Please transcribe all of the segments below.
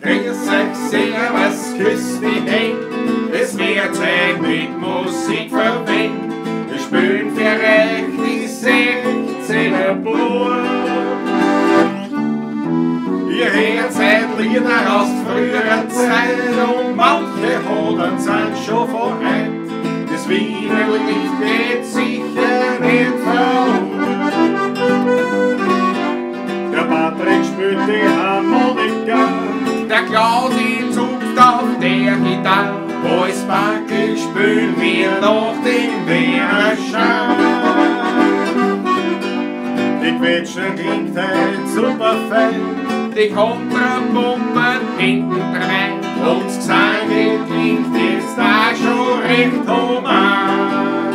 Grüß euch, servus, küss die Händ. Es wär Zeit mit Musik verwendet. Wir spielen für euch die 16er Bub. Ihr hört seit Lieder aus früherer Zeit und manche Hodern sind schon vereint. Das Wiener Lied geht sicher nicht verloren. Der Patrick spielt die Harmonika, der Klausi zupft auf der Gitarre. Als Backel spülen wir noch den Wiener Schal. Die Quetschen klingt heut super fein, die Kontrapumpen hinten drein. Und das Gesang klingt jetzt da schon recht human.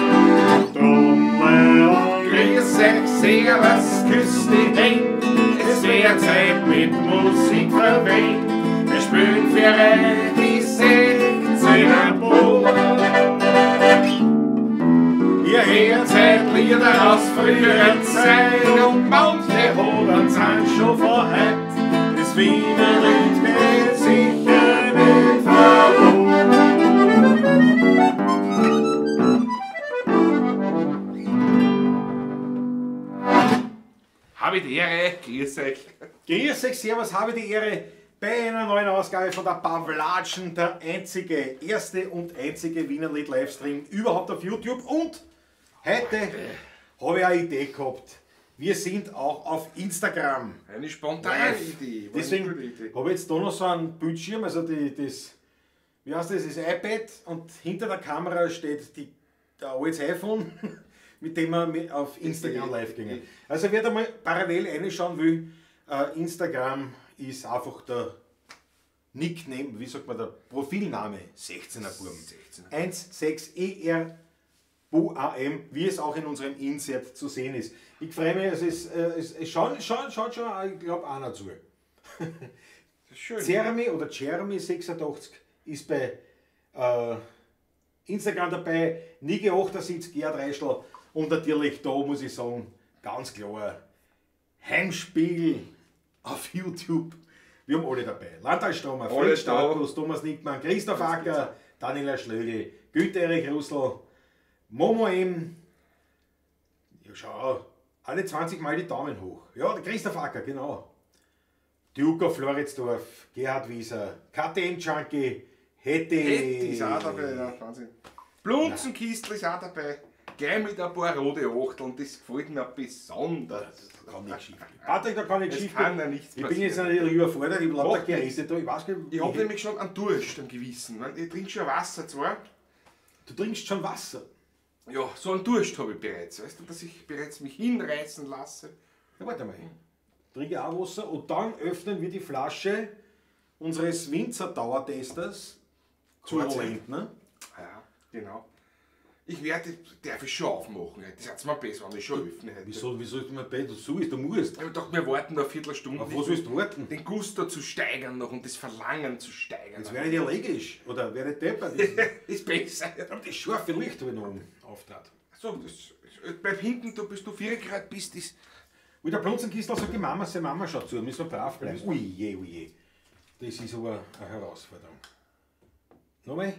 Trommel und Grüß euch, servus, küss die Händ. Es wär Zeit mit Musik verwendet. Wir spielen für euch die 16er Bub. Ihr hört seit Lieder aus früheren Zeit und manche Hodern sind schon von heut. Das Wiener Lied geht sicher nicht verloren. Habe die Ehre, grüß euch. Grüß euch, servus, habe die Ehre bei einer neuen Ausgabe von der Pawlatschen, der einzige, erste und einzige Wienerlied Livestream überhaupt auf YouTube. Und heute habe ich eine Idee gehabt. Wir sind auch auf Instagram. Eine spontane Idee. Deswegen habe ich jetzt da noch so einen Bildschirm, also das, wie heißt das, das iPad, und hinter der Kamera steht der altes iPhone, mit dem wir auf Instagram live gingen. Also wer da mal parallel reinschauen will, Instagram ist einfach der Nickname, wie sagt man, der Profilname 16er Buam. 16ERBUAM, wie es auch in unserem Insert zu sehen ist. Ich freue mich, also es schaut schon, ich glaube, einer zu. Schön. Zermi oder Jeremy 86 ist bei Instagram dabei, Nige 78, Gerhard Reischl und natürlich da muss ich sagen, ganz klar, Heimspiel auf YouTube. Wir haben alle dabei. Landtal Stromer, Fred Starkus, Thomas Nickmann, Christoph Acker, Daniela Schlögl, Güter Erich Russell, Momo M. Ja, schau, alle 20 Mal die Daumen hoch. Ja, der Christoph Acker, genau. Duke of Floridsdorf, Gerhard Wieser, KTM Junkie, Hetty. Hetty ist auch dabei, ja, Wahnsinn. Blunzenkistl ist auch dabei. Gleich mit ein paar rote Achteln, das gefällt mir besonders. Das kann nicht schief gehen. Patrick, da kann nicht schief gehen. Ja nichts ich bin jetzt natürlich überfordert, ich habe lauter Geräte da, ich weiß nicht. Ich habe nämlich schon einen Durst, einen gewissen. Ich trinke schon Wasser zwar. Du trinkst schon Wasser? Ja, so einen Durst habe ich bereits, weißt du, dass ich bereits mich hinreißen lasse. Ja, warte mal. Trinke auch Wasser und dann öffnen wir die Flasche unseres Winzer-Dauertesters zu Lentner. Ja, genau. Ich werde, darf ich schon aufmachen heute. Das hat's mir besser, wenn ich schon öffne heute. Wieso ist mir besser? Du sollst, du musst. Ich dachte, wir warten noch eine Viertelstunde. Auf was willst du warten? Den Gusto zu steigern noch und das Verlangen zu steigern. Jetzt werde ich allergisch oder werde ich deppert. Ist besser. Aber das scharfe Licht habe ich noch auftrat. So, das, bleib hinten, du bist du 4 Grad bist, ist. Wie der Blunzenkistl sagt, die Mama, seine Mama schaut zu, müssen wir brav bleiben. Ui je, ui je. Das ist aber eine Herausforderung. Nochmal?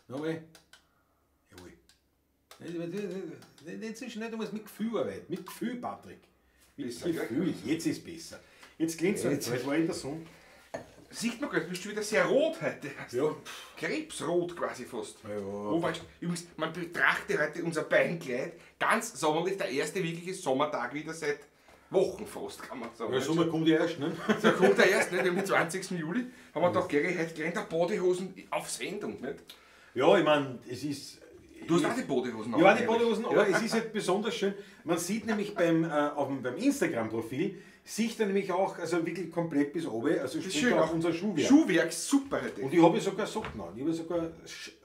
Nochmal? Jawohl. Nicht so schnell, du musst mit Gefühl arbeiten. Mit Gefühl, Patrick. Mit besser, Gefühl. Jetzt ist besser. Jetzt glänzt es. Jetzt war in der Sonne. Sieht man gar nicht, bist du wieder sehr rot heute. Ja. Krebsrot quasi fast. Ja. Wo warst du? Übrigens, man betrachte heute unser Beinkleid ganz sommerlich, der erste wirkliche Sommertag wieder seit Wochen fast, kann man sagen. Ja, Sommer kommt ja erst, ne? So kommt er erst, ne? Am 20. Juli haben wir gedacht, Gary, heute gleich in der Badehosen auf Sendung, nicht? Ja, ich meine, es ist... Du hast auch die Badehosen an. Ja, die Badehosen, aber es ist halt besonders schön. Man sieht nämlich beim Instagram-Profil, sieht er nämlich auch, also wirklich komplett bis oben, also das ist schön, auch unser Schuhwerk. Schuhwerk, super heute. Und ich habe sogar Socken an. Ich habe sogar,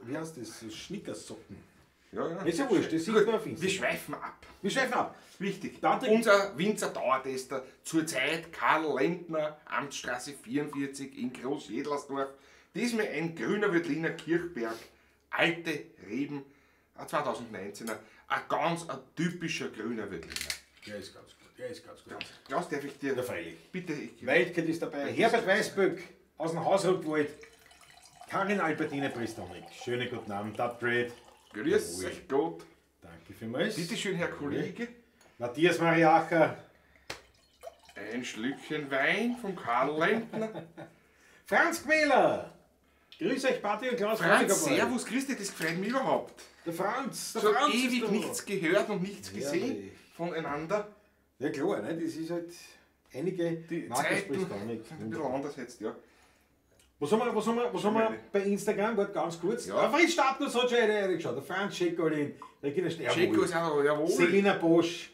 wie heißt das, Schnickersocken. Ja, ja. Ist ja wurscht, das sieht man auf Instagram. Wir schweifen ab. Wir schweifen ab. Wichtig. Patrick, unser Winzer-Dauertester, zurzeit Karl Lentner, Amtsstraße 44 in Groß-Jedlersdorf. Diesmal ein grüner Veltliner Kirchberg, alte Reben, ein 2019er, ein ganz ein typischer grüner Veltliner. Der ist ganz gut, der ist ganz gut. Klaus, darf ich dir? Ja, freilich. Bitte, ich Weichkeit ist dabei. Herbert Weißböck, Aus dem Hausruckwald. Karin Albertine Pristonik. Schönen guten Abend, Upgrade. Grüß euch Gott. Danke vielmals. Bitte schön, Herr Kollege. Matthias Mariacher. Ein Schlückchen Wein vom Karl Lentner. Franz Gmäler. Grüß euch, Party und Klaus. Franz, servus, grüß dich, das gefällt mir überhaupt. Der Franz, der Schon Franz ewig ist da. nichts gehört und nichts gesehen voneinander. Ja klar, ne? Das ist halt einige. Die Markus Zeiten Pristonik. sind ein bisschen anders jetzt, ja. Was haben wir bei Instagram? Warte ganz kurz. Ja. Der Fritz Stadtguss hat schon reingeschaut. Der Franz Scheckolin, Regina Schecko ist auch noch, jawohl. Selina Bosch,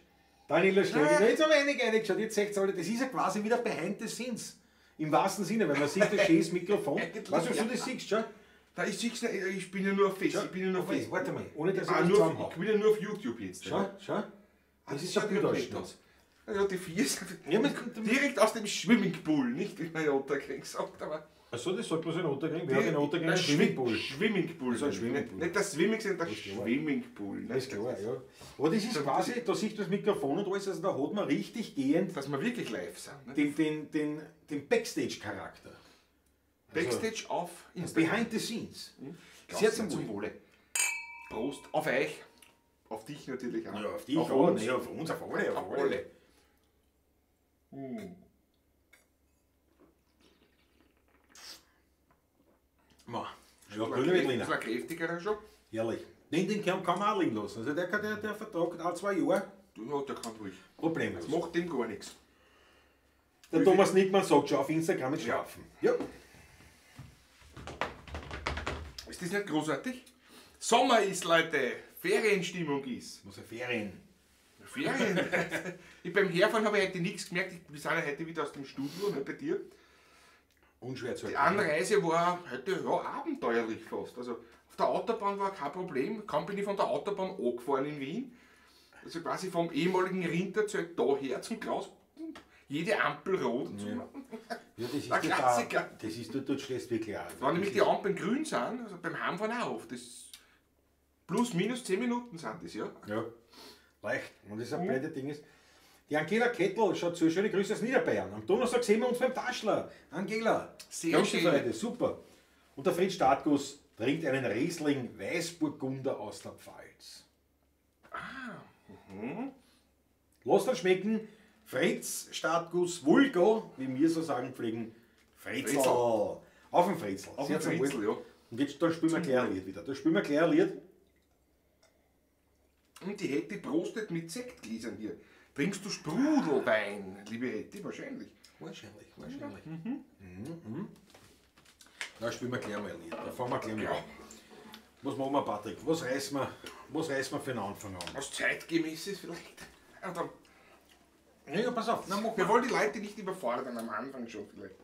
Daniela Schlögl. Jetzt haben wir einige reingeschaut. Jetzt seht ihr alle, das ist ja quasi wieder behind the scenes. Im wahrsten Sinne, weil man sieht das schönes Mikrofon. Eigentlich, Weißt du, ja. was du das siehst, schau? Da ich sieh's nicht, ich bin ja nur auf Facebook. Ich bin ja nur auf Facebook. Warte mal, ohne dass ich Ah, das nur auf, zusammenhau. ich bin ja nur auf YouTube jetzt. Schau, schau. Das ist schaut ein ja blöd Bildausschnitt. aus. Ja, die vier sind Ja, direkt aus dem Swimmingpool, nicht wie man ja Otterkring sagt, aber. Achso, das sagt bloß in Otterkring. Wer hat in Otterkring einen Swimmingpool? Swimmingpool. Also ein Swimmingpool. Nicht das Swimming, sondern der Swimmingpool. Das ist klar, ja. Aber das ist quasi, da sieht das Mikrofon und alles, also da hat man richtig gehend Dass wir wirklich live sind. Ne? den Backstage-Charakter. Backstage auf Instagram. Behind the scenes. Klaus, Sehr zum zum Wohl. Wohle. Prost. Auf euch. Auf dich natürlich auch. Ja, auf dich, auf auch, uns. nee, auf uns, auf alle, auf Auf alle. alle. Hm. Ma, ja, grüne Veltliner. Das war kräftigerer schon. Herrlich. Den kann man auch liegen lassen. Also der vertragt auch 2 Jahre. Ja, der kann ruhig. Problemlos. Das macht dem gar nichts. Der Thomas Nickmann sagt schon, auf Instagram ist schlafen. Ja. Ist das nicht großartig? Sommer ist, Leute. Ferienstimmung ist. Muss ja Ferien. Ferien. Ich beim Herfahren habe ich heute nichts gemerkt. Wir sind ja heute wieder aus dem Studio, ne, bei dir. Unschwer zu Die erklären. Anreise war heute ja, abenteuerlich fast. Also auf der Autobahn war kein Problem. Kaum bin ich von der Autobahn angefahren in Wien. Also quasi vom ehemaligen Rinderzelt daher zum Klaus. Jede Ampel rot. Und so. Ja, das ist Der total, Klassiker. das ist, du stehst wirklich auch. Wenn nämlich die Ampeln grün sind, also beim Heimfahren auch oft, das plus minus 10 Minuten sind das, ja. Ja, leicht. Und das ist ein blödes Ding ist. Die Angela Kettel schaut zu. Schöne Grüße aus Niederbayern. Am Donnerstag sehen wir uns beim Taschler. Angela, Sehr danke schön. für heute. Super. Und der Fritz Stadtguss trinkt einen Riesling Weißburgunder aus der Pfalz. Ah. Lass das schmecken. Fritz Stadtguss Vulgo, wie wir so sagen pflegen. Fritzel. Fritzel. Auf den Fritzel. Auf Sehr den zum Wohl. Fritzel, ja. Und jetzt dann spielen wir gleich ein Lied wieder. Da spielen wir gleich ein Lied. Und die Hetty prostet mit Sektgläsern hier. Trinkst du Sprudelwein, liebe Hetty? Wahrscheinlich. Wahrscheinlich, wahrscheinlich. Mhm. Mhm. Da spielen wir gleich mal ein Lied. Da fangen wir gleich mal Ja. an. Was machen wir, Patrick? Was reißen wir für den Anfang an? Was zeitgemäßes vielleicht. Oder Ja, ja, pass auf. Na, mach wir wollen die Leute nicht überfordern am Anfang schon vielleicht.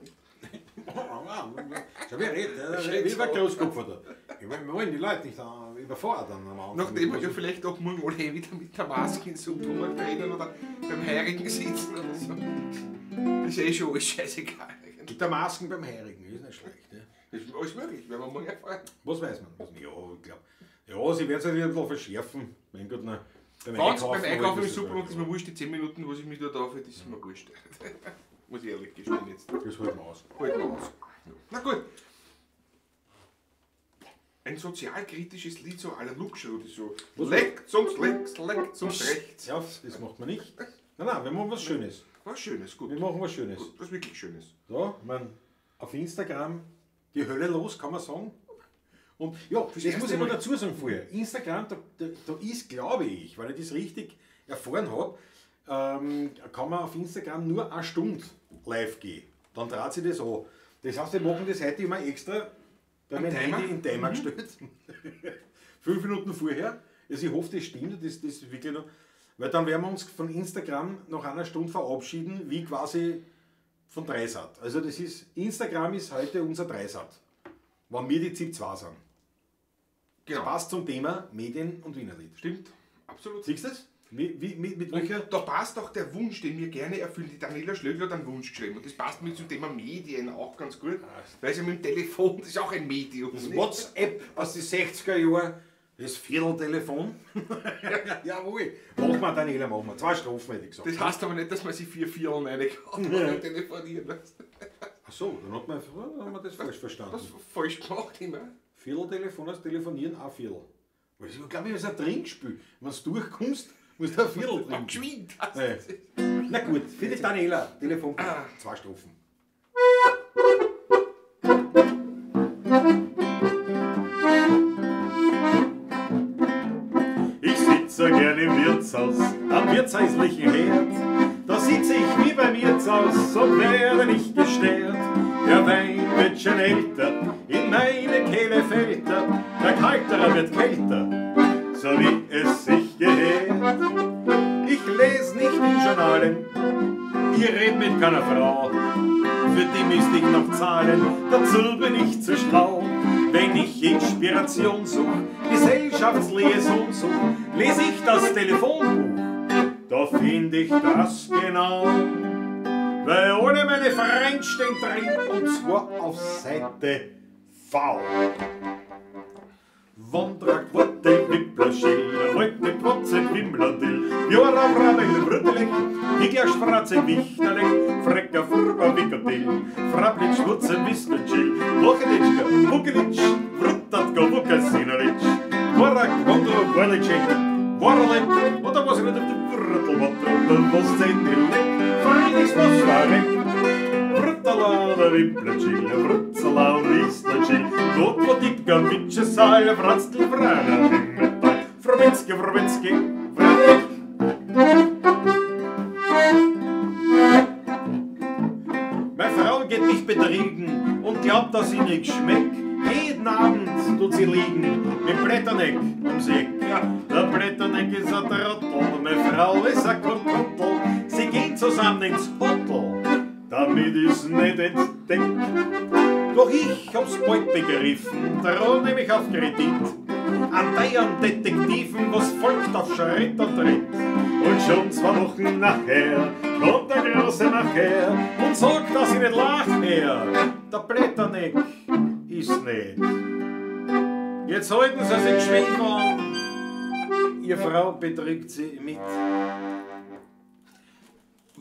Schau, wie er redet. Wie ein Großkopf da. Wir wollen die Leute nicht überfordern am Anfang. Nachdem wir ja vielleicht auch morgen alle wieder mit der Maske im Supermarkt rennen oder beim Heirigen sitzen oder so. Ist eh schon alles scheißegal. Mit der Masken beim Heirigen, ist nicht schlecht. Ja. Ist alles möglich, werden wir morgen erfahren. Was weiß man? Was, ja, ich glaub. Ja, sie werden es halt wieder ein bisschen verschärfen. Mein Gott, na, beim Wenn's beim Einkaufen im ist es Supermarkt ist mir wurscht, die 10 Minuten, was ich mich dort aufhalte, ist mir wurscht. Muss ich ehrlich gestehen jetzt. Das holt man aus. Halt mal aus. Na gut. Ein sozialkritisches Lied, so à la Luxury, so. Leckt uns links, leckt uns rechts. Ja, das macht man nicht. Nein, nein, wir machen was Schönes. Was Schönes, gut. Wir machen was Schönes. Gut, was wirklich Schönes. So, ich mein, auf Instagram die Hölle los, kann man sagen. Und ja, das erste muss ich mal Mal. dazu sagen vorher. Instagram, da ist, glaube ich, weil ich das richtig erfahren habe, kann man auf Instagram nur eine Stunde live gehen. Dann dreht sich das an. Das heißt, wir machen das heute immer extra bei meinem Timer? Handy in Timer gestellt. 5 Minuten vorher. Also ich hoffe, das stimmt, das ist wirklich noch. Weil dann werden wir uns von Instagram nach einer Stunde verabschieden, wie quasi von Dreisat. Also das ist, Instagram ist heute unser Dreisat. Wenn wir die ZIP 2 sind. Genau. Passt zum Thema Medien und Wienerlied. Stimmt, absolut. Siehst du das? Mit welcher? Da passt auch der Wunsch, den wir gerne erfüllen. Die Daniela Schlögl hat einen Wunsch geschrieben. Und das passt mir zum Thema Medien auch ganz gut. Weil sie mit dem Telefon, das ist auch ein Medium. Das nicht? WhatsApp aus den 60er Jahren, das Vierteltelefon. Jawohl. Machen wir, Daniela, machen wir. 2 Strophen hätte ich gesagt. Das heißt aber nicht, dass man sich 4 Vierteln reingehauen hat und telefonieren lässt. Ach so, dann hat man, dann haben wir das falsch verstanden. Das falsch gemacht immer. Vierteltelefon heißt telefonieren, auch Viertel. Weil ich glaube, das ist ein Trinkspiel. Wenn du durchkommst, musst du ein Viertel trinken. Geschwind. Nee. Na gut, für die Daniela, Telefon, 2 Strophen. Ich sitze gern im Wirtshaus, am wirtshäuslichen Herd. Da sitze ich wie beim Wirtshaus und werde nicht gestört. Der Wein wird schon älter, in meine Kehle fällt er. Der Kalterer wird kälter, so wie es sich gehört. Ich lese nicht in Journalen, ich red mit keiner Frau. Für die müsste ich noch zahlen, dazu bin ich zu schlau. Wenn ich Inspiration such, Gesellschaftsliaison such, lese ich das Telefonbuch, da find ich das genau. Weil alle meine Freunde stehen drin, und zwar auf Seite V. Wondrak, Worte, Wippler, Heute, Quotze, Wimmlerdill, Jora, Brabel, Brüttelek, Wigler, Schwarze, Wichterlek, Frecker, Furber, Wickerdill, Frablitsch, Wutze, Wiskelchill, Wochenitschka, Wuckelitsch, Vrtatko, Wukasinalitsch, Vorak, Wondro, Worlicek, Worlek, oder was ich nicht auf dem Vrtl, Wattl, was Zenilek, Friedrichs, Wasserek, Vrtalana, Wipplerchill, Vrtzala, Wieslerchill, Gotwodika, Witschesal, Vratzl, Vrana, Wimmetal, Frobinski, Frobinski, Vratek. Meine Frau geht mich betriegen und glaubt, dass ich nicht schmeck. Jeden Abend tut sie liegen mit Blätterneck ums Eck. Ja, der Blätterneck ist ein Trottel, meine Frau ist ein Kokottel. Sie gehen zusammen ins Hotel, damit ich's nicht entdeck. Doch ich hab's bald begriffen, drum nehm ich auf Kredit. An deinen Detektiven, was folgt auf Schritt und Tritt. Und schon 2 Wochen nachher kommt der Große nachher und sagt, dass ich nicht lach her. Der Blätterneck ist nicht. Jetzt halten sie sich geschwind an. Ihr Frau betrügt sie mit.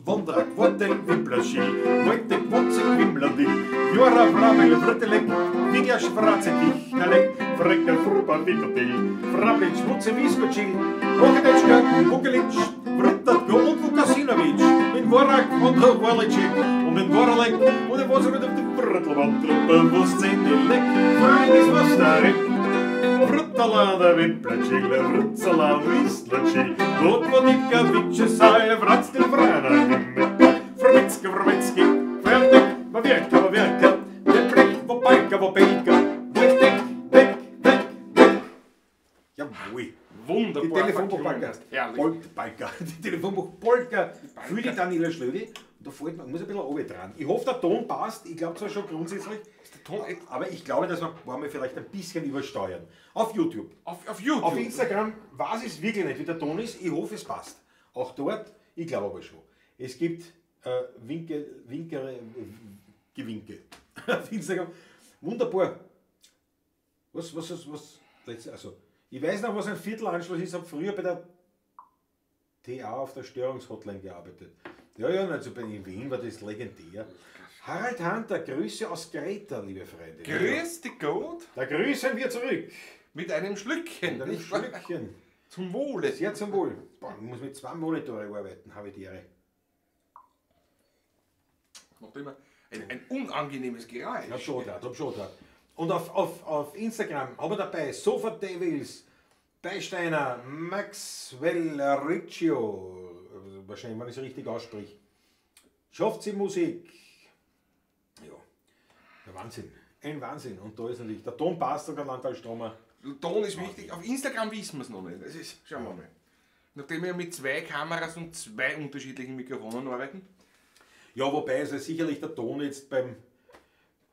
Wondrak, Worte, Wipplerschill, Heute, Quotze, Wimmlerdill, Jora, Brabel, Vrtelek, Wigler, Schwarze, Wichterlek, Frecker, Fruber, Wickerdill, Frablitsch, Wutze, Wiskotschill, Wochenetschka, Wuckelitsch, Vrtatko und Vukasinowitsch, mit Vorak und Worlicek und mit Worlek und dem Wasser mit dem Vrtlwattel, was Zenilek, Freundis, was da Vrtalana, Wipplerchill, Vrtzala, Wieslerchill, Gotwodika, Witschesal, Vratzl, Vrana, Wimmetal, Frobinski, Frobinski, Fertig, Wawirka, Wawirka, Wippleck, Wopalka, Wopelka, Wojtek, Weg, Weg, Weg. Jawohl. Wunderbar. Die Telefonbuch-Polka. Polka. Die Telefonbuch-Polka für die Daniela Schlögl. Da fällt man, muss ein bisschen runter dran. Ich hoffe, der Ton passt. Ich glaube zwar schon grundsätzlich, ist der Ton aber ich glaube, dass wir ein paar Mal vielleicht ein bisschen übersteuern. Auf YouTube. Auf YouTube. Auf Instagram weiß ich es wirklich nicht, wie der Ton ist. Ich hoffe, es passt. Auch dort, ich glaube aber schon. Es gibt Winke, Winkere, Gewinke. Auf Instagram. Wunderbar. Was? Also, ich weiß noch, was ein Viertelanschluss ist. Ich habe früher bei der TA auf der Störungshotline gearbeitet. Ja, ja, also in Wien war das legendär. Harald Hunter, Grüße aus Greta, liebe Freunde. Grüß dich Gott. Da grüßen wir zurück. Mit einem Schlückchen. Mit einem Schlückchen. Zum Wohle. Sehr zum Wohl. Boah, ich muss mit 2 Monitore arbeiten, habe ich die Ehre. Macht immer ein unangenehmes Geräusch. Ich hab schon drauf, hab schon drauf. Und auf Instagram haben wir dabei Sofa Devils, Beisteiner, Maxwell Riccio, wahrscheinlich, wenn ich es richtig ausspreche. Schafft sie Musik. Ja, der Wahnsinn. Ein Wahnsinn. Und da ist natürlich, der Ton passt sogar, Landtal-Stromer. Ton ist wichtig. Auf Instagram wissen wir es noch nicht. Das ist, schauen wir mal. Nachdem wir mit 2 Kameras und 2 unterschiedlichen Mikrofonen arbeiten. Ja, wobei also sicherlich der Ton jetzt beim...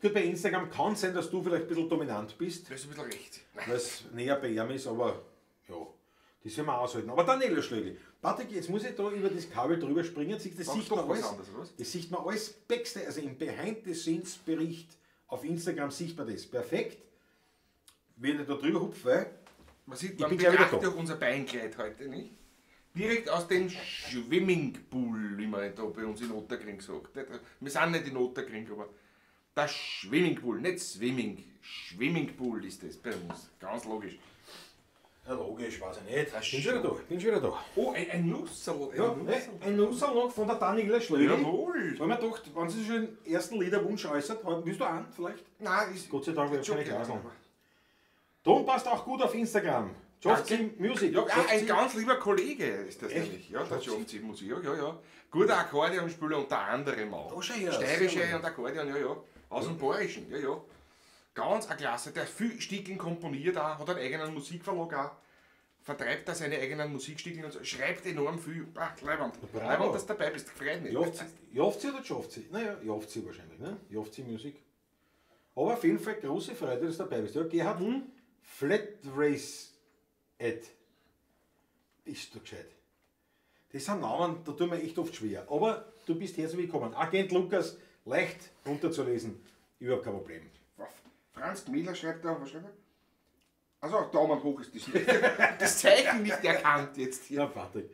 Gut, bei Instagram kann es sein, dass du vielleicht ein bisschen dominant bist. Das ist ein bisschen recht. Weil es näher bei ihm ist, aber ja, das werden wir aushalten. Aber Daniela Schlögl. Patrick, jetzt muss ich da über das Kabel drüber springen. Das sieht man alles, anders, oder was? Das sieht man alles Backstage, also im Behind-the-Scenes-Bericht auf Instagram sieht man das. Perfekt. Wenn ich da drüber hupfe, weil man sieht, man betrachtet auch unser Beinkleid heute, nicht? Direkt aus dem Swimmingpool, wie man da bei uns in Ottakring sagt. Wir sind nicht in Ottakring, aber Der Swimmingpool, nicht Swimming, Swimmingpool ist das bei uns, ganz logisch. Ja, logisch, weiß ich nicht. Bin schon wieder da, bin schon wieder da. Oh, ein Nusserl. Ein, ja, Nusserl. Ein Nusserl noch von der Daniela Schlögl. Jawohl. Weil man gedacht, wenn sie schon den ersten Liederwunsch äußert, willst du an vielleicht? Nein, ist Gott sei Dank, ich habe keine Glaseln. Ton passt auch gut auf Instagram. Jofzi Music. Ja, ein ganz lieber Kollege ist das nämlich. Ja, der Jofzi Musik. Ja, ja, ja. Guter Akkordeonspieler unter anderem auch. Steirische und Akkordeon, ja, ja. Aus dem Bayerischen, ja, ja. Ganz eine Klasse, der viel Stickeln komponiert auch, hat einen eigenen Musikverlag auch, vertreibt da seine eigenen Musikstikeln und so, schreibt enorm viel. Ach, Leiband. Leiband, dass du dabei bist, freut mich. Jofzi oder Jofzi? Naja, Jofzi wahrscheinlich, ne? Jofzi Music. Aber auf jeden Fall große Freude, dass du dabei bist. Ja, Gerhard, Flat Race Ed. Bist du gescheit. Das sind Namen, da tun wir echt oft schwer. Aber du bist herzlich willkommen. Agent Lukas, leicht runterzulesen, überhaupt kein Problem. Franz Gmehler schreibt da, was schreibt er? Also Daumen hoch ist das nicht. Das Zeichen nicht erkannt jetzt hier. Ja, Patrick.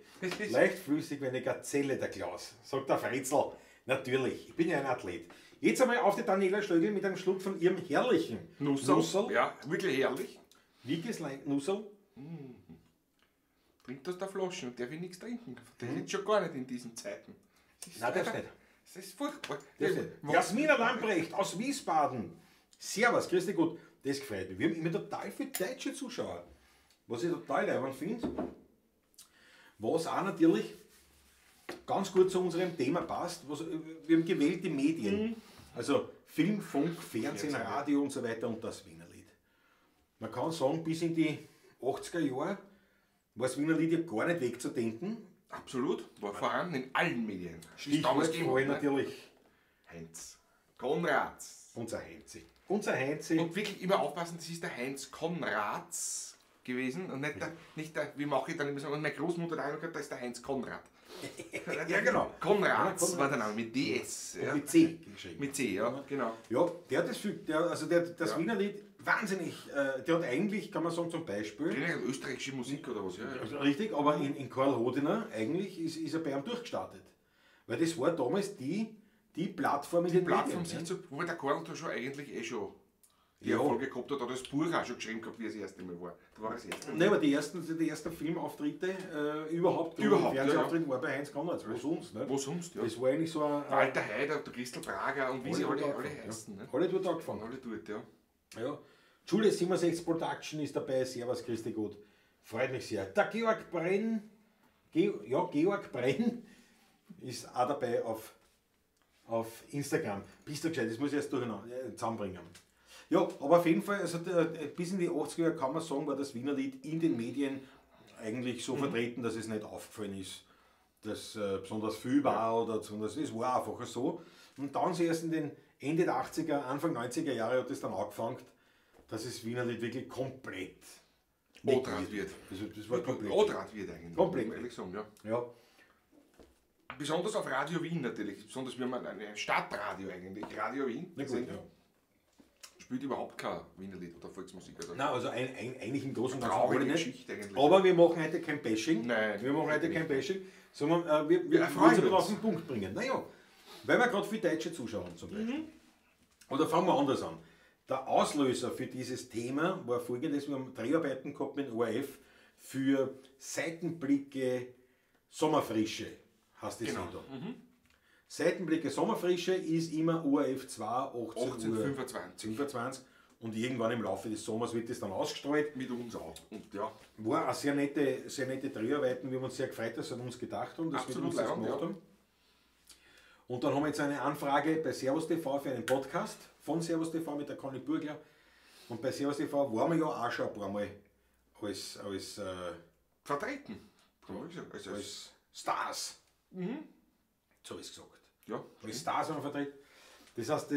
Leichtfüßig wie eine Gazelle, der Klaus, sagt der Fritzel. Natürlich, ich bin ja ein Athlet. Jetzt einmal auf die Daniela Schlögl mit einem Schluck von ihrem herrlichen Nusserl. Ja, wirklich herrlich. Wie geht's, Nusserl? Mhm. Trinkt aus der Flasche und darf ich nichts trinken. Das ist schon gar nicht in diesen Zeiten. Nein, darfst nicht. Das ist furchtbar. Das nicht. Jasmina Lamprecht aus Wiesbaden. Servus, grüß dich gut. Das gefällt mir. Wir haben immer total viele deutsche Zuschauer. Was ich total leibend finde. Was auch natürlich ganz gut zu unserem Thema passt. Was, wir haben gewählte Medien. Mhm. Also Film, Funk, Fernsehen, Radio und so weiter und das Wienerlied. Man kann sagen, bis in die 80er Jahre war das Wienerlied ja gar nicht wegzudenken. Absolut, war vorhanden in allen Medien. Stichwort natürlich Heinz Konrads. Unser Heinzi. Unser Heinzi. Und wirklich immer aufpassen, das ist der Heinz Konrads gewesen und nicht der, nicht der, wie mache ich dann immer so, und meine Großmutter hat auch immer gesagt, da ist der Heinz Konrad. Ja, genau. Konrads war der Name, mit DS. Ja. Mit C geschrieben. Mit C, ja, genau. Ja, der hat das, der, also der, das ja. Wienerlied wahnsinnig, der hat eigentlich, kann man sagen, zum Beispiel... Österreichische Musik oder was, ja. Also richtig, aber in Karl Hodiner eigentlich ist er bei ihm durchgestartet. Weil das war damals die Plattform in die den Plattform Medien, sich zu, wobei der Karl da schon eigentlich eh schon die Erfolge gehabt hat, hat das Buch auch schon geschrieben gehabt, wie es das erste Mal war. Da war das erste Mal. Nein, aber die ersten Filmauftritte überhaupt, Fernsehauftritte war bei Heinz Konrads, wo sonst. Ne? Wo sonst, ja. Das war eigentlich so ein... Der Walter Haider, der Christel Prager und wie sie alle heißen. Ne? Alle dort angefangen. Alle dort, ja. Ja. Julia 67 Production ist dabei, servus, grüß dich gut. Freut mich sehr. Der Georg Brenn, Georg Brenn ist auch dabei auf Instagram. Bist du gescheit, das muss ich erst durcheinander zusammenbringen. Ja, aber auf jeden Fall, also bis in die 80er Jahre kann man sagen, war das Wienerlied in den Medien eigentlich so vertreten, dass es nicht aufgefallen ist, dass besonders viel war oder besonders, es war einfach so. Und dann so erst in den Ende der 80er, Anfang 90er Jahre hat es dann angefangen, dass es Wienerlied wirklich komplett Odrad wird. Also das war komplett. Odrad wird eigentlich. Komplett. Ehrlich sagen, ja. Ja. Besonders auf Radio Wien natürlich. Besonders wir haben ein Stadtradio eigentlich. Radio Wien. Na gut, ja. Spielt überhaupt kein Wienerlied oder Volksmusik. Also. Nein, also eigentlich im Großen und Ganzen traurige nicht. Geschichte eigentlich. Aber wir machen heute kein Bashing. Nein. Wir machen heute kein Bashing, sondern wir wollen es auf den Punkt bringen. Naja, weil wir gerade viele deutsche Zuschauer haben zum Beispiel. Oder fangen wir anders an. Der Auslöser für dieses Thema war folgendes: Wir haben Dreharbeiten gehabt mit ORF für Seitenblicke Sommerfrische, heißt die Sendung. Seitenblicke Sommerfrische ist immer ORF 2, 18:25 und irgendwann im Laufe des Sommers wird das dann ausgestrahlt. Mit uns auch. Und ja. War auch sehr nette Dreharbeiten, wir haben uns sehr gefreut, dass sie an uns gedacht haben, dass wir uns das gemacht haben. Und dann haben wir jetzt eine Anfrage bei Servus TV für einen Podcast von Servus TV mit der Conny Burgler. Und bei Servus TV waren wir ja auch schon ein paar Mal als vertreten. Als Stars. Mhm. So habe ich es gesagt. Ja. Als Stars haben wir vertreten. Das heißt,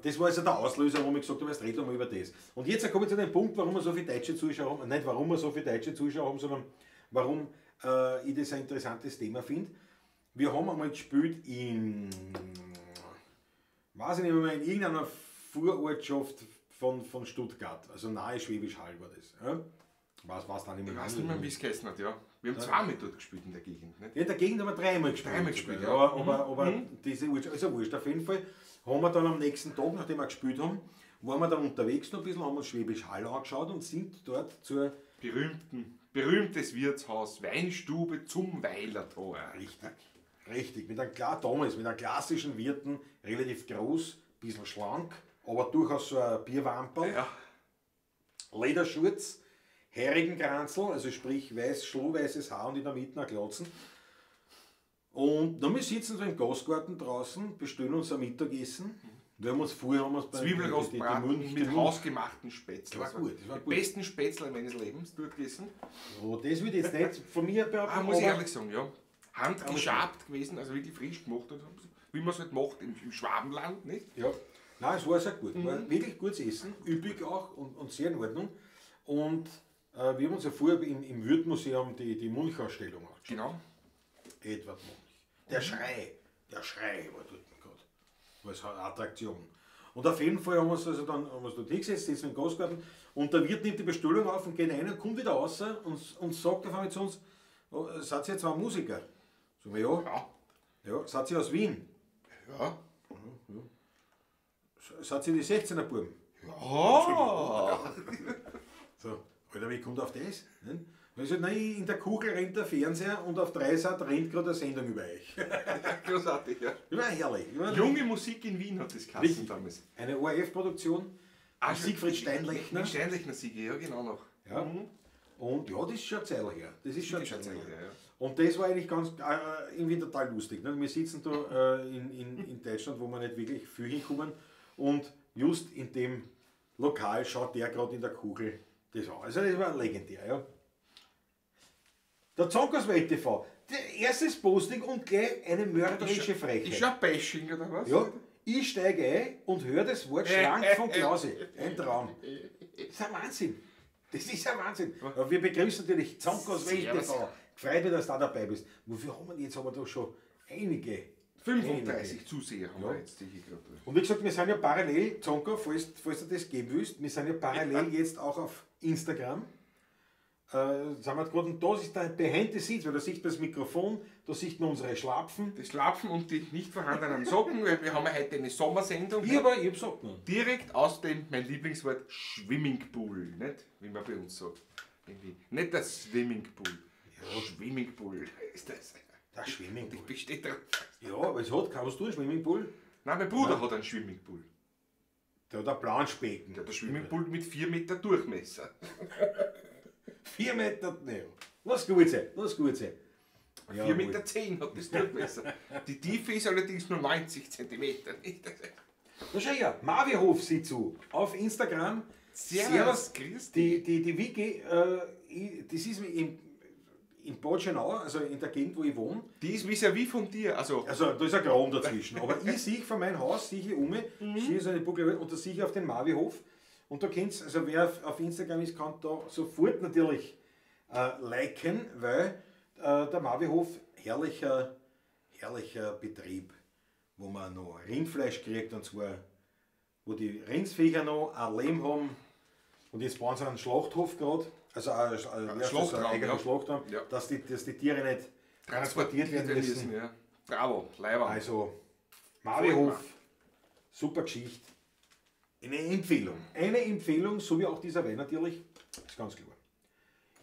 das war also der Auslöser, warum ich gesagt habe, jetzt reden wir mal über das. Und jetzt komme ich zu dem Punkt, warum wir so viele deutsche Zuschauer haben. Nicht warum wir so viele deutsche Zuschauer haben, sondern warum ich das ein interessantes Thema finde. Wir haben einmal gespielt in, weiß ich nicht mehr, in irgendeiner Vorortschaft von Stuttgart, also nahe Schwäbisch Hall war das. Ja? Weiß dann nicht mehr. Ich weiß nicht mehr, wie es geheißen hat, ja. Wir haben zweimal dort gespielt in der Gegend. Nicht? Ja, in der Gegend haben wir dreimal gespielt. Dreimal gespielt, ja. Aber diese, also wurscht. Auf jeden Fall haben wir dann am nächsten Tag, nachdem wir gespielt haben, waren wir dann unterwegs noch ein bisschen, haben uns Schwäbisch Hall angeschaut und sind dort zur berühmtes Wirtshaus Weinstube zum Weilertor. Richtig, richtig. Mit einem, damals, mit einem klassischen Wirten, relativ groß, bisschen schlank, aber durchaus so ein Bierwamperl. Ja. Lederschurz, heurigen Kranzl, also sprich weiß, schlohweißes Haar und in der Mitte eine Glatzen. Und dann wir sitzen so im Gastgarten draußen, bestellen uns ein Mittagessen. Wir haben uns vorher haben uns bei Zwiebelrostbraten mit hausgemachten Spätzle. Das war gut, das war die gut. besten Spätzle meines Lebens dort gegessen. Oh, das würde ich jetzt nicht von mir behaupten. Muss ich ehrlich sagen, ja. Handgeschabt gewesen, also wirklich frisch gemacht, wie man es halt macht im Schwabenland, nicht? Ja. Nein, es war sehr gut. War wirklich gutes Essen, üppig auch und sehr in Ordnung. Und wir haben uns ja vorher im Würth-Museum die Munch-Ausstellung angeschaut. Genau. Edvard Munch. Der Schrei war dort gerade. War eine Attraktion. Und auf jeden Fall haben wir uns also dann haben wir uns dort hingesetzt, sitzen im Gastgarten und der Wirt nimmt die Bestellung auf und geht rein und kommt wieder raus und sagt auf einmal zu uns, oh, seid ihr zwei Musiker? Sagen wir, ja. Ja. Ja, seid ihr aus Wien? Ja. Ja. Seid ihr die 16er Buben? Ja. So, Alter, wie kommt auf das? Ne? Und ich sag, nein, in der Kugel rennt der Fernseher und auf Dreisat rennt gerade eine Sendung über euch. Großartig, ja. Das war herrlich. Das war Junge Musik in Wien hat das geheißen damals. Eine ORF-Produktion. Siegfried Steinlechner. Mit Steinlechner Siegi, ja, genau noch. Ja. Mhm. Und ja, das ist schon eine Zeit her. Das ist schon eine Zeit her. Ja. Und das war eigentlich ganz irgendwie total lustig. Ne? Wir sitzen da in Deutschland, wo wir nicht wirklich viel hinkommen. Und just in dem Lokal schaut der gerade in der Kugel das an. Also das war legendär, ja. Der Zonkerswelt TV. Der erstes Posting und gleich eine mörderische Frechheit. Ist ja Bashing oder was? Ja, ich steige ein und höre das Wort schlank von Klausi. Ein Traum. Das ist ein Wahnsinn. Das ist ein Wahnsinn. Aber wir begrüßen natürlich Zonkerswelt TV. Freut mich, dass du da dabei bist. Wofür haben wir jetzt? Haben wir doch schon einige. 35 Zuseher haben wir jetzt. Die gerade. Und wie gesagt, wir sind ja parallel, Zonka, falls du das geben willst, wir sind ja parallel jetzt auch auf Instagram. Sind wir gerade, und da ist der Behind the Scenes, weil da sieht man das Mikrofon, da sieht man unsere Schlapfen. Die Schlapfen und die nicht vorhandenen Socken, weil wir haben ja heute eine Sommersendung. Ich hab Socken. Direkt aus dem, mein Lieblingswort, Schwimmingpool, nicht? Wie man bei uns sagt. Irgendwie. Nicht der Swimmingpool. Ja. Schwimmingpool ist das. Der Schwimmingpool. Ich bestehe drauf. Ja, aber es hat, hast du einen Schwimmingpool? Nein, mein Bruder hat einen Schwimmingpool. Der hat einen Planschbecken. Der hat einen Schwimmingpool mit 4 Meter Durchmesser. 4 Meter, ne. Lass gut sein, lass gut sein. Ja, 4,10 Meter hat das Durchmesser. Die Tiefe ist allerdings nur 90 Zentimeter. Da schau her, Marvihof sieht zu. Auf Instagram. Servus, grüß dich. Die Vicky, das ist in Bad Schenau, also in der Gegend, wo ich wohne. Die ist vis-à-vis von dir. Also da ist ein Graben dazwischen. Aber ich sehe von meinem Haus, sehe ich um, sehe so eine Buckel und da sehe ich auf den Marvihof. Und da kennt's, also wer auf Instagram ist, kann da sofort natürlich liken, weil der Marvihof, herrlicher, herrlicher Betrieb, wo man noch Rindfleisch kriegt, und zwar, wo die Rindsviecher noch ein Lehm haben. Und jetzt bauen sie einen Schlachthof gerade, also einen eigenen Schlachtraum, ja. dass die Tiere nicht transportiert werden müssen. Ja. Bravo, Leiber. Also, Marvihof, super Geschichte. Eine Empfehlung. Eine Empfehlung, so wie auch dieser Wein natürlich, ist ganz klar.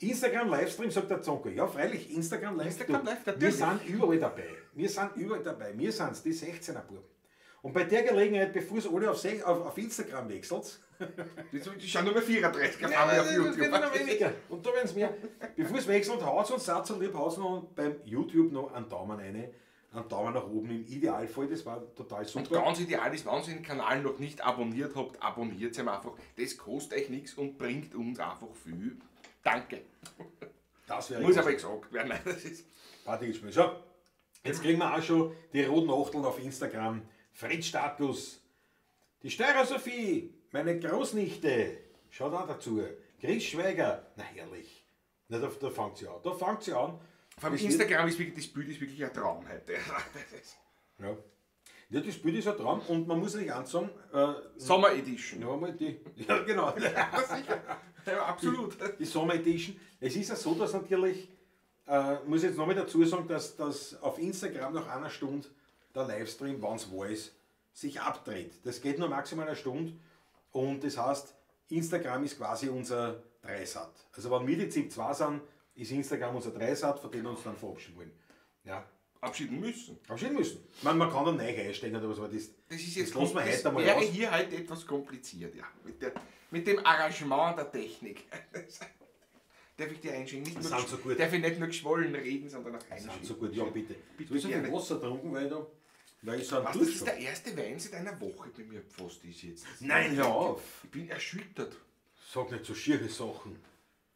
Instagram Livestream, sagt der Zonko. Ja, freilich, Instagram Livestream. Instagram Live, natürlich. Wir sind überall dabei. Wir sind überall dabei. Wir sind's, die 16er Buben. Und bei der Gelegenheit, bevor es alle auf Instagram wechselt, die schauen nur mehr 34 auf YouTube. Noch weniger. Und da werden es mehr. Bevor es wechselt, haut uns Satz und lieb, haut noch beim YouTube noch einen Daumen rein. Einen Daumen nach oben im Idealfall, das war total super. Und ganz ideal ist, wenn ihr den Kanal noch nicht abonniert habt, abonniert ihn einfach. Das kostet euch nichts und bringt uns einfach viel. Danke. Das wäre muss aber gesagt werden. Das ist Party gespielt. So, jetzt kriegen wir auch schon die roten Achteln auf Instagram. Fritz Status. Die Steirer Sophie, meine Großnichte, schaut auch dazu. Chris Schweiger, na herrlich. Na, da fängt sie an. Da fängt sie an. Vor allem Instagram ist wirklich, das Bild ist wirklich ein Traum heute. Ja. Ja, das Bild ist ein Traum und man muss nicht ansagen. Sommer Edition. Ja, mal die, ja, genau. Ja, sicher. Ja, absolut. Die Sommer Edition. Es ist ja so, dass natürlich Muss ich jetzt nochmal dazu sagen, dass das auf Instagram nach einer Stunde der Livestream, wenn es wahr ist, sich abdreht. Das geht nur maximal eine Stunde und das heißt, Instagram ist quasi unser Dreisat. Also wenn wir die ZIB 2 sind, ist Instagram unser Dreisat, von dem wir uns dann verabschieden wollen. Ja. Abschieden müssen. Abschieden müssen. Ich meine, man kann dann neu einsteigen oder was, aber das ist jetzt das lassen wir heute einmal wäre aus. Hier heute etwas kompliziert, ja. Mit dem Arrangement der Technik. Darf ich dir einschenken? Nicht nur sind so gut. Darf ich nicht nur geschwollen reden, sondern auch einschenken? Sind so gut, ja bitte. Bitte. Du willst so viel Wasser trinken, weil da... Weil ich so einen Was, das Durst ist habe. der erste Wein seit einer Woche bei mir fast ist jetzt. Nein, hör auf! Ich bin erschüttert. Sag nicht so schiere Sachen.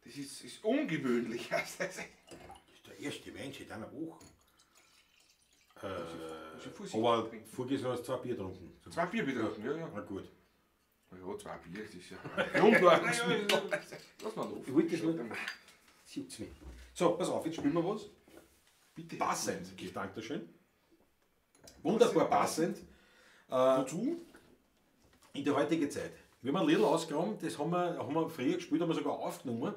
Das ist ungewöhnlich. Das ist der erste Wein seit einer Woche. Aber vorgestern hast du 2 Bier getrunken. 2 Bier getrunken, ja, ja. Na gut. Ja, 2 Bier, das ist ja Grundnahrungsmittel. Lass mal auf. Ich wollte das nur. Das juckt's mich. So, pass auf, jetzt spielen wir was. Bitte. Passend. Ich danke dir schön. Wunderbar passend. Wozu? In der heutigen Zeit. Wir haben ein Lied ausgegraben, das haben wir früher gespielt, haben wir sogar aufgenommen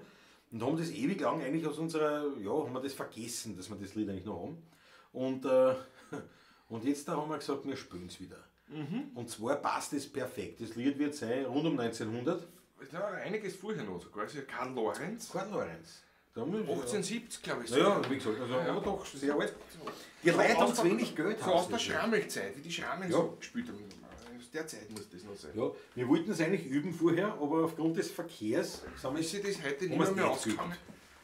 und haben das ewig lang eigentlich aus unserer, ja, haben wir das vergessen, dass wir das Lied eigentlich noch haben. Und jetzt da haben wir gesagt, wir spielen es wieder. Mhm. Und zwar passt es perfekt. Das Lied wird sein rund um 1900. Ja, einiges vorher noch sogar. Also Karl Lorenz. Karl Lorenz. Da haben wir, 1870, glaube ich. Naja, wie gesagt, also, ja, aber doch sehr alt. Die Leute haben zu wenig Geld. So aus der Schrammelzeit, wie die Schrammeln ja. so gespielt haben. Aus der Zeit muss das noch sein. Ja, wir wollten es eigentlich üben vorher, aber aufgrund des Verkehrs sind wir, ist sich das heute nicht mehr ausgegangen.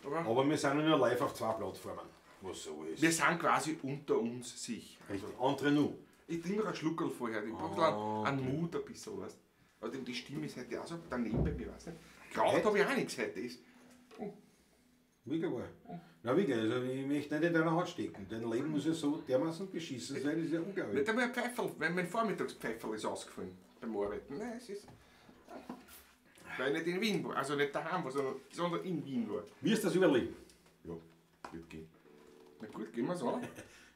Aber wir sind ja nur live auf 2 Plattformen. Was so ist. Wir sind quasi unter uns sich. Richtig, entre nous. Ich trinke noch einen Schluckerl vorher, ich brauche einen Mut ein bisschen, weißt du. Aber die Stimme ist heute auch so daneben bei mir, weißt du. Geraucht habe ich auch nichts heute. Ist. Oh. Wirklich wahr. Na wirklich, also ich möchte nicht in deiner Haut stecken. Dein Leben muss ja so dermaßen beschissen sein, das ist ja unglaublich. Nicht einmal ein Pfeiferl, mein Vormittagspfeiferl ist ausgefallen beim Arbeiten. Nein, es ist... Weil ich nicht in Wien war, also nicht daheim war, sondern in Wien war. Wie ist das überleben? Ja, wird gehen. Na gut, gehen wir's an.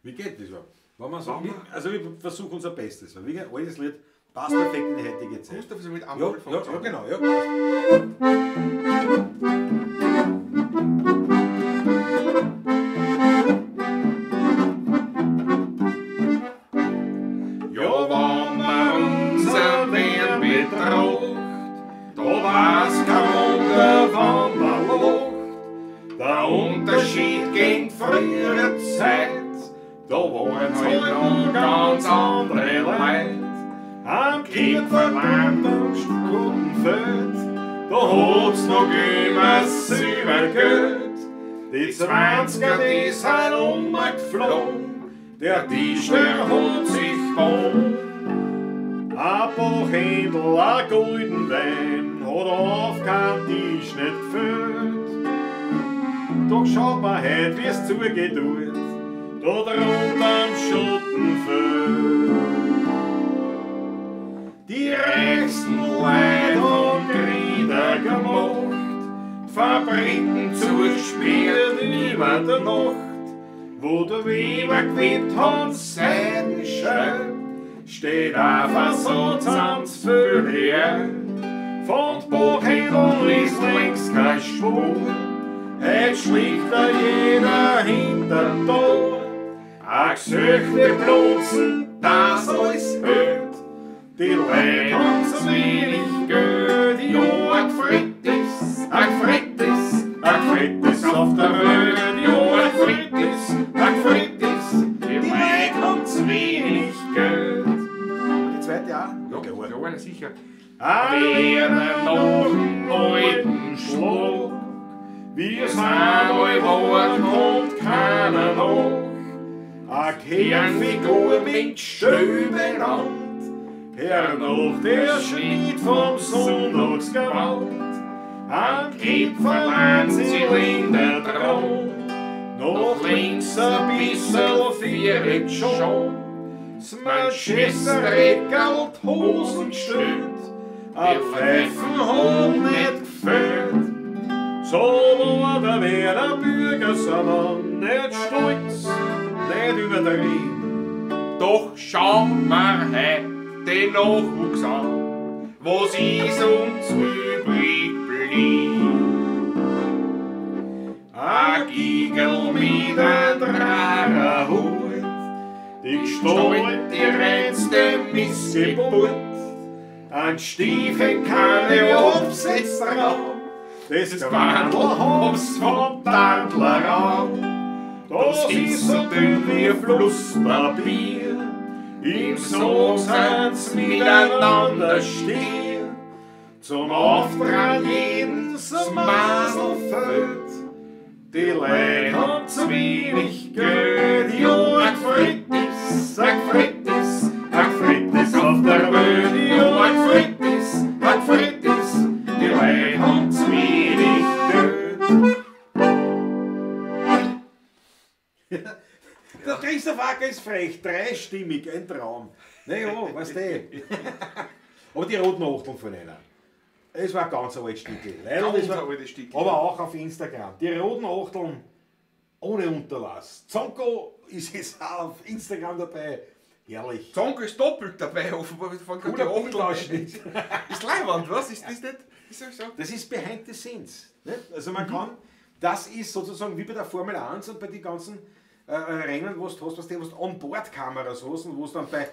Wie geht das überhaupt? Wenn man so, also wir versuchen unser Bestes. Weil wirklich, altes Lied passt perfekt in die heutige Zeit. Gustav ist mit ja, Ampel ja, ja, genau. Ja, passt. Ja, wenn man unser Wehr betracht, da war's kein Wunder, wenn man lacht. Der Unterschied gegen frühere Zeit, da waren's halt noch ganz andere Leute. Am Kipferland am Stundenfeld, da hat's noch immer Silbergeld. Die 20er, die sind umgeflogen, der Tischler hat sich geholt. Ein Buchhändel, ein golden Wein, hat auf kein Tisch nicht gefüllt. Doch schaut man heut, wie's zugeht, da drunter am Schottenfeld. Die reichsten Leute haben Krieder gemacht, Fabriken zugesperrt über der Nacht, wo der Weber gewebt hat, Seidenschön, steht einfach so ganz viel her. Von Buchhändeln ist längst kein Spur, heut schlägt da jeder hinterm Tor. A Gesöchte blunzen, das alles hört, die Leute haben zu wenig Geld. Ja, a Gfrittis, a Gfrittis, a Gfrittis auf der Welt. Ja, a Gfrittis, a Gfrittis, die Leute haben zu wenig Geld. Und die zweite auch? Ja, ja, ja, sicher. Wer noch einen alten Schlag, wir sind alle wahr, kommt keiner nach. A Kernfigur mit Stöbenrand, hernach der Schnitt vom Sonntagsgewand. Am Gipfel Zylinder dran, noch links ein bissel viereck schon. Das Manchester-Eckerl die Hosen gestellt, a Pfeifen hat nicht gefehlt. So war der Werder Bürgersammler nicht stolz, nicht übertrieben. Doch schauen wir heut den Nachwuchs an, was ist uns übrig blieb. A Ein Gigerl mit einem Drarerhut, die Gestalt, die reinste Missgeburt, ein Stiefeln keine Absetzraum, das Gewandl hab's vom Tandler an, das ist so dünn wie Flusspapier, im Sohn sind's miteinander stier, zum Auftrag jeden's Masel fällt, die Leute haben zu wenig Geld, ja, ein Frittes, ein Frittes, ein Frittes auf der Welt, ja, ein Frittes, ein Frittes, die Leute haben zu wenig Geld. Der Christoph Acker ist frech, dreistimmig, ein Traum. Naja, weißt du. Aber die roten Achteln von einer. Es war ganz ein altes Stickel. Leider, Ganz das war, ein altes Stickel. Aber auch auf Instagram. Die roten Achteln ohne Unterlass. Zonko ist jetzt auch auf Instagram dabei. Herrlich. Zonko ist doppelt dabei, offenbar. Wir fangen Cooler die Achteln Bildausschnitt. Ist Leiwand, was? Ist das nicht? Ist das so? Das ist behind the scenes. Ne? Also man kann, das ist sozusagen wie bei der Formel 1 und bei den ganzen Rennen, wo du hast, was du On-Board-Kameras hast und wo es dann bei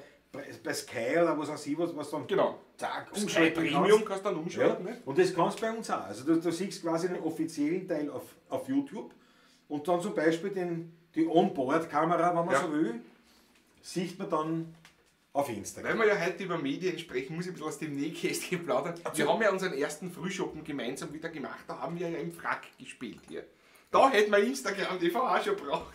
Sky oder was auch immer, was dann Genau. zack, Sky umschalten Premium kannst. kannst du dann Ja. umschalten. Ne? Und das kannst du bei uns auch. Also du siehst quasi den offiziellen Teil auf YouTube und dann zum Beispiel die On-Board-Kamera, wenn man Ja. so will, sieht man dann auf Instagram. Weil wir ja heute über Medien sprechen, muss ich ein bisschen aus dem Nähkästchen plaudern. Wir haben ja unseren ersten Frühschoppen gemeinsam wieder gemacht. Da haben wir ja im Frack gespielt hier. Da hätten wir Instagram TV auch schon gebraucht.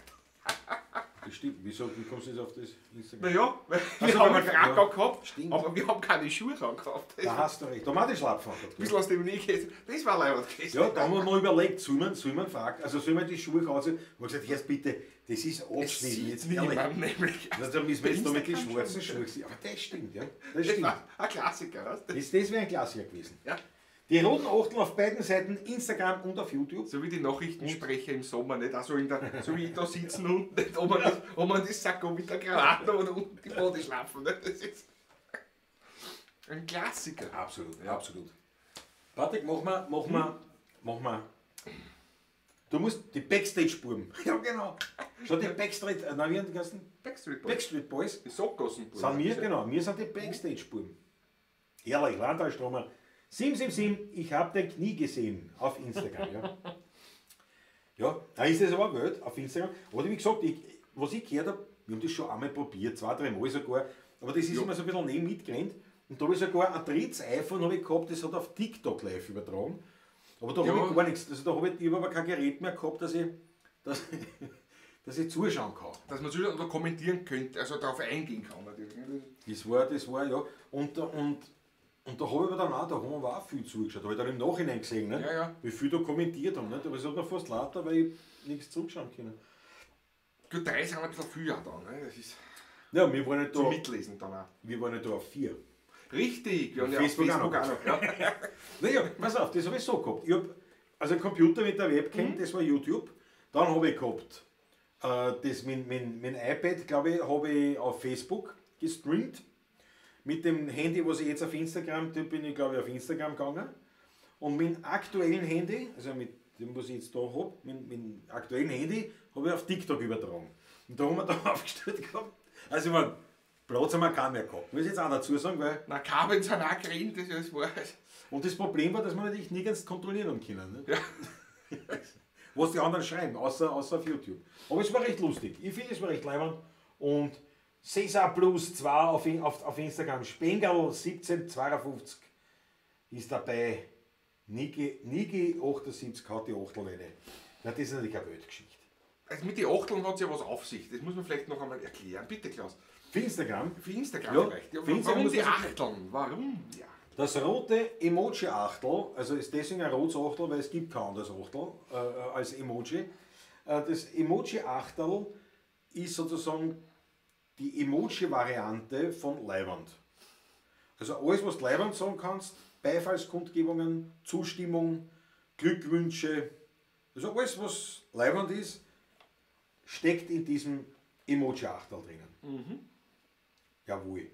Das stimmt. Wieso, wie kommst du jetzt auf das Instagram? Naja, weil wir Also, haben weil einen wir- Frack ja. angehabt, Stimmt. aber wir haben keine Schuhe angehabt. Das Da hast du recht. Da haben wir die Schlapfen angehabt. ein bisschen aus dem Nähkästchen. Das war leider gewesen. Ja, da haben wir mal überlegt, soll man fragen, also soll man die Schuhe kaufen? Und wir gesagt, erst bitte, das ist Es abgeschnitten, sieht jetzt ehrlich. niemand nämlich. Na, da müssen wir jetzt noch mit den Instagram schwarzen schon. Schuhen sehen. Aber das stimmt, ja. Das Das stimmt. war ein Klassiker, weißt du? Das wäre ein Klassiker gewesen. Ja. Die roten Achteln auf beiden Seiten, Instagram und auf YouTube. So wie die Nachrichtensprecher im Sommer, nicht? Also in der, so wie ich da sitzen unten, nicht? Ob man das Sakko mit der Krawatte oder unten die Bodyschlafen. Nicht? Das ist ein Klassiker. Absolut, absolut. Patrick, mach mal. Du musst die Backstage-Buben. Ja, genau. Schon die Backstreet, nein, wie haben die ganzen? Backstreet Boys. Backstreet Boys. Die Sackgassenbuben. Sind wir, genau, wir sind die Backstage-Buben. Ehrlich, Landalstromer. 777, ich habe dein Knie gesehen auf Instagram. Ja, ja, da ist es aber Welt auf Instagram. Aber wie gesagt, was ich gehört habe, wir haben das schon einmal probiert, 2, 3 Mal sogar, aber das ist Ja. immer so ein bisschen neben mitgerannt. Und da habe ich sogar ein drittes iPhone habe ich gehabt, das hat auf TikTok live übertragen. Aber da Ja. habe ich gar nichts. Also da habe ich aber kein Gerät mehr gehabt, dass ich zuschauen kann. Dass man zuschauen oder kommentieren könnte, also darauf eingehen kann natürlich. Das war, ja. Und da habe ich aber dann auch, da haben wir auch viel zugeschaut. Da habe ich dann im Nachhinein gesehen, ne? Ja, ja. Wie viel da kommentiert haben. Nicht? Aber es hat mir fast lauter, weil ich nichts zuschauen können. Gut, 3 sind ein bisschen viel auch da, ne? Das ist Ja, wir waren nicht zum da, Mitlesen dann auch. wir waren nicht da auf 4. Richtig, wir haben ja auf Facebook Facebook auch auch noch. noch. Ja. Naja, pass auf, das habe ich so gehabt. Ich hab, also einen Computer mit der Webcam, das war YouTube. Dann habe ich gehabt, das mein iPad, glaube ich, habe ich auf Facebook gestreamt. Mit dem Handy, was ich jetzt auf Instagram, da bin ich, glaube ich, auf Instagram gegangen. Und mit dem aktuellen Handy, also mit dem, was ich jetzt da habe, mit dem aktuellen Handy, habe ich auf TikTok übertragen. Und da haben wir da aufgestellt gehabt. Also ich meine, Platz haben wir keinen mehr gehabt. Muss ich jetzt auch dazu sagen, weil. Na, Kabeln sind auch gerannt, das war. Und das Problem war, dass wir natürlich nirgends kontrollieren haben können. Ne? Ja. Was die anderen schreiben, außer auf YouTube. Aber es war recht lustig. Ich finde, es war recht leibend. Und Cesar Plus 2 auf Instagram, Spengerl 1752 ist dabei. Niki 78 hat die Achtel rein. Na, das ist natürlich eine Weltgeschichte. Also mit den Achteln hat es ja was auf sich. Das muss man vielleicht noch einmal erklären. Bitte, Klaus. Für Instagram? Für Instagram Ja, vielleicht. Ja, für Instagram warum muss die man sich- Achteln? Warum? Ja. Das rote Emoji-Achtel, also ist deswegen ein rotes Achtel, weil es gibt kein anderes Achtel als Emoji. Das Emoji-Achtel ist sozusagen die Emoji-Variante von Leiwand. Also alles, was du Leiwand sagen kannst, Beifallskundgebungen, Zustimmung, Glückwünsche, also alles, was Leiwand ist, steckt in diesem Emoji-Achtel drinnen. Mhm. Jawohl.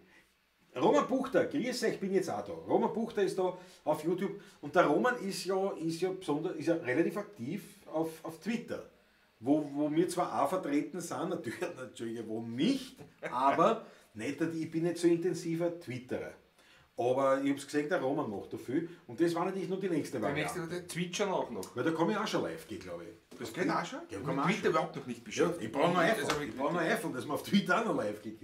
Roman Buchter, grüß euch, ich bin jetzt auch da. Roman Buchter ist da auf YouTube und der Roman ist ja besonders, ist ja relativ aktiv auf Twitter, wo wir zwar auch vertreten sind, natürlich wo nicht, aber nicht, ich bin nicht so intensiver Twitterer. Aber ich habe es gesehen, der Roman macht dafür. Und das war natürlich nur die nächste Variante. Der nächste, der Twitchern auch noch. Weil da komme ich auch schon live gehen, glaube ich. Das geht auch schon? Ja, kann man Twitter überhaupt noch nicht beschäftigt. Ja, ich brauche noch iPhone. Ich brauche noch iPhone, dass man auf Twitter auch noch live geht.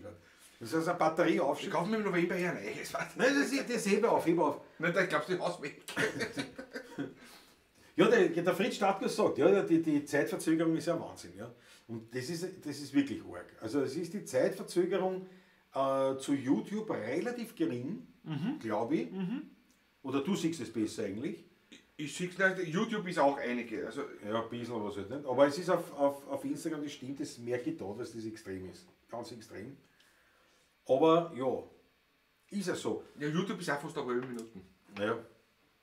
Das ist eine Batterie aufschieben. Ich kaufe mir im November her ein neues. Nein, das hebe auf, hebe auf. Nein, ich glaube, die Haus weg. Ja, der Fritz Stadtger sagt, ja, die Zeitverzögerung ist ja Wahnsinn. Ja. Und das ist wirklich arg. Also es ist die Zeitverzögerung zu YouTube relativ gering, glaube ich. Mhm. Oder du siehst es besser eigentlich. Ich sehe es nicht, YouTube ist auch einige. Also ja, ein bisschen was halt nicht. Aber es ist auf Instagram, das stimmt, das merke ich da, dass das extrem ist. Ganz extrem. Aber ja, ist ja so. Ja, YouTube ist auch fast eine halbe Minute. Ja,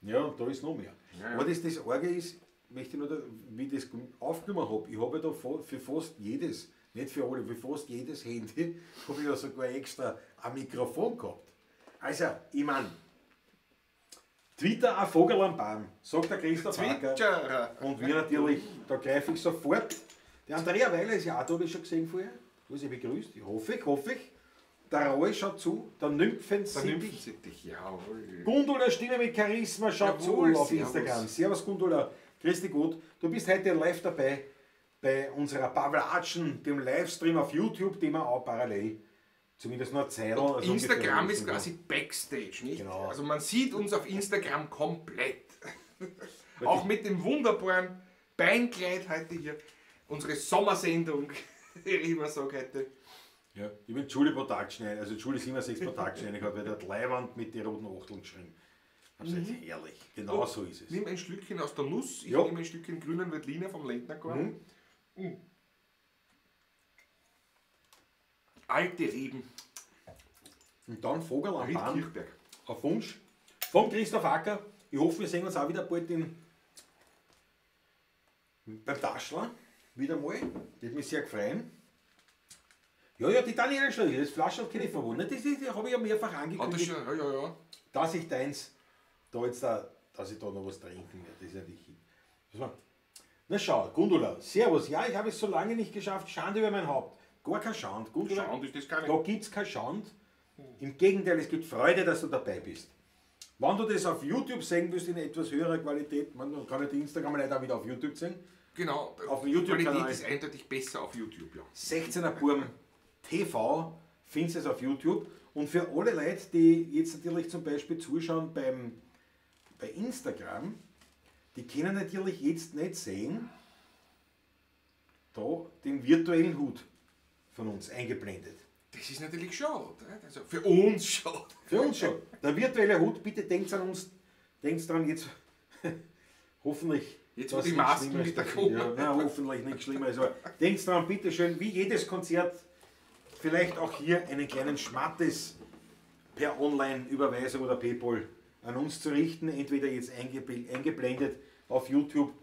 ja, und da ist noch mehr. Ja, ja. Aber das Arge ist, möchte ich nur, wie ich das aufgenommen habe, ich habe ja da für fast jedes, nicht für alle, für fast jedes Handy, habe ich ja sogar extra ein Mikrofon gehabt. Also, ich meine, Twitter ein Vogel am Baum, sagt der Christoph Acker. Und wir natürlich, da greife ich sofort. Der Andrea Weiler ist ja auch da, habe ich schon gesehen vorher. Wo sie begrüßt, ich hoffe ich. Der Roy schaut zu, der Nymphensittich. Jawohl. Gundula, Stimme mit Charisma, schaut jawohl, zu auf Instagram. Servus Gundula, grüß dich gut. Du bist heute live dabei bei unserer Pavlatschen, dem Livestream auf YouTube, den wir auch parallel, zumindest nur Zeit. Also Instagram ist quasi Backstage, nicht? Genau. Also man sieht uns auf Instagram komplett. Auch mit dem wunderbaren Beinkleid heute hier. Unsere Sommersendung, wie ich immer sage heute. Ja, ich bin Schule pro Tag schnell, also Schule 67 pro Tag schnell, ich habe der Leihwand mit den roten Achteln geschrieben. Das ist herrlich, genau so ist es. Nimm ein Schlückchen aus der Nuss, ich nehme ein Stückchen grünen Veltliner vom Lendnergarten. Mhm. Mhm. Alte Reben. Und dann Vogel am Bahn, auf Wunsch vom Christoph Acker. Ich hoffe, wir sehen uns auch wieder bald beim Taschler. Wieder mal, das würde mich sehr freuen. Ja, ja, die Daniela Schlögl, das Flaschel kenne ich von wo. Das habe ich ja mehrfach angekündigt. Hat das schon, ja, ja. Dass ich deins, da jetzt da, dass ich da noch was trinken werde. Das ist natürlich. Na schau, Gundula, servus. Ja, ich habe es so lange nicht geschafft. Schande über mein Haupt. Gar kein Schand. Gundula, Schand ist das keine. Da gibt es kein Schand. Im Gegenteil, es gibt Freude, dass du dabei bist. Wenn du das auf YouTube sehen willst, in etwas höherer Qualität, man kann ja die Instagram-Leute auch wieder auf YouTube sehen. Genau, auf dem YouTube-Kanal. Qualität ist eindeutig besser auf YouTube, ja. 16er Burm TV findest du es auf YouTube. Und für alle Leute, die jetzt natürlich zum Beispiel zuschauen bei Instagram, die können natürlich jetzt nicht sehen, da den virtuellen Hut von uns eingeblendet. Das ist natürlich schade. Also für uns schade. Für uns schon. Der virtuelle Hut, bitte denkt an uns, denkt dran jetzt, hoffentlich. Jetzt, wo die Masken wieder kommen. Ja, nein, hoffentlich nichts schlimmer ist. Aber denkt dran, bitte schön, wie jedes Konzert, vielleicht auch hier einen kleinen Schmattes per Online-Überweisung oder PayPal an uns zu richten. Entweder jetzt eingeblendet auf YouTube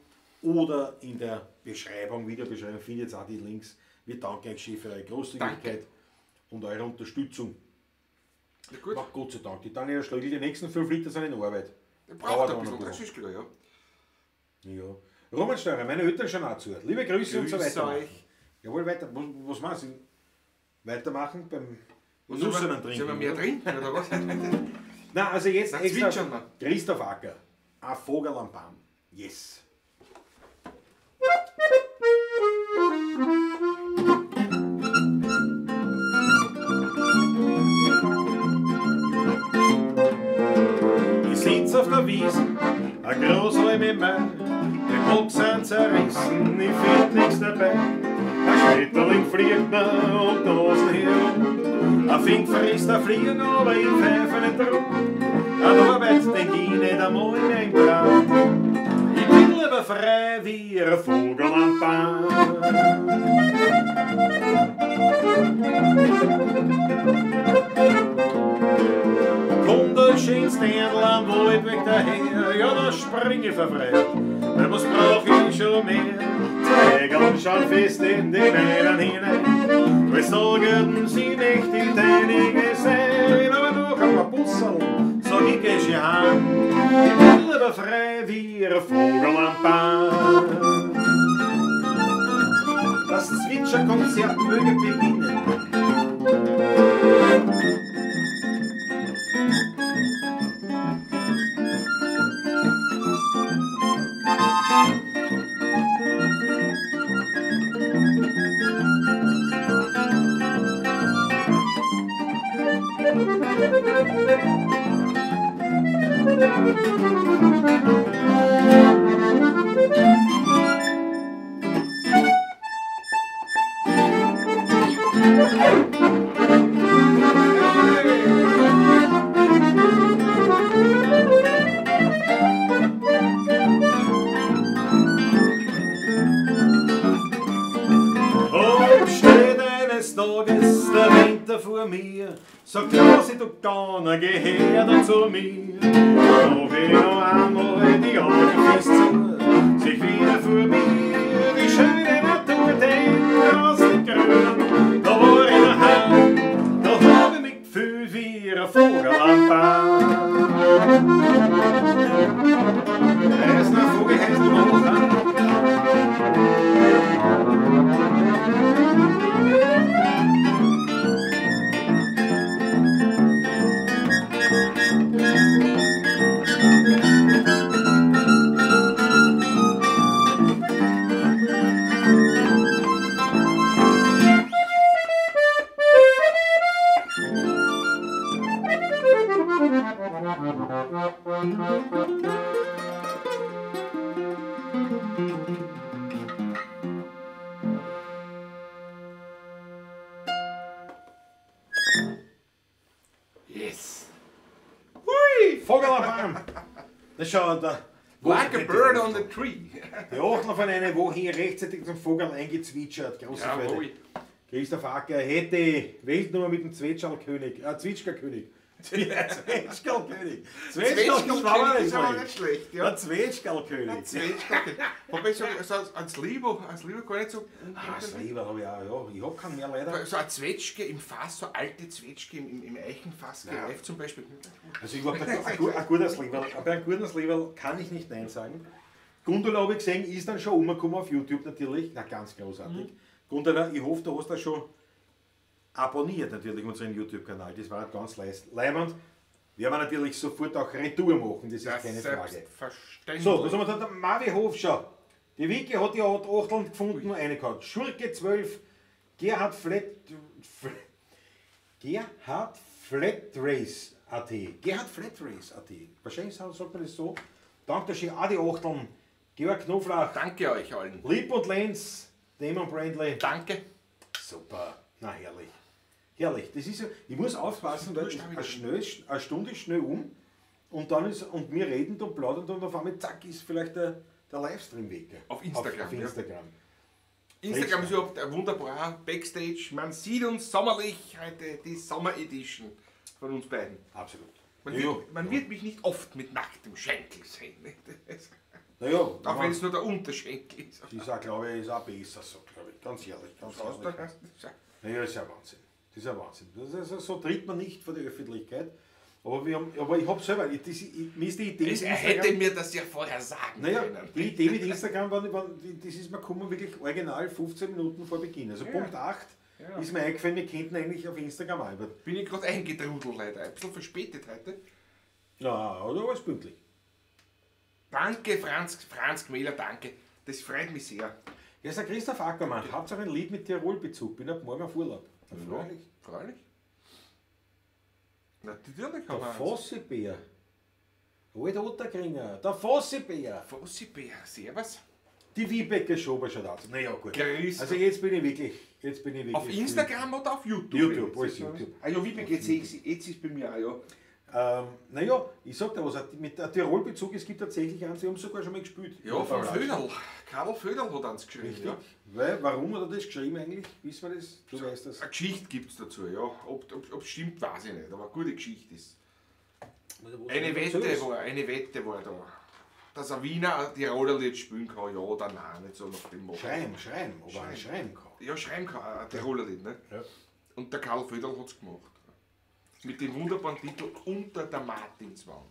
oder in der Beschreibung, Videobeschreibung, findet ihr auch die Links. Wir danken euch schön für eure Großzügigkeit und eure Unterstützung. Ja, gut. Ach, Gott sei Dank. Die Daniela Schlögl, die nächsten 5 Liter sind in Arbeit. Der braucht ein bisschen, das ist klar, ja. Ja. Roman Steurer, meine Eltern schauen auch zu. Liebe Grüße und so weiter. Euch. Jawohl, weiter. Was meinst du? Weitermachen beim Nussenen trinken. Sollen wir mehr trinken oder was? Nein, also jetzt na, extra Christoph Acker. Ein Vogel am Baum. Yes. Ich sitz auf der Wiese, ein Großhalm im Mai, die Bock sind zerrissen, ich find nichts dabei. Ein Schmetterling fliegt mir um die Hosen herum, ein Fink frisst ein Fliegen, aber ich pfeife nicht drum. An Arbeit denk ich nicht einmal mehr im Traum. Ich bin lieber frei wie ein Vogel am Baum. Kommt das schönste Land weit weg daher, ja, da spring ich verfreit, weil was brauch ich schon mehr? Zwei schauen fest in die Meeren hinein, weil sagen, sie möchte ich deinige sein, aber noch ein paar Busserl, sag ich, geh schon heim. Ich bin lieber frei wie ein Vogel am Baum. Konzert möge beginnen. Und steht eines Tages der Winter vor mir, sagt Klausi, du Gauner, geh her da zu mir. Mach ich noch einmal die Augen fest zu, sich wieder vor mir die schöne Natur, den draußen grün. Da war ich daheim, da hab ich mich gefühlt wie ein Vogel am Baum. Er ist ein Vogel, heißt noch. Yes! Hui! Vogel am Baum! Das schaut da. Like a bird on the tree. Die Achtel von einer Woche hier rechtzeitig zum Vogel eingezwitschert. Große Freude. Christoph Acker hätte Weltnummer mit dem Zwetschgerkönig. Zwetschgerkönig. Zwetschgerkönig. Zwetschgerkönig ist aber nicht schlecht. Ja. Der Zwetschgerkönig. Zwetschgerkönig. Wobei so als Lieber gar nicht so. Ah, Lieber habe ich auch, ja. Ich habe keinen mehr leider. So eine Zwetschge im Fass, so alte Zwetschge im Eichenfass gereift zum Beispiel. Also ich glaube, ein gutes Lieberl, aber ein gutes Lieberl kann ich nicht nein sagen. Gundula habe ich gesehen, ist dann schon umgekommen auf YouTube natürlich. Na, ganz großartig. Mhm. Gundula, ich hoffe, du hast da schon abonniert natürlich unseren YouTube-Kanal. Das war ganz leibend. Werden wir natürlich sofort auch Retour machen, das ist keine Frage. Selbstverständlich. So, was haben wir da? Der Mavi Hof schon. Die Vicky hat ja Achteln gefunden, eine gehabt. Schurke 12, Gerhard Flatrace AT. Gerhard Flatrace AT. Wahrscheinlich sagt man das so. Danke schön, auch die Achteln. Georg Knoflach. Danke euch allen. Lieb und Lenz, Damon Brandley. Danke. Super. Na herrlich. Herrlich. Das ist ja, ich muss aufpassen, weil eine Stunde ist schnell um und dann ist, und wir reden und plaudern und auf einmal zack ist vielleicht der Livestream weg. Auf Instagram. Auf Instagram. Ja. Instagram ist überhaupt ein wunderbarer Backstage. Man sieht uns sommerlich heute, die Sommer Edition von uns beiden. Absolut. Man wird mich nicht oft mit nacktem Schenkel sehen. Naja, auch wenn es nur der Unterschenkel ist. Das ist auch, glaube ich, ist auch besser so, glaube ich. Ganz ehrlich. Ganz ehrlich. Naja, das ist ja Wahnsinn. Das ist ja Wahnsinn. Das ist, so tritt man nicht vor die Öffentlichkeit. Aber, aber ich habe selber, mir ist die Idee mit Instagram, hätte mir das ja vorher sagen können. Die Idee mit Instagram, das ist mir gekommen, wirklich original 15 Minuten vor Beginn. Also ja. Punkt 8 ist mir eingefallen, wir könnten eigentlich auf Instagram auch. Bin ich gerade eingetrudelt leider, ein bisschen verspätet heute. Ja, oder alles pünktlich. Danke Franz Gmäler, danke. Das freut mich sehr. Ja, ist der Christoph Ackermann. Hauptsache ein Lied mit Tirol-Bezug. Bin ab morgen auf Urlaub. Ja, freilich. Freilich. Natürlich. Der Fossibär. Alter Otterkringer. Der Fossibär. Fossibär, servus. Die Wiebeke Schober schaut aus. Naja, gut. Grüß. Also jetzt bin ich wirklich. Jetzt bin ich wirklich. Auf Instagram oder auf YouTube? YouTube, alles YouTube. Ah ja, Wiebeke, jetzt ist es bei mir auch, ja. Naja, ich sag dir was, mit Tirol-Bezug, es gibt tatsächlich einen, sie haben sogar schon mal gespielt. Ja, von Föderl. Karl Föderl hat eins geschrieben. Richtig. Ja. Weil, warum hat er das geschrieben eigentlich? Wissen wir das? Du weißt das. Eine Geschichte gibt es dazu, ja. Ob es stimmt, weiß ich nicht, aber eine gute Geschichte ist. Eine Wette war da. Dass ein Wiener ein Tiroler Lied spielen kann, ja oder nein, nicht so nach dem Motto. Schreiben, ob er schreiben kann. Ja, schreiben kann, ein Tiroler Lied, ne? Ja. Und der Karl Föderl hat es gemacht. Mit dem wunderbaren Titel Unter der Martinswand.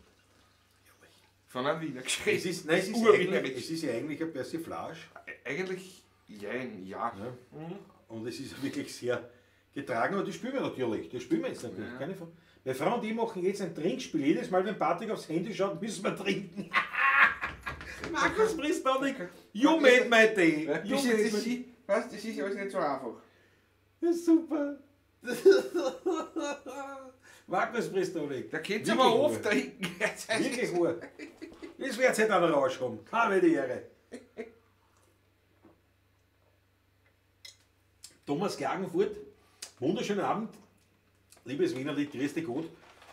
Von einem Wiener geschrieben. Es ist ja eigentlich eine Persiflage. Eigentlich, jein, ja. Ja. Mhm. Und es ist wirklich sehr getragen, aber das spielen wir natürlich. Das spielen wir jetzt natürlich. Ja. Keine Frage. Meine Frau und ich machen jetzt ein Trinkspiel. Jedes Mal, wenn Patrick aufs Handy schaut, müssen wir trinken. Markus Pristonic, you made my day. You made my day. Weißt, das ist alles nicht so einfach. Das ist super. Markus Pristonic. Da könnt ihr aber oft trinken. Wirklich gut. Das wird jetzt auch noch rauskommen. Habe die Ehre. Thomas Klagenfurt, wunderschönen Abend. Liebes Wienerlied, grüß dich gut.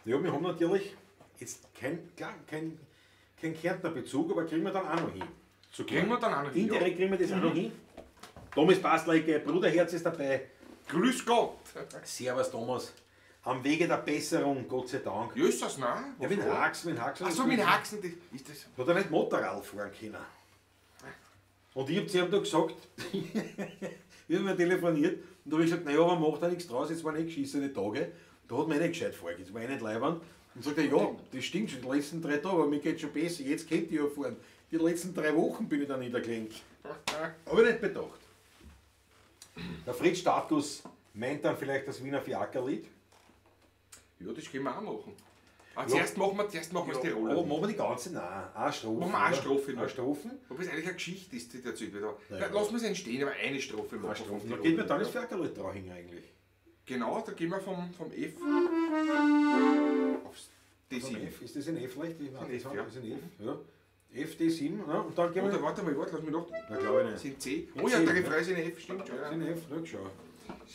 Ja, wir haben natürlich jetzt kein Kärntner Bezug, aber kriegen wir dann auch noch hin. So kriegen wir dann auch noch hin. Indirekt kriegen wir das auch noch hin. Thomas Bastleike, Bruderherz ist dabei. Grüß Gott! Servus Thomas. Am Wege der Besserung, Gott sei Dank. Ja, ist das, nein? Ja, mit Haxen, mit Haxen. Achso, mit Haxen, das ist das. Hat er nicht Motorrad fahren können. Und ich hab zu ihm da gesagt, wir haben telefoniert und da hab ich gesagt, naja, aber macht da nichts draus, jetzt waren eh geschissene Tage. Da hat man eh nicht gescheit fahren, jetzt war eh nicht leibend. Und sagt er, ja, das stimmt schon, die letzten 3 Tage, aber mir geht schon besser, jetzt könnt ihr ja fahren. Die letzten 3 Wochen bin ich da niedergelegen. Hab ich nicht bedacht. Der Fritz Status meint dann vielleicht das Wiener Fiakerlied. Ja, das können wir auch machen. Aber ja. Zuerst machen wir das Tiroler. Aber machen wir die ganze? Nein, eine Strophe. Machen wir eine Strophe. Eine Strophe. Wobei es eigentlich eine Geschichte ist, die dazu wird. Ja. Lass uns entstehen, aber eine Strophe machen. Eine Strophe. Da geht mir dann das Fiakerlied drauf hin eigentlich. Genau, da gehen wir vom F aufs D7. F. Ist das in F leicht? Ich weiß, das ist in F, ja. F, D7, ne? Und dann gehen wir. Oder warte mal, warte, lass mich noch. Na, glaube ich nicht. Sind C. Oh ja, der Refrain ist in F, stimmt schon. Ja. Sind F, ne, schau.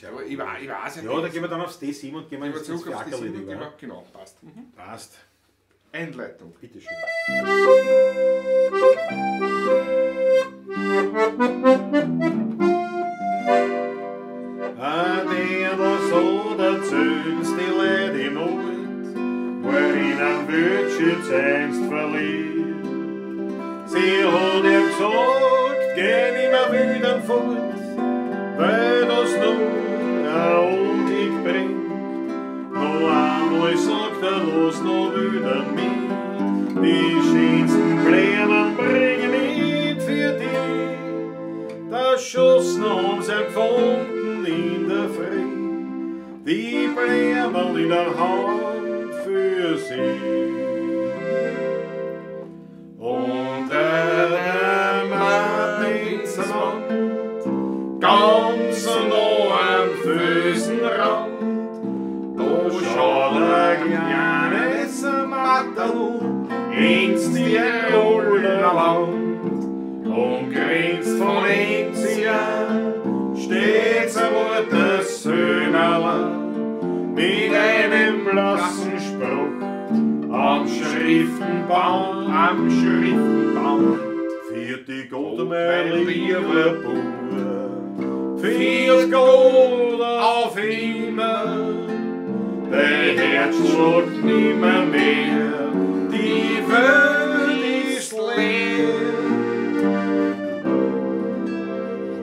Ja, aber ich weiß ja. Ja, da gehen wir dann aufs D7 und gehen wir ins zurück aufs D7 und gehen wir, genau, passt. Mhm. Passt. Einleitung. Bitteschön. A der so der zöhnst die Leute im Ort, war in einem Wildschütz einst verliebt. Sie hat ihm gesagt, geh nimmer wieder fort, weil das nur ein Unglück bringt. Noch einmal sagt er, lass noch wieder mit, die schönsten Blumen bringen nicht für dich. Der Schuss noch haben sie gefunden in der Früh, die Blumen in der Hand für sie. Unter dem Martinswand, ganz nah am Füßenrand, da schaut ein kleines Matterl ins Tiroler Land und grinst von Enzian stets ein gutes Söhnerl mit einem blassen Spruch am Schriftenbaum, am Schriftenbaum. Viert Gott, mein lieber Bub, viert Gott auf immer, dein Herz schlagt nimmer mehr, die Welt ist leer.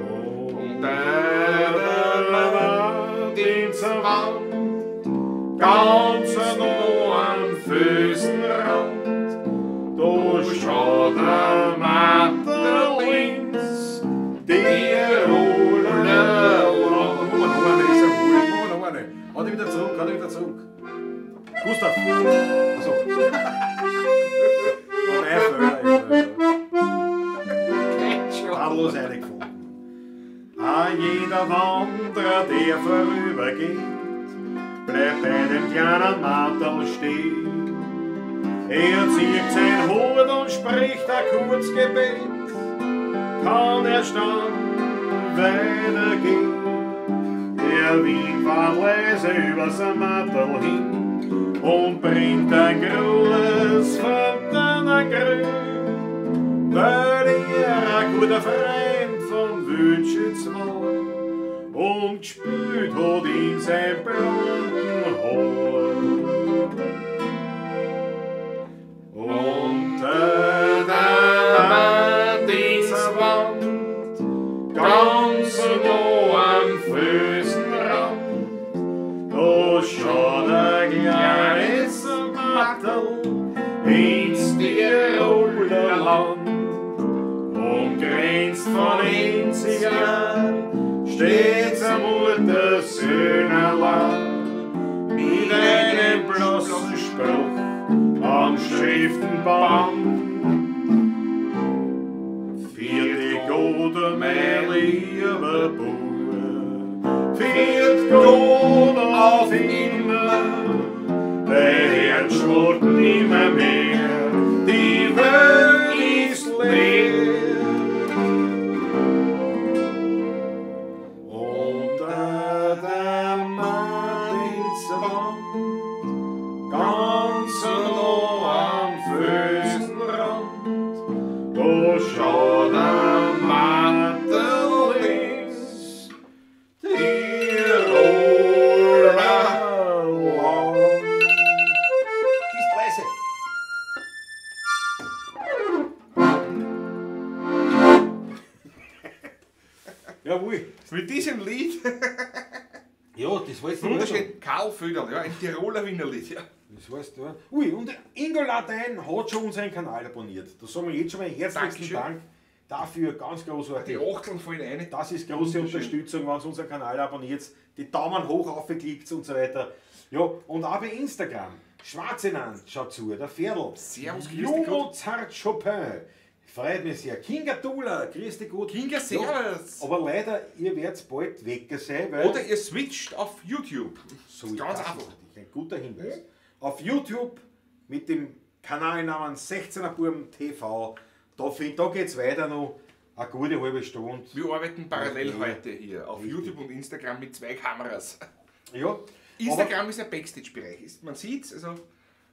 Und der Martinswand, ganz nah am Füßenrand, da schaut der Matterl ins Tiroler Land. Noch eine, ist ja wurscht. Noch eine. Hau dich wieder zurück, hau dich wieder zurück. Gustav. Achso. Tadellos eingefunden. Ah, jeder Wanderer, der vorübergeht, bleibt bei dem kleinen Matterl stehen. Er zieht sein Hut und spricht ein Kurzgebet, kann erst dann weitergehen. Der Wind fährt leise übers Matterl hin und bringt ein Gruß von Tannengrün, weil er ein guter Freund vom Wildschütz war und gespült hat ihm sein blonden Haar. Unter der Martinswand, ganz nah am Füßenrand, da schaut ein kleines Matterl ins Tiroler Land und grinst von Enzian stets. elften Band. Viert Gott, mein lieber Bub, viert Gott auf immer, der Herz schlägt nimmer mehr, die Welt ist leer. Unter der Martinswand, ganz nah am Felsenrand, da schaut der Mantel ins Tiroler Land. Bist leise. Jawohl. Mit diesem Lied, Ja, das war jetzt noch wunderschön, Karl Föderl, ja, ein Tiroler Wienerlied. Ja. Das weißt du, ja. Ui, und Ingo Latein hat schon unseren Kanal abonniert. Da sagen wir jetzt schon mal herzlichen Dankeschön. Dank dafür, ganz großartig. Die Achteln fallen rein. Das ist große Unterstützung, wenn ihr unseren Kanal abonniert, die Daumen hoch aufgeklickt und so weiter. Ja, und auch bei Instagram. Schwarzenand schaut zu, der Ferdl. Servus, grüß dich Gott. Mozart Chopin. Freut mich sehr. Kinga Tula, grüß dich Gott. Kinga, servus. Ja, aber leider, ihr werdet bald weg sein, weil... Oder ihr switcht auf YouTube. So ist ganz das einfach. natürlich ein guter Hinweis. Auf YouTube mit dem Kanalnamen 16er Burm TV, da geht es weiter noch eine gute halbe Stunde. Wir arbeiten parallel Ja. heute hier auf Richtig. YouTube und Instagram mit 2 Kameras. Ja, Instagram ist ein Backstage-Bereich. Man sieht es, also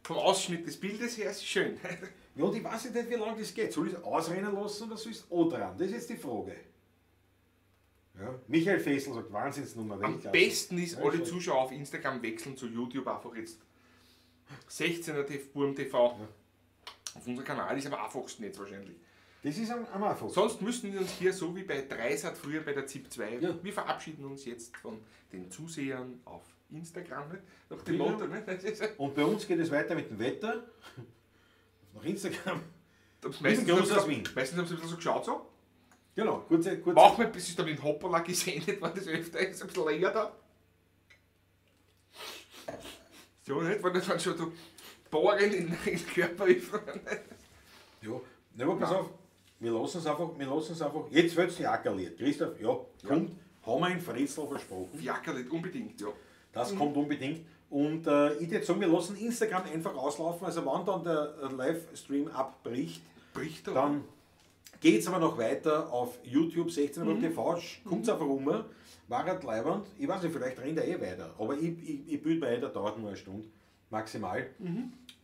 vom Ausschnitt des Bildes her ist es schön. Aber, ja, und ich weiß nicht, wie lange das geht. Soll ich es ausrennen lassen oder soll ich es auch dran? Das ist jetzt die Frage. Ja. Michael Fessel sagt, Wahnsinnsnummer. Am Weltklasse. besten ist, Ja, alle schon. Zuschauer auf Instagram wechseln zu YouTube einfach jetzt. 16er Burm TV. Auf unserem Kanal ist am einfachsten jetzt wahrscheinlich. Das ist am einfachsten. Sonst müssen wir uns hier, so wie bei Dreisat früher bei der ZIB 2, Ja. wir verabschieden uns jetzt von den Zusehern auf Instagram, ne? Nach dem Ja. Motto. Ne? Das ist, Und bei uns geht es weiter mit dem Wetter. Nach Instagram. meistens Gruß haben aus sie- Wien. Meistens haben sie ein bisschen so geschaut, so. Genau, kurze. Manchmal bis es dann in Hoppala gesendet, war das öfter, ist ein bisschen länger da. So, nicht? Weil das waren schon so Bohren in den Körper. Ja, na, aber pass auf, wir lassen es einfach, jetzt wird's Jackerlied. Christoph, ja, kommt, haben wir in Fritzl versprochen. Jackerlied, unbedingt, ja. Das kommt unbedingt. Und ich würde sagen, wir lassen Instagram einfach auslaufen. Also wenn dann der Livestream abbricht, Bricht er. dann geht es aber noch weiter auf YouTube 16 TV, kommt es einfach um. War halt leiwand. Ich weiß nicht, vielleicht rennt er eh weiter. Aber ich bilde mir ein, der dauert nur eine Stunde maximal.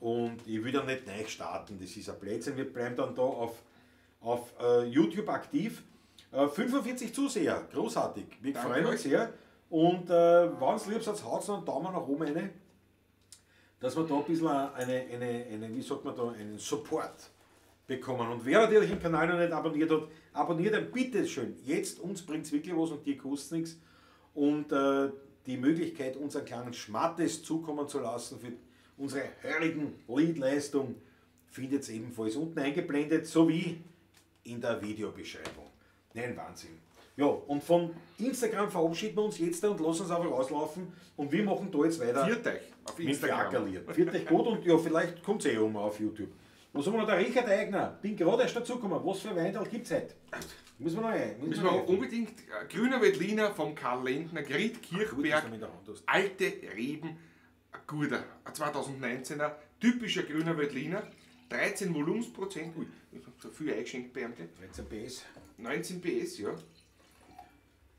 Und ich will dann nicht neu starten, das ist ein Blödsinn. Wir bleiben dann da auf YouTube aktiv. 45 Zuseher, großartig. Wir Danke freuen uns euch. sehr. Und wenn es lieb seid, haut einen Daumen nach oben rein, dass wir da ein bisschen eine, wie sagt man da, einen Support bekommen. Und wer natürlich den Kanal noch nicht abonniert hat, abonniert ihn bitte schön. Jetzt, uns bringt es wirklich was und dir kostet nichts. Und die Möglichkeit, uns einen kleinen Schmattes zukommen zu lassen für unsere heurigen Liedleistung, findet ihr ebenfalls unten eingeblendet, sowie in der Videobeschreibung. Nein, Wahnsinn. Ja, und von Instagram verabschieden wir uns jetzt und lassen uns einfach auslaufen. Und wir machen da jetzt weiter. Viert euch auf Mit Instagram. Fiakerlied. Viert euch gut und ja, vielleicht kommt es eh um auf YouTube. Was haben wir noch? Der Richard Eigner. Bin gerade erst dazugekommen. Was für Weintal gibt es heute? Müssen wir noch ein. Müssen wir unbedingt Grüner Veltliner vom Karl Lendner, Griet Gut, dass Kirchberg, du mit der Hand hast. alte Reben, ein guter, ein 2019er, typischer Grüner Veltliner, 13 Volumensprozent, ui, ich hab so viel eingeschenkt bei ihm, gell? 13 PS. 19 PS, ja.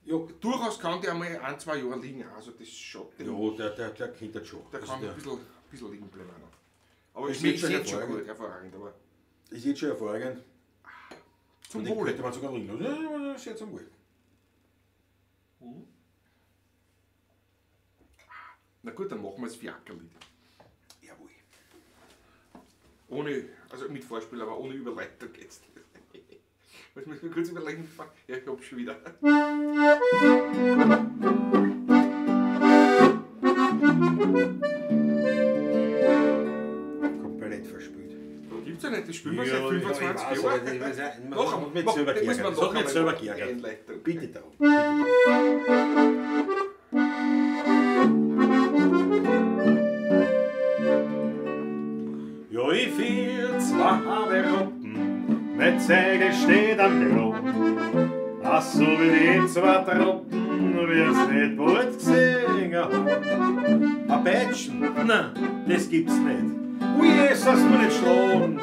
Ja, Durchaus kann der einmal ein, zwei Jahre liegen, also das schaut dem, ja der kennt das schon. der Also kann der ein bisschen liegen bleiben auch noch. Aber Ist es schmeckt jetzt schon jetzt schon hervorragend. gut, hervorragend, aber ist jetzt schon hervorragend. zum Und den Wohle. könnte man sogar liegen lassen. Ja, sehr zum Wohl. Na gut, dann machen wir das Fiakerlied. Jawohl. Ohne, also mit Vorspiel, aber ohne Überleitung jetzt. Was muss ich mir kurz überlegen? Ja, ich hab schon wieder. Komplett verspielt. Gibt's ja nicht, das spielen wir seit 25 ich weiß, Jahren. aber ich weiß ja, man Noch hat einmal, mich mach- selber das muss geärgert. man Das noch hat mich einmal selber machen, die geärgert. Einleitung. Bitte darum. Bitte darum. Ja, Ja, ich fiel zwei Haberotten, mein Zeigel steht am Grund. Ach, so wie die zwei Truppen, wir's nicht bald gesehen haben. Ein Peitschen, nein, das gibt's nicht. Ui, Jesus, mir nicht schlagen.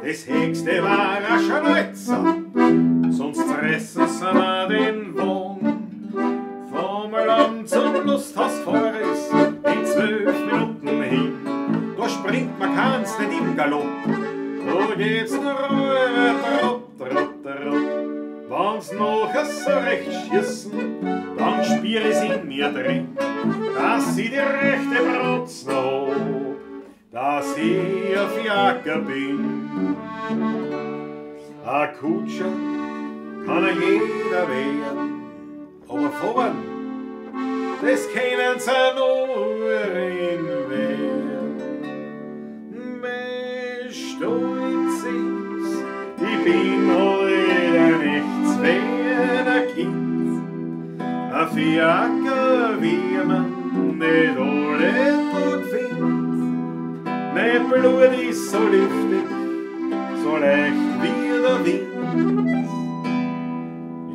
Das höchste war ein Schnäuzer, sonst zerrissen sie mir den Wagen. Vom Land zum Lusthaus Forest in 12 Minuten hin. Da springt man keins nicht im Galopp, da geht's nur Trott, Trott, Trott. Wenn's nachher so recht schießen, dann spür ich's in mir drin, dass ich die rechte Brotz noch hab, dass ich ein Fiaker bin. Ein Kutscher kann ja jeder werden, aber fahren, das können sie nur in Wien. Mein Stolz ist, ich bin heute nichts mehr ein Kind. Ein Fiaker, wie man nicht alle Tag findet. Mein Blut ist so luftig, so leicht wie der Wind.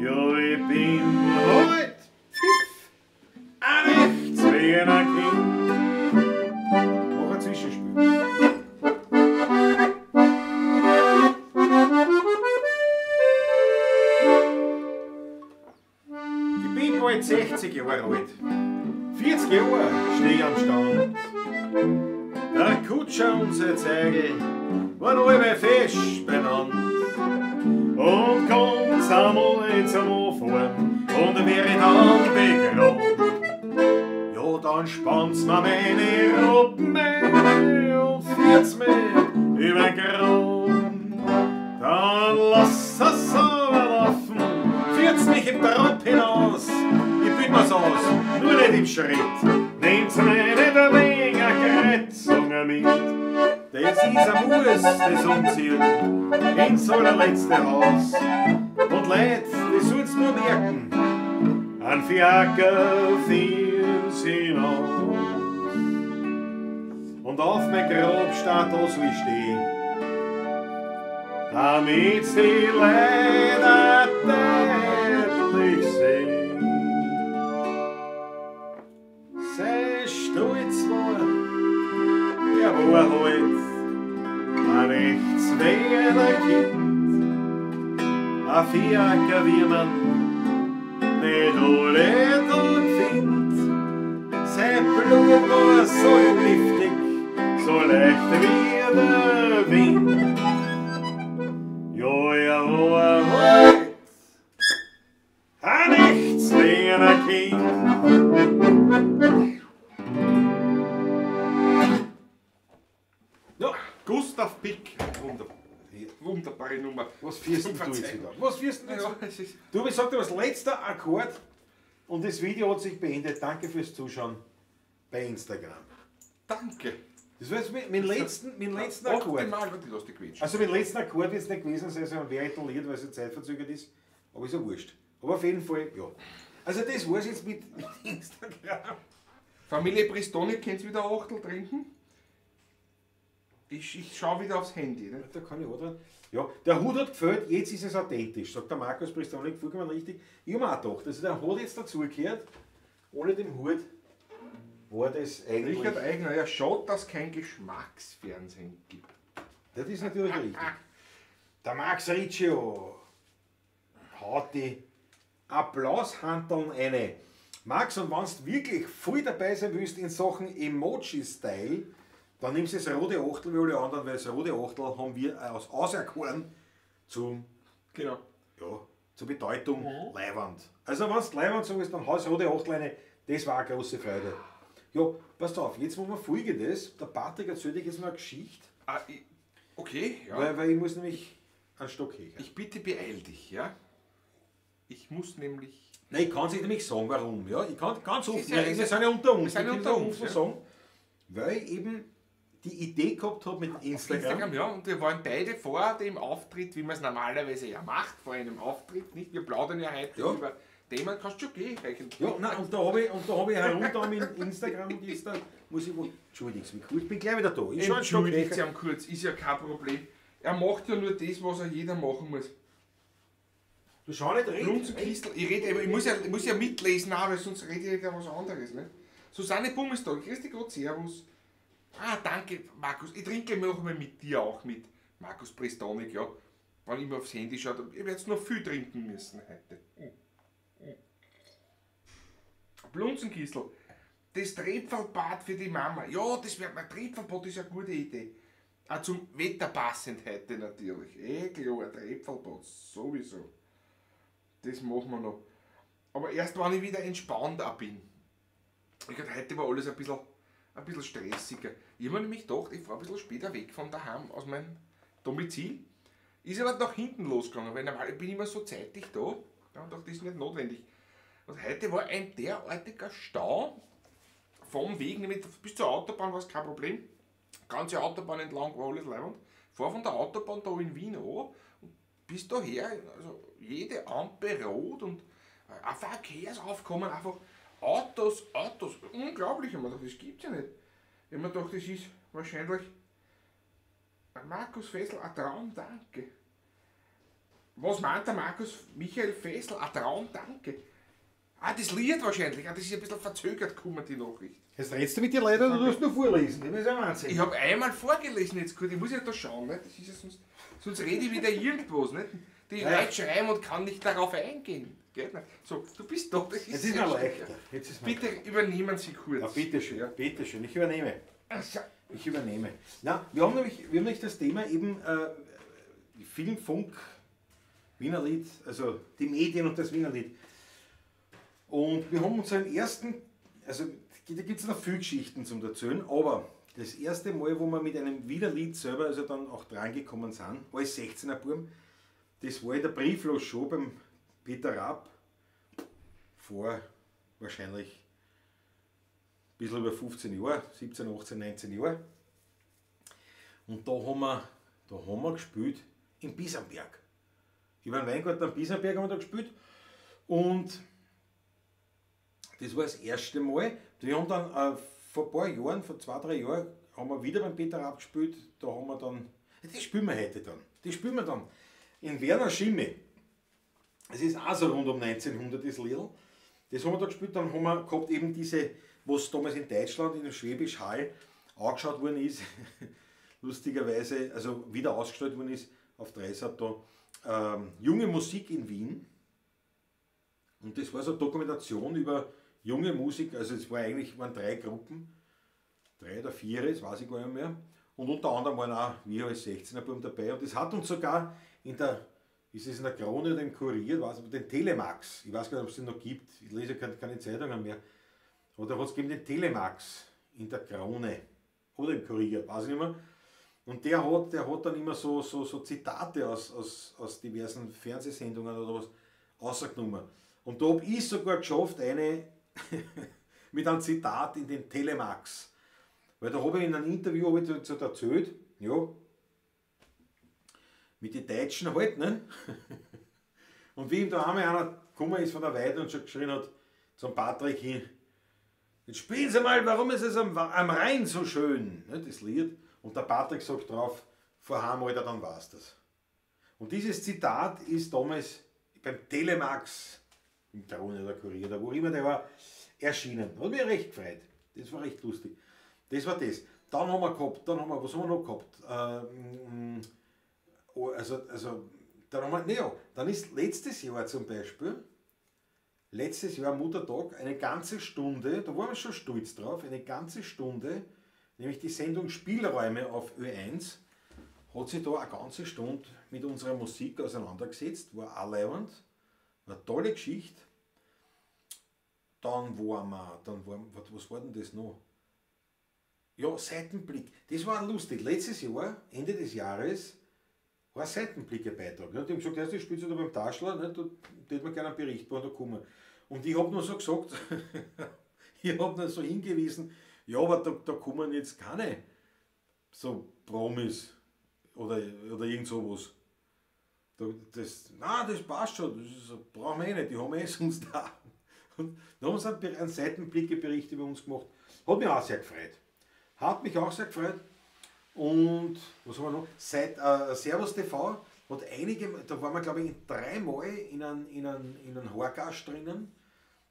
Ja, ich bin heute ein nichts mehr ein Kind. Mach ein Zwischenspiel. Ich bin bald 60 Jahre alt. 40 Jahre stehe ich am Stand. Der Kutscher und sein Zeigel waren alle fest benannt. Und kommt's einmal zum Anfahren und wäre dann begraben, ja, dann spannt's mir meine Roppen und führt's mir über den Graben. Dann lass es aber laufen, führt's mich im Trott hinaus. Ich bild mir's aus, nur nicht im Schritt. Nehmt's mir nicht ein wenig Kreuzungen mit. Das ist ein Muss, das Umziehen ins allerletzte Haus. Und Leute, das soll's nur merken, ein Fiaker führt's hinaus. Und auf mein Grab steht da soll ich stehen, damit's die Leute deutlich sehen. Sein Stolz war, der war halt ein nichts mehr ein Kind. Ein Fiaker, wie man nicht alle Tag findet. Sein Blut war so liftig, so leicht wie der Wind. Ja, er war halt ein nichts mehr ein Kind. Ja, Gustav Pick, wunderbare Nummer. Was führst denn du jetzt wieder? Was führst denn du jetzt? Du, wie gesagt, das letzte Akkord und das Video hat sich beendet. Danke fürs Zuschauen bei Instagram. Danke. Das war jetzt mein letzten Akkord. Also mein letzten Akkord wird es nicht gewesen sein, sondern wäre etabliert, weil es ja zeitverzögert ist. Aber ist ja wurscht. Aber auf jeden Fall, ja. Also das war's jetzt mit Instagram. Familie Bristoni, könnt ihr wieder Achtel trinken? Ich schaue wieder aufs Handy. Ne? Da kann ich auch dran. Ja, der Hut hat gefällt, jetzt ist es authentisch, sagt der Markus Bristoni, vollkommen richtig. Ich habe mir auch gedacht, also der Hut jetzt dazugehört, ohne den Hut war das eigentlich... Richard Eigner, ja, schaut, dass es kein Geschmacksfernsehen gibt. Das ist natürlich richtig. Der Max Riccio haut die Applaushanteln eine. Max, und wenn du wirklich voll dabei sein willst in Sachen Emoji-Style, dann nimmst du das rote Achtel wie alle anderen, weil das rote Achtel haben wir auserkoren zum, genau. Ja, zur Bedeutung Leiwand. Also wenn du Leiwand sagst, dann haust du rote Achtel rein, das war eine große Freude. Ja, passt auf, jetzt machen wir Folgendes. Der Patrick erzählt euch jetzt noch eine Geschichte. Ah, okay, ja. Weil ich muss nämlich einen Stock heben. Ich bitte beeil dich, ja? Ich muss nämlich... Nein, ich kann es nämlich sagen, warum. Ja? Ich kann ganz offen, ja, wir sind ja unter uns, wir sind unter uns ja. Sagen, weil ich eben die Idee gehabt habe mit Instagram. Instagram, ja, und wir waren beide vor dem Auftritt, wie man es normalerweise ja macht, vor einem Auftritt, nicht? Wir plaudern ja heute über Themen kannst du schon gehen eigentlich. Ja, nein, und da habe ich, und da hab ich herumgetan mit Instagram und jetzt da muss ich wohl. Entschuldigung, ich bin gleich wieder da. Ich schau einen Stock Entschuldigt Sie am kurz, ist ja kein Problem. Er macht ja nur das, was er jeder machen muss. Du schau nicht reden. Lunzenkistel, ich rede, aber ich muss ja mitlesen, auch, weil sonst rede ich ja was anderes. Ne? Susanne Bummelstag, grüß dich Gott, servus. Ah, danke, Markus. Ich trinke noch einmal mit dir auch mit. Markus Prestonic, ja. Wenn ich immer aufs Handy schaue, ich werde jetzt noch viel trinken müssen heute. Blunzenkistel. Das Trepfelbad für die Mama. Ja, das wird mein Trepfelbad ist eine gute Idee. Auch zum Wetter passend heute natürlich. Eh klar, Trepfelbad, sowieso. Das machen wir noch. Aber erst wenn ich wieder entspannt auch bin. Ich glaub, heute war alles ein bisschen stressiger. Ich habe mir nämlich gedacht, ich fahre ein bisschen später weg von daheim aus meinem Domizil. Ist aber nach hinten losgegangen, weil normal bin ich immer so zeitig da. Ja, und dachte, das ist nicht notwendig. Und heute war ein derartiger Stau vom Weg, nämlich bis zur Autobahn war es kein Problem. Ganze Autobahn entlang war alles leiwand. Fahr von der Autobahn da in Wien an und bis daher, also jede Ampel rot und ein Verkehrsaufkommen, einfach Autos, Autos, unglaublich. Ich hab mir gedacht, das gibt's ja nicht. Ich hab mir gedacht, das ist wahrscheinlich Markus Fessel, ein Traum, danke. Was meint der Markus Michael Fessel? Ein Traum, danke. Ah, das Lied wahrscheinlich. Ah, das ist ein bisschen verzögert gekommen, die Nachricht. Jetzt redest du mit den Leuten oder du musst nur vorlesen. Das ist ja Wahnsinn. Ich habe einmal vorgelesen jetzt kurz. Ich muss ja da schauen, ne? Das ist ja sonst, sonst rede ich wieder irgendwas. Nicht? Die Leute schreiben und kann nicht darauf eingehen. Geht nicht. So, du bist da. Das ist Jetzt ist sehr mir schön. leichter. Jetzt ist mir Bitte übernehmen Sie kurz. Ja, bitteschön, Ja. bitteschön. Ich übernehme. Also, Ich übernehme. Na, wir haben nämlich das Thema eben Film, Funk, Wienerlied, also die Medien und das Wienerlied. Und wir haben unseren ersten, also da gibt es noch viele Geschichten zum Erzählen, aber das erste Mal, wo wir mit einem Wienerlied selber also dann auch drangekommen sind, als 16er Burm, das war in der Brieflos-Show beim Peter Raab vor wahrscheinlich ein bisschen über 15 Jahren, 17, 18, 19 Jahren. Und da haben wir gespielt im Bisamberg. Über den Weingarten am Bisamberg haben wir da gespielt. Und das war das erste Mal. Wir haben dann vor ein paar Jahren, vor 2, 3 Jahren, haben wir wieder beim Peter Raab gespielt. Da haben wir dann, das spielen wir heute dann. Das spielen wir dann. In Werner Schimmi. Es ist auch so rund um 1900 das Lied. Das haben wir da gespielt. Dann haben wir gehabt eben diese, was damals in Deutschland in Schwäbisch Hall angeschaut worden ist, lustigerweise, also wieder ausgestellt worden ist auf Dreisat da, junge Musik in Wien. Und das war so eine Dokumentation über junge Musik, also es war eigentlich, waren drei Gruppen, drei oder vier, das weiß ich gar nicht mehr. Und unter anderem waren auch wir als 16er Buben dabei. Und das hat uns sogar in der, ist es in der Krone oder im Kurier, weiß ich, den Telemax, ich weiß gar nicht, ob es den noch gibt, ich lese ja keine Zeitungen mehr, aber da hat es gegeben den Telemax in der Krone oder im Kurier, weiß ich nicht mehr. Und der hat dann immer so Zitate aus diversen Fernsehsendungen oder was rausgenommen. Und da habe ich sogar geschafft, eine mit einem Zitat in den Telemax. Weil da habe ich in einem Interview hab ich so erzählt, ja, mit den Deutschen halt, ne? Und wie ihm da einmal einer gekommen ist von der Weide und schon geschrien hat zum Patrick hin, jetzt spielen Sie mal, warum ist es am Rhein so schön, ne, das Lied. Und der Patrick sagt drauf, fahr heim, Alter, dann war's das. Und dieses Zitat ist damals beim Telemax, im Krone oder Kurier, da wo immer der war, erschienen. Hat mich recht gefreut. Das war recht lustig. Das war das. Dann haben wir gehabt, dann haben wir, was haben wir noch gehabt? Oh, also, dann haben wir, naja, dann ist letztes Jahr zum Beispiel, letztes Jahr Muttertag, eine ganze Stunde, da waren wir schon stolz drauf, eine ganze Stunde, nämlich die Sendung Spielräume auf Ö1, hat sich da eine ganze Stunde mit unserer Musik auseinandergesetzt, war auch leiwand, war eine tolle Geschichte. Dann waren wir, dann war, was war denn das noch? Ja, Seitenblick. Das war lustig. Letztes Jahr, Ende des Jahres, war ein Seitenblick-Beitrag. Ne? Die haben gesagt, ja, das spielt sich da beim Taschler, ne? Da tät man gerne einen Bericht machen, da kommen. Und ich hab nur so gesagt, ich hab nur so hingewiesen, ja, aber da kommen jetzt keine so Promis oder irgend sowas. Das passt schon, das brauchen wir eh nicht, die haben wir eh sonst da. Und da haben sie einen Seitenblicke-Bericht über uns gemacht. Hat mich auch sehr gefreut. Hat mich auch sehr gefreut. Und was haben wir noch? Seit Servus TV hat einige, da waren wir glaube ich 3-mal in einem Horgast drinnen.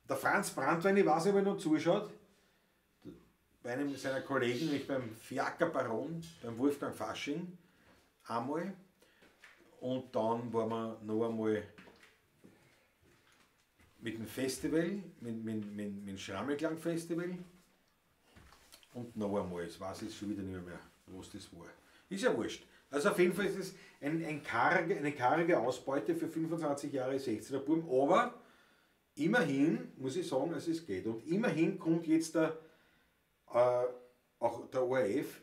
Der Franz Brandwein, ich weiß nicht, ob er noch zuschaut, bei einem seiner Kollegen, nämlich beim Fiaker Baron, beim Wolfgang Fasching, einmal. Und dann waren wir noch einmal mit dem Festival, mit dem Schrammelklang-Festival. Und noch einmal, das weiß ich jetzt schon wieder nicht mehr, was das war. Ist ja wurscht. Also auf jeden Fall ist es eine karge Ausbeute für 25 Jahre 16er Buben, aber immerhin, muss ich sagen, dass es geht. Und immerhin kommt jetzt auch der ORF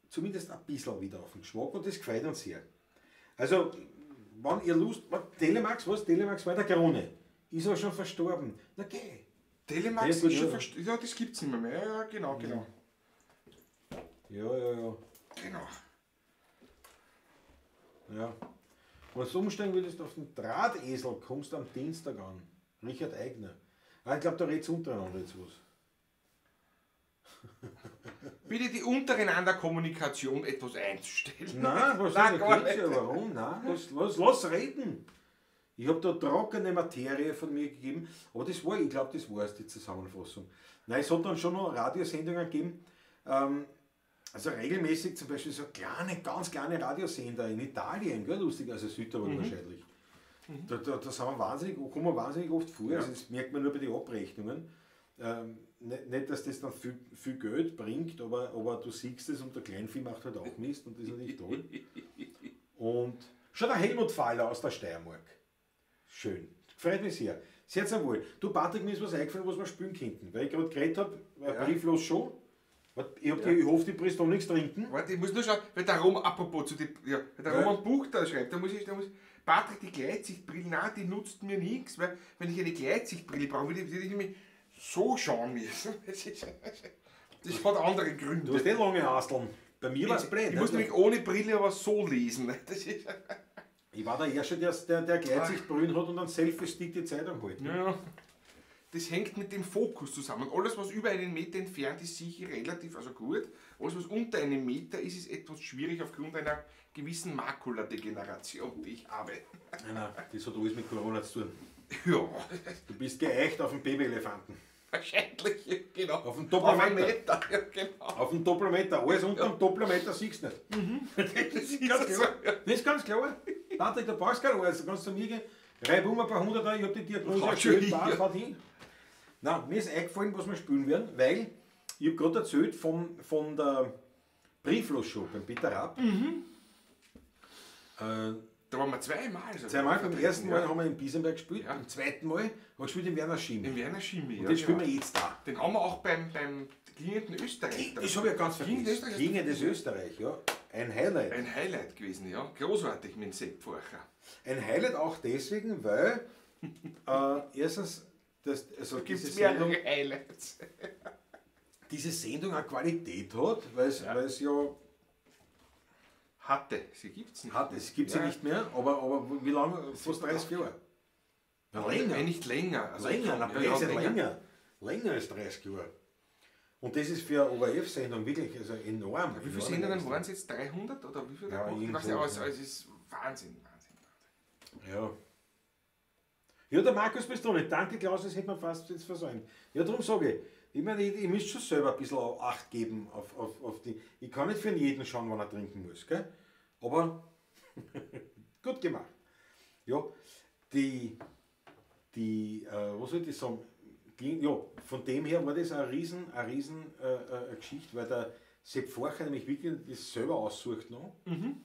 zumindest ein bisschen wieder auf den Geschmack und das gefällt uns sehr. Also, wenn ihr Lust... Telemax, was? Telemax war der Krone. Ist aber schon verstorben. Na geh. Telemax ist schon verstorben. Ja, das gibt's nicht mehr. Ja, genau, genau. Ja. Genau. Ja. Wenn du umsteigen würdest auf den Drahtesel, kommst du am Dienstag an. Richard Eigner. Ah, ich glaube, da red's untereinander jetzt was. Bitte die untereinander Kommunikation etwas einzustellen. Nein, was Nein, gar nicht. nicht. Warum? Nein, lass reden. Ich habe da trockene Materie von mir gegeben, aber das war, ich glaube, das war es, die Zusammenfassung. Nein, es hat dann schon noch Radiosendungen gegeben, also regelmäßig zum Beispiel so kleine, ganz kleine Radiosender in Italien, gell, lustig, also Südtirol wahrscheinlich. Da sind wir wahnsinnig, kommen wir wahnsinnig oft vor, also das merkt man nur bei den Abrechnungen. Nicht, dass das dann viel, viel Geld bringt, aber du siehst es und der Kleinvieh macht halt auch Mist und das ist natürlich toll. Und schon der Helmut Faller aus der Steiermark. Schön. Freut mich sehr. Sehr, sehr wohl. Du, Patrick, mir ist was eingefallen, was wir spielen könnten. Weil ich gerade geredet habe, brieflos schon. Ich hoffe, die Brist auch nichts trinken. Warte, ich muss nur schauen, weil der Roman, apropos, weil der Roman Buch da schreibt, da muss ich, Patrick, die Gleitsichtbrille, nein, die nutzt mir nichts, weil wenn ich eine Gleitsichtbrille brauche, würde ich nämlich so schauen müssen. Das hat andere Gründe. Du hast eh lange Asteln. Bei mir war es blöd. Ich muss nämlich ohne Brille aber so lesen. Das ist ich war der Erste, der Gleitsichtbrille hat und einen Selfie-Stick die Zeitung hält. Ja. Das hängt mit dem Fokus zusammen. Alles, was über einen Meter entfernt ist, sehe ich relativ also gut. Alles, was unter einem Meter ist, ist etwas schwierig aufgrund einer gewissen Makuladegeneration, die ich habe. Nein, das hat alles mit Corona zu tun. Ja. Du bist geeicht auf dem Babyelefanten. Wahrscheinlich, genau. Auf dem Doppelmeter. Ja, genau. Auf dem Doppelmeter. Alles unter dem Doppelmeter siehst du nicht. Mhm. Das ist ganz klar. Das ist ganz klar. Patrick, du brauchst kein Alles. Du kannst zu mir gehen. Reib um ein paar hundert, ich hab die Diagnose gestellt, passt, haut hin. Nein, mir ist eingefallen, was wir spielen werden, weil ich habe gerade erzählt von der Brieflos-Show beim Peter Raab. Mhm. Da waren wir zweimal. So zweimal. Beim ersten Mal haben wir in Bisenberg gespielt, ja. Beim zweiten Mal haben wir gespielt in Werner Schimi. In Werner Schimi, und das spielen wir jetzt da. Den haben wir auch beim Klingenden Österreich. Das habe ich ja ganz vergessen. Klingendes Österreich, ja. Ein Highlight. Ein Highlight gewesen, ja. Großartig mit dem Sepp Forcher. Ein Highlight auch deswegen, weil erstens, das, also da gibt es diese mehrere Highlights. Diese Sendung auch Qualität hat, weil es ja hatte, sie gibt es nicht. Hatte, es gibt sie nicht mehr, aber wie lange? Fast 30 Jahre. Na, länger. Wenn nicht länger. Also länger, na, länger. Länger als 30 Jahre. Und das ist für eine ORF-Sendung wirklich also enorm. Ja, wie viele Sendungen waren es jetzt? 300 oder wie viele? Ja, ich weiß nicht, aber es ist Wahnsinn, Wahnsinn, Wahnsinn. Ja. Ja, der Markus Pistone, danke Klaus, das hätte man fast jetzt versäumt. Ja, darum sage ich, ich meine, ich müsste schon selber ein bisschen Acht geben auf die. Ich kann nicht für jeden schauen, wann er trinken muss, gell? Aber gut gemacht. Ja, was soll ich sagen? Ja, von dem her war das eine riesen Geschichte, weil der Sepp Forcher nämlich wirklich das selber aussucht noch. Mhm.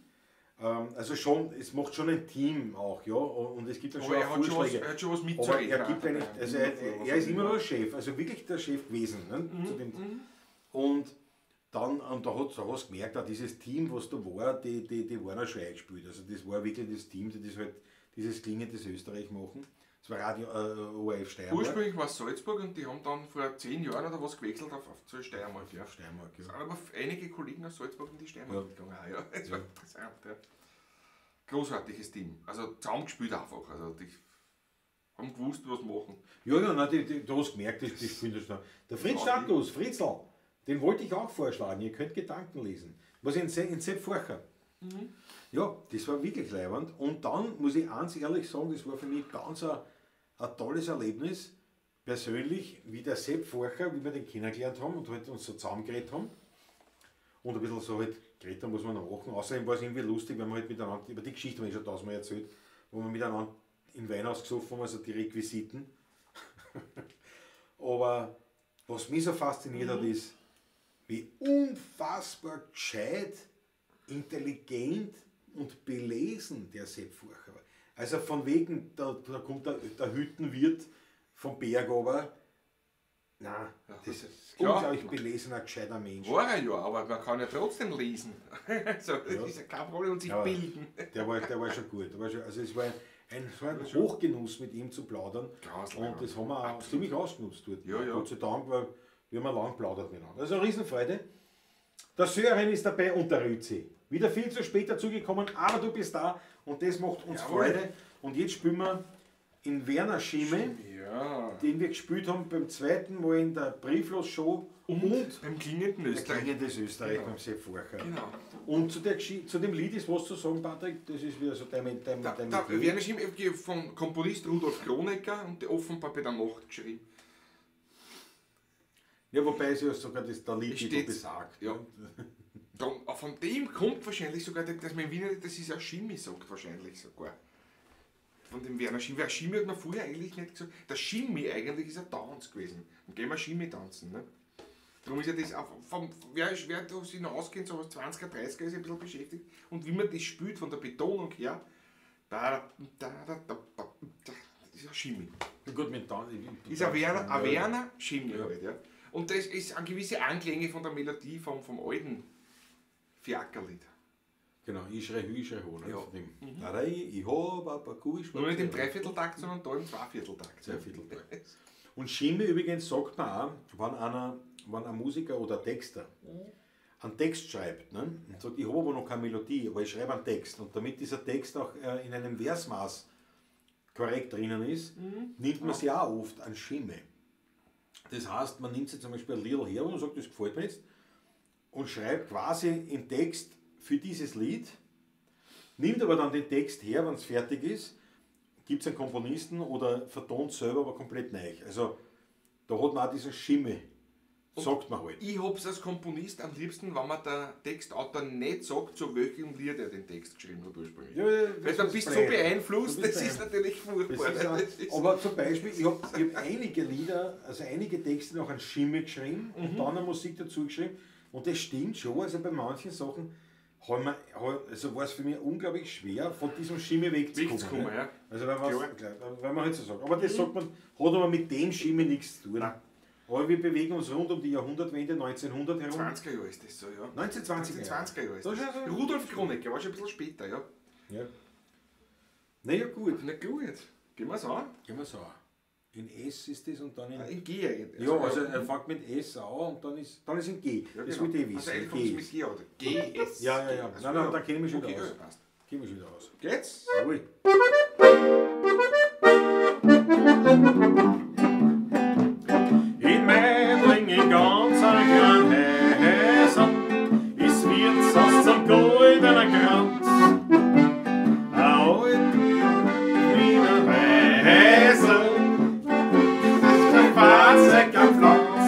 Also schon, es macht schon ein Team auch, ja, und es gibt dann schon er auch hat Vorschläge. er hat schon was mitzureden. Aber er gibt eigentlich, also er ist immer noch der Chef, also wirklich der Chef gewesen. Ne, zu dem, Und dann, und da hast du gemerkt, auch dieses Team, was da war, die waren auch schon eingespielt. Also das war wirklich das Team, die das halt, dieses Klingendes Österreich machen. Das war Radio ORF Steiermark. Ursprünglich war es Salzburg und die haben dann vor 10 Jahren oder was gewechselt auf zur Steiermark. Ja. Steiermark, ja. Es sind aber einige Kollegen aus Salzburg in die Steiermark gegangen. Ja. Das war interessant, ja. Großartiges Team. Also zusammengespielt einfach. Also die haben gewusst, was machen. Ja, ja, nein, du hast gemerkt, die spielen das schon. Der Fritz Stankus, Fritzl, den wollte ich auch vorschlagen. Ihr könnt Gedanken lesen. Was in Sepp Forcher. Mhm. Ja, das war wirklich leibend. Und dann muss ich eins ehrlich sagen, das war für mich ganz ein tolles Erlebnis, persönlich, wie der Sepp Forcher, wie wir den kennengelernt haben und halt uns so zusammengeredet haben. Und ein bisschen so halt geredet haben, was wir noch machen. Außerdem war es irgendwie lustig, weil wir halt miteinander, über die Geschichte haben wir schon tausendmal erzählt, wo wir miteinander in Wein ausgesoffen haben, also die Requisiten. Aber was mich so fasziniert hat, ist, wie unfassbar gescheit, intelligent und belesen der Sepp Forcher war. Also von wegen, da kommt der Hüttenwirt vom Berg runter. Nein, das ist ein unglaublich belesener, gescheiter Mensch. War er ja, aber man kann ja trotzdem lesen. Also, das ist ja kein Problem und sich bilden. Der war schon gut. Der war schon, also es war ein Hochgenuss, mit ihm zu plaudern. Und das haben wir auch ziemlich ausgenutzt dort. Ja, ja. Gott sei Dank, weil wir haben lang plaudert miteinander. Also eine Riesenfreude. Der Sören ist dabei und der Rüzi. Wieder viel zu spät dazugekommen, aber du bist da und das macht uns Freude. Und jetzt spielen wir in Werner Schimme, den wir gespielt haben beim zweiten Mal in der Brieflos-Show und beim klingenden Österreich. Klingendes Österreich beim Sepp Forcher. Genau. Und zu dem Lied ist was zu sagen, Patrick, das ist wieder so dein der Werner Schimme vom Komponist Rudolf Kronecker und die offenbar bei der Nacht geschrieben. Ja, wobei es ja sogar der Liedtitel besagt. Ja. Von dem kommt wahrscheinlich sogar, dass man in Wiener, das ist ja Schimmi sagt wahrscheinlich sogar. Von dem Werner Schimmi. Weil Schimmi hat man vorher eigentlich nicht gesagt. Der Schimmi eigentlich ist ein Tanz gewesen. Dann gehen wir Schimmi tanzen. Ne? Darum ist ja das auch vom, wer da sich noch auskennt, so was 20er, 30er ist ein bisschen beschäftigt. Und wie man das spielt von der Betonung her, da, da, da, da, da, das ist ein Schimmi. Gut, mit Tanz. Ist ein Werner Schimmi halt, ja. Und das ist eine gewisse Anklänge von der Melodie vom alten Fiakerlied. Genau, ich schrei hü, ich schrei ho. Ne? Ja. Ich hab ein Kuh, ich Nur nicht im Dreivierteltakt, sondern da im Zweivierteltakt. Zweivierteltakt. Und Schimme übrigens sagt man auch, wenn ein Musiker oder Texter einen Text schreibt, ne? Und sagt, ich habe aber noch keine Melodie, aber ich schreibe einen Text. Und damit dieser Text auch in einem Versmaß korrekt drinnen ist, nimmt man sich auch oft an Schimme. Das heißt, man nimmt sich zum Beispiel ein Lied her und sagt, das gefällt mir jetzt, und schreibt quasi einen Text für dieses Lied, nimmt aber dann den Text her, wenn es fertig ist, gibt es einen Komponisten oder vertont selber, aber komplett neu. Also da hat man auch diesen Schimme, sagt man halt. Ich hab's als Komponist am liebsten, wenn man der Textautor nicht sagt, zu welchem Lied er den Text geschrieben hat ursprünglich. Ja, ja, weil dann bist du so beeinflusst, das ist natürlich furchtbar. Das ist auch, aber zum Beispiel, ich hab einige Lieder, also einige Texte noch an Schimme geschrieben und dann eine Musik dazu geschrieben. Und das stimmt schon, also bei manchen Sachen also war es für mich unglaublich schwer, von diesem Schimme wegzukommen. Ne? Ja. Also wenn man halt so sagt. Aber das sagt man, hat aber mit dem Schimme nichts zu tun. Nein. Aber wir bewegen uns rund um die Jahrhundertwende, 1900 herum. 20er Jahre ist das so, ja. 1920er Jahre. 1920er Jahre ist das. Rudolf Kronecker war schon ein bisschen später, ja. Ja. Na ja, gut. Na gut. Gehen wir's an? Gehen wir's an. In S ist das und dann in... In G eigentlich. Ja, also er fängt mit S an und dann ist in G. Ja, das genau. wollte ich wissen. Also eigentlich kommt es mit G oder G, S. Ja, ja, ja. Also, nein, nein, da kenne ich mich schon okay, wieder aus. Ja, passt. Kenne ich mich wieder aus. Geht's? Jawohl. In Meidling in ganz einem kleinen Häusl ist Wirtshaus zum goldenen Kranz. Ein alt Wiener Häusl, das Fahrzeug am Platz.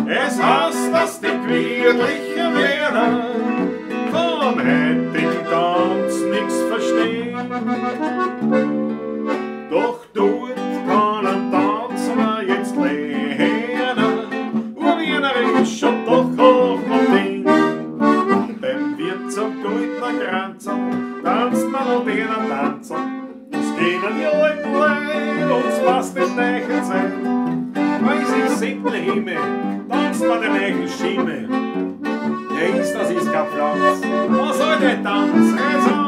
Es heißt, dass die gemütlichen Werner vom heutigen Tanz nix verstehen. Doch dort kann ein Tanzer jetzt lernen, und Wienerisch und doch auch noch den. Beim Wirt zum goldenen Kranzl tanzt man und jener Tanzer. Es gehen die alten Leute, uns passt in neuen Zeit. Weil sie singt den Himmel, tanzt man den neuen Schimmel. Der ist, das ist kein Platz, was soll der Tanz? Reiß an!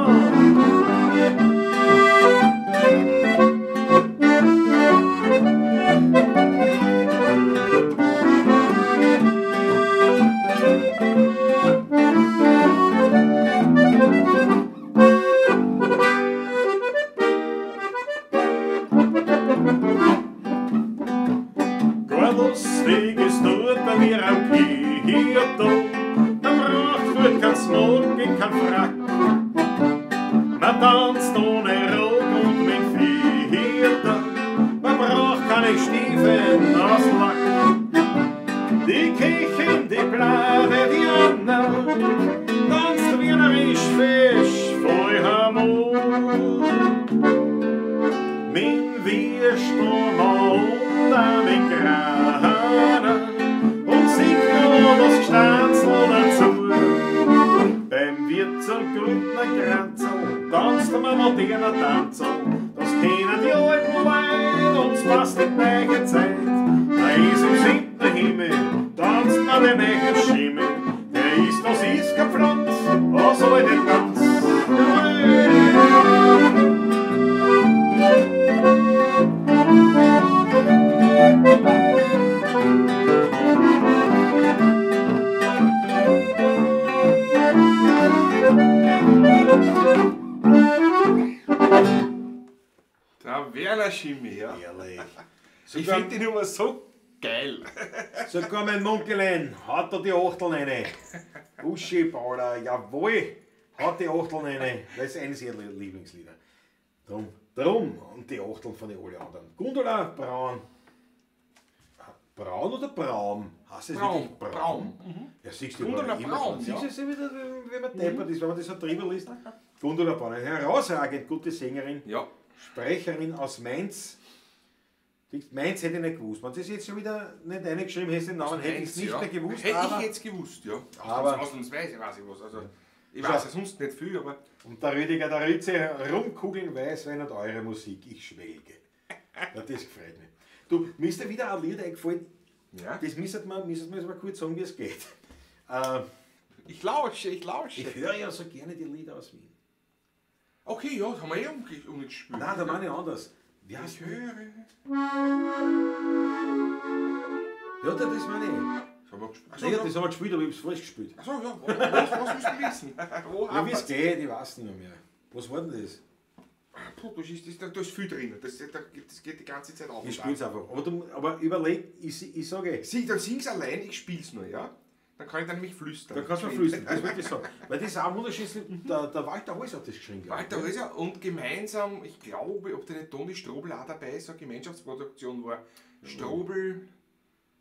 und kein Frack. Man tanzt ohne Rock und mit Vierter, man braucht keine Stiefel aus Lack. Die Köchin, die Blade, die Anna, tanzt wienerisch fesch voll Harmon. Min Würstel und mit Grana und singt noch das Gstanzl dazu. Beim Wirtsl Gründner Kranzl tanzt man moderner Tanzl. Das kennen die alten Leute, uns passt die gleiche Zeit. Da ist im siebten Himmel, tanzt man den neuen Schimmel. Der ist, das ist kein Pflanz, was alte Tanz. Der Werner Schimmi, ja. Ehrlich. Ich finde die Nummer so geil. Sogar mein Munkelein hat da die Achteln rein. Uschi Bauer, jawohl, hat die Achteln rein. Das ist eines ihrer Lieblingslieder. Drum und die Achteln von den alle anderen. Gundula Braun. Braun oder Braun? Heißt das Braun, wirklich Braun? Braun. Mhm. Ja, siehst du, Gundula immer Braun, schon. ja. Siehst du, wieder, wenn man deppert ist, wenn man das so drüber liest. Gundula Braun, eine herausragend gute Sängerin, Ja. Sprecherin aus Mainz. Mainz hätte ich nicht gewusst. Wenn das jetzt schon wieder nicht reingeschrieben hätte, den Namen hätte ich es nicht ja. mehr gewusst. Hätte aber ich jetzt gewusst, ja. Aber- Ausnahmsweise weiß ich was. Also, ich weiß ja sonst nicht viel, aber Und der Rüdiger, der Ritze, rumkugeln Weißwein und eure Musik, ich schwelge. Ja, das gefällt mir. Du, mir ist da wieder ein Lied eingefallen, ja. das müsste man jetzt mal kurz sagen, wie es geht. Ich lausche, ich lausche. Ich höre ja so gerne die Lieder aus Wien. Okay, ja, das haben wir eh umgespielt. Nein, da meine ich anders. Wie heißt Ich höre. Ja, das meine ich. Das haben wir gespielt. Achso, Nein, ja. das haben wir gespielt, aber ich habe es falsch gespielt. Achso, ja. Was willst du wissen? Wo Ja, wie es hapert's? geht, ich weiß nicht mehr. Was war denn das? Puh, da ist viel drin. Das geht die ganze Zeit auf. Ich spiel's einfach. Aber, überleg, ich sage, Sie, dann sing's allein, ich spiel's nur, ja? Dann kann ich dann nämlich flüstern. da kannst du mal flüstern, das wollte ich sagen. Weil das ist auch wunderschön, der Walter Heuser hat das geschrieben, glaub ich. Walter Heuser und gemeinsam, ich glaube, ob da nicht Toni Strobl auch dabei ist, so eine Gemeinschaftsproduktion war. Strobl,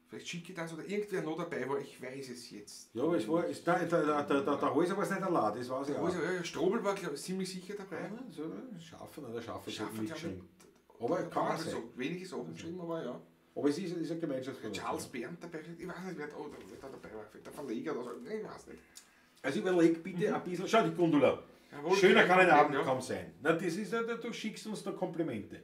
vielleicht Schicketanz oder irgendwer noch dabei war, ich weiß es jetzt. Ja, aber es war, es, nein, der Heuser war es nicht allein, das weiß ich auch. Heuser, ja, Strobl war, glaube ich, ziemlich sicher dabei. Ja, so, Schaffen oder Schaffen, Schaffer, hat mitgeschrieben. Aber kann auch sein. so wenige Sachen geschrieben, aber ja. Aber es ist eine Gemeinschaftsproduktion. Charles Berndt dabei, ich weiß nicht, wer da dabei war, vielleicht der Verleger oder so, ich weiß nicht. Also überleg bitte ein bisschen, schau die Gundula. Jawohl, Schöner kein kann ein Problem, Abend ja. kaum sein. Na, das ist ja, du schickst uns da Komplimente.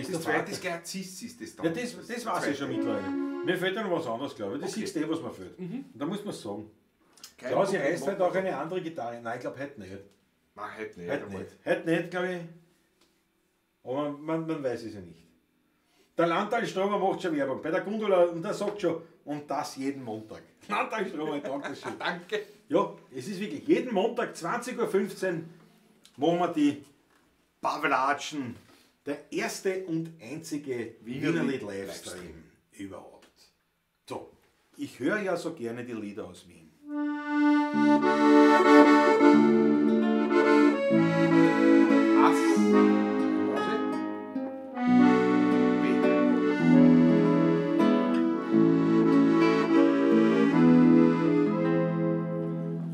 Das zweite ist gleich Cis, ist das dann. Ja, das weiß ich schon mittlerweile. Mir fehlt ja noch was anderes, glaube ich. Das Okay. siehst du eh, was mir fehlt. Und da muss man sagen. Kein Klausi Problem, reißt halt auch eine andere Gitarre. Nein, ich glaube heute nicht. Nein, heute nicht. Heute nicht. Heute nicht, glaube ich. Aber man weiß es ja nicht. Der Landtalstromer macht schon Werbung. Bei der Gundula, und der sagt schon, und das jeden Montag. Landtalstromer, danke schön. Danke. Ja, es ist wirklich jeden Montag 20:15 Uhr machen wir die Pavlatschen. Der erste und einzige Wienerlied Wienerlied Livestream überhaupt. So, ich höre ja so gerne die Lieder aus Wien. Ass. Warte.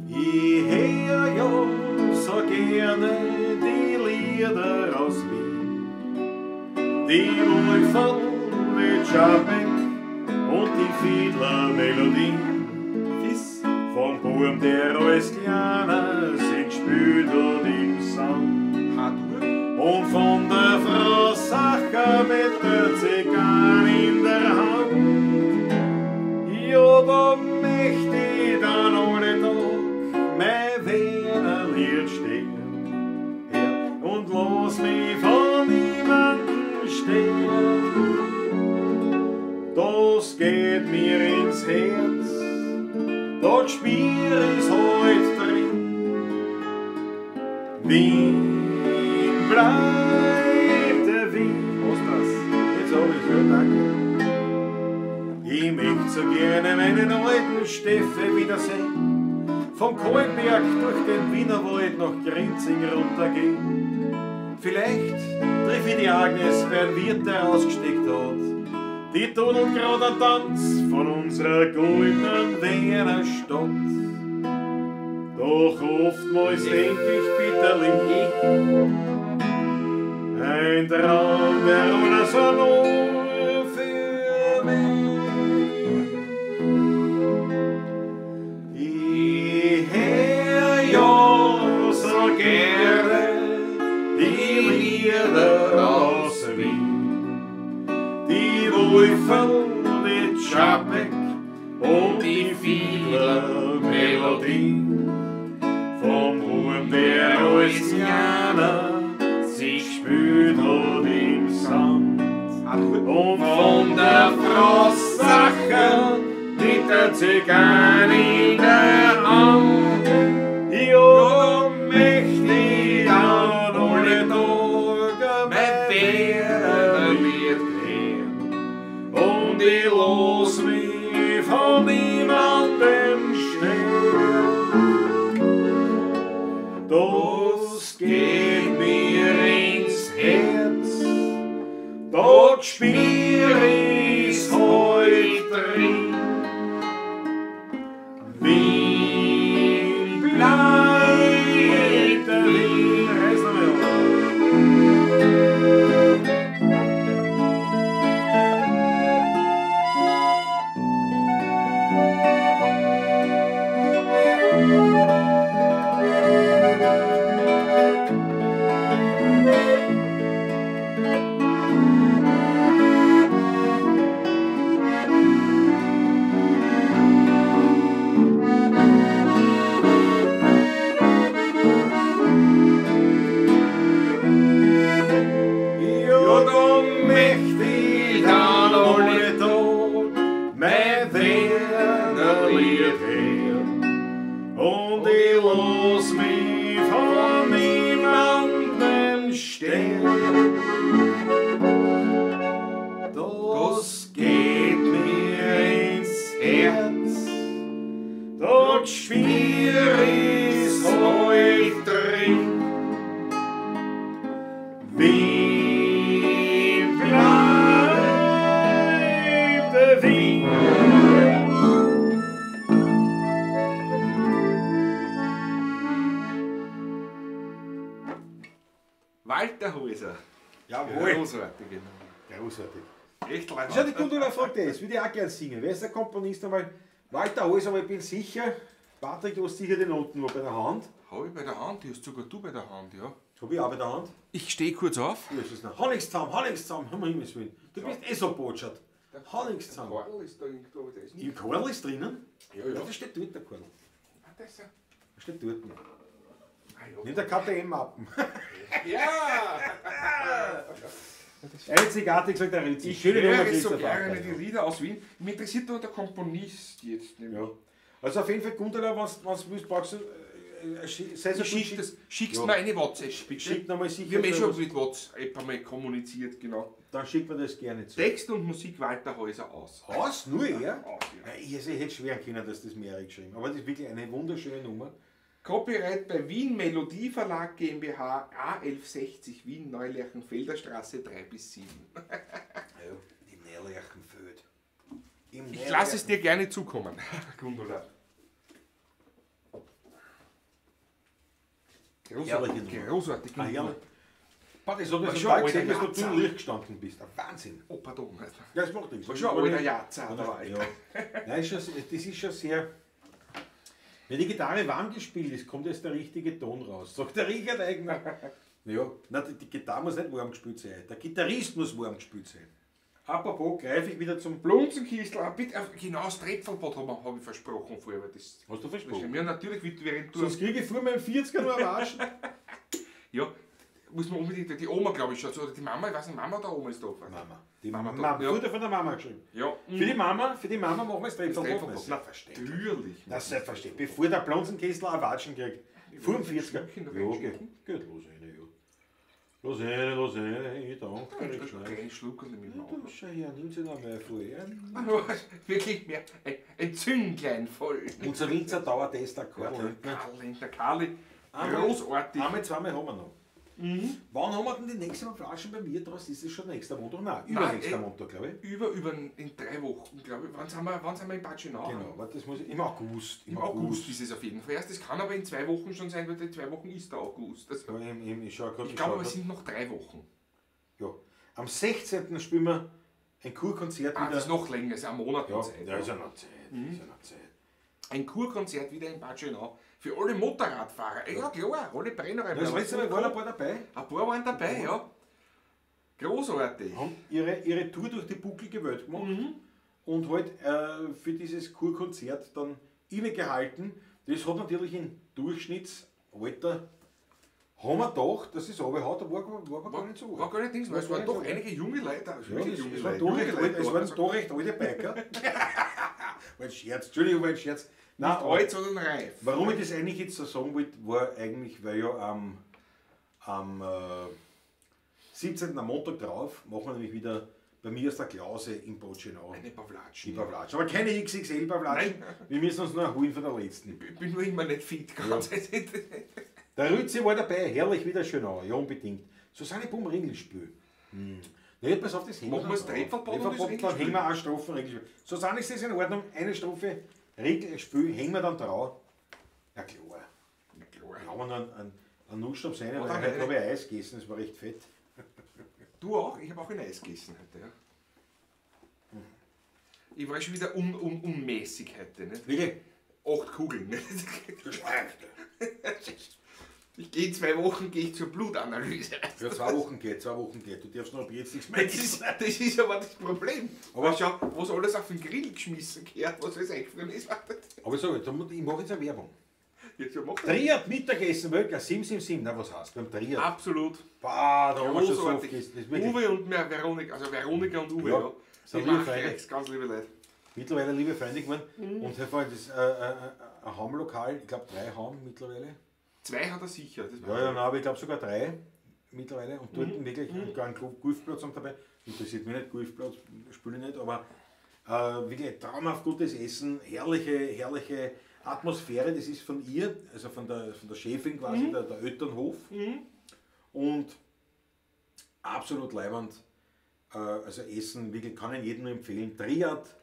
B. Ich hör ja so gerne die Lieder aus Wien. Die Wolferl mit Schabek und die Fiedlermelodie. Fis. Vom Burm, der als Kleiner sich gespielt hat im Sand. H-Dur. Und von der Frau Sacher mit der Zigarre in der Hand. Ja, da möchte ich dann alle Tag mein Wiener Lied stehen. Her und lass mich von niemandem stehen. Das geht mir ins Herz, dort spür ich's heut drin. Wien bleibt der Wien. Was das? Jetzt habe ich ja, danke. Ich möchte so gerne meinen alten Steffe wiedersehen. Vom Kohlenberg durch den Wienerwald nach Grinzing runtergehen. Vielleicht triff ich die Agnes beim Wirt, der ausgesteckt hat. Die tudelt grad einen Tanz von unserer goldenen Wiener Stadt. Doch oftmals denk ich bitterlich, ein Traum wär oder so nur für mich. Ich hör ja so gerne die Lieder aus Wien, die Wolferl, die Tschapek und die Fiedler-Melodie. Vom Wurm, der als Kleiner sich spült hat im Sand. Und von der Frau Sacher mit der Zigarre in der Hand. Ja, da möchte ich dann alle Tage mein Werner wird hören. Und ich lass mich von niemandem stören. Das geht mir ins Herz, dort spür ich's heut drin. Wien bleibt Wien. Reiß noch mal auf. Ja, da möchte ich dann alle Tag mein Werner-Lied hören. Und ich lass mich von niemandem stehen. Das geht mir ins Herz, dort spür ich's heut drin. Wien bleibt Wien. Walter Häuser. Jawohl. Großartig. Großartig. Echt leid. Schau, die Gundula fragt das, würde ich auch gern singen. Wer ist der Komponist einmal? Walter Häuser, aber ich bin sicher, Patrick, du hast sicher die Noten noch bei der Hand. Hab ich bei der Hand, die hast sogar du bei der Hand, ja. Hab ich auch bei der Hand. Ich stehe kurz auf. Du hast es noch. Hau nichts zusammen, hau nichts zusammen, um Himmels Willen. Du bist eh so botschert. Hau nichts zusammen. Karl ist da irgendwo, aber der ist nicht. Im Karl ist drinnen? Ja, ja. Ja, das steht dort, der Karl. Ah, das ist ja. Das steht dort. Ah, ja. Nimm der KTM-Mappen. Ja! Einzigartig, sagt der Ritzi. Ich Schöne Nummer, höre so Christoph gerne Acker. die Lieder aus Wien. Mich interessiert nur der Komponist jetzt nämlich. Ja. Also auf jeden Fall, Gundula, wenn du willst, brauchst du... sei so gut, Schick das, schickst Ja. mir eine WhatsApp, bitte. Schick nochmal sicher. Wir haben eh schon was. mit WhatsApp einmal kommuniziert, genau. Dann schickt man das gerne zu. Text und Musik Walter Häuser aus. Aus? Nur er? Aus, ja. Ja, ich, also ich hätte schwören können, dass das mehrere geschrieben. Aber das ist wirklich eine wunderschöne Nummer. Copyright bei Wien Melodie Verlag GmbH A1160 Wien Neulerchenfelder Straße 3 bis 7. Ja, im Neulerchenfeld. Im Ich lasse es dir gerne zukommen, Gundula. Herrliche Großartig, Nummer. großartig. Ah, herrlich. Patrick, ich habe War das schon schon alter gesehen, dass du Jatzer. im Licht gestanden bist. Ein Wahnsinn. Oh, pardon. Ja, das macht nichts. War schon ein alter Jatzer da, Ja. Nein, ist schon, das ist schon sehr. Wenn die Gitarre warm gespielt ist, kommt erst der richtige Ton raus, sagt der Richard Eigner. Ja, nein, die Gitarre muss nicht warm gespielt sein. Der Gitarrist muss warm gespielt sein. Apropos, greife ich wieder zum. Blunzenkistel, ah, bitte, genau das Trepfelbad hab ich versprochen vorher. Weil das, Hast du versprochen? Ja, natürlich, während du. Sonst kriege ich vor meinem 40er nur einen Arsch. Ja, muss man unbedingt, die Oma glaube ich schon, oder die Mama, ich weiß nicht, Mama oder Oma ist da. Mama. Die Mama Mama. da, ja. Wurde von der Mama geschrieben. Ja, Für die Mama machen wir das Trepfelbad. Trepfelbad. Selbstverständlich. Natürlich. Na, selbstverständlich. Bevor der Blonzenkessel ein Watschen kriegt. Vor dem 40er. Schlückchen noch Ja, einschenken? geht los, eine, ja. Lass rein, ich danke. Ein kleines Schluckerl mit dem Du, schau her, nimm sie noch mal voll. Wirklich mehr, ein Zünglein voll. Unser Winzer Dauertester Karl Lentner. Karl Lentner, Karli, großartig. Einmal, zweimal haben wir noch. Mhm. Wann haben wir denn die nächste Flaschen bei mir draus? Ist es schon nächster Montag? Nein, übernächster Montag, glaube ich. In 3 Wochen, glaube ich. Wann sind wir in Bad Schönau? Genau, warte, das muss ich, im August. Im August ist es auf jeden Fall. Erst, das kann aber in 2 Wochen schon sein, weil in 2 Wochen ist der August. Also, ja, ich glaube, es sind noch 3 Wochen. Ja. Am 16. spielen wir ein Kurkonzert wieder. Das ist noch länger, ist ein Monat ja, Zeit. Ja, ist ja noch Zeit. Mhm. Ist ja noch Zeit. Ein Kurkonzert wieder in Bad Schönau. Für alle Motorradfahrer. Ja, klar, alle Brenner. Das letzte Mal waren ein paar dabei. Ein paar waren dabei, ja. Großartig. Haben ihre Tour durch die bucklige Welt gemacht und halt für dieses Kurkonzert dann innegehalten. Das hat natürlich im Durchschnittsalter, haben wir gedacht, dass es runterhaut, aber war gar nicht so. War gar nicht Dings, weil es waren doch einige junge Leute. Ja, es waren doch recht alte Biker. War ein Scherz, Entschuldigung, war ein Scherz. Nein, nicht alt, sondern reif. Warum ich das eigentlich jetzt so sagen wollte, war eigentlich, weil ja am 17. am Montag drauf machen wir nämlich wieder bei mir aus der Klause in Bad Schönau. Eine Pavlatschen. Die Pavlatschen. Aber keine XXL-Pavlatschen. Wir müssen uns noch erholen von der letzten. Ich bin nur immer nicht fit. Ganz ja. Der Rützi war dabei, herrlich wieder Schönau. Ja, unbedingt. Susanne Bum Ringelspül. Hm. Nee, pass auf, das hängen wir. Machen wir das Trepfelbad und das Dann hängen wir auch Strophen Ringelspül. Susanne, ist das in Ordnung? Eine Strophe Ringelspül hängen wir dann drauf. Ja klar. Na klar. Da haben wir noch einen Nussschnaps rein, weil heute habe ich Eis gegessen, das war recht fett. Du auch? Ich habe auch ein Eis gegessen heute, ja. Ich war schon wieder unmäßig heute, nicht? Wirklich? 8 Kugeln. Nicht? Ich gehe in 2 Wochen gehe ich zur Blutanalyse. Ja, 2 Wochen geht, 2 Wochen geht. Du darfst noch ab jetzt nichts mehr essen. Das ist aber das Problem. Aber schau, was alles auf den Grill geschmissen gehört, was alles eingefroren ist. Aber sag, ich mache jetzt eine Werbung. Jetzt, ja, mach Triad Mittagessen, Wölker, 777. Na, was heißt beim Triad? Absolut. Bah, da haben wir schon so oft gegessen. Uwe und mehr Veronika, also Veronika und Uwe, ja. Ja. Sind liebe Freunde. Ganz liebe Leute. Mittlerweile liebe Freunde geworden. Mhm. Und hervorragend, das ist ein Hammlokal, ich glaube 3 Hamm mittlerweile. 2 hat er sicher. Das ja, ja, nein, aber ich glaube sogar 3 mittlerweile. Und dort wirklich einen Golfplatz haben dabei. Interessiert mich nicht, Golfplatz spiele ich nicht, aber wirklich traumhaft gutes Essen, herrliche, herrliche Atmosphäre. Das ist von ihr, also von der Chefin quasi, der Elternhof. Mhm. Und absolut leibend. Also Essen, wirklich kann ich jedem nur empfehlen. Triad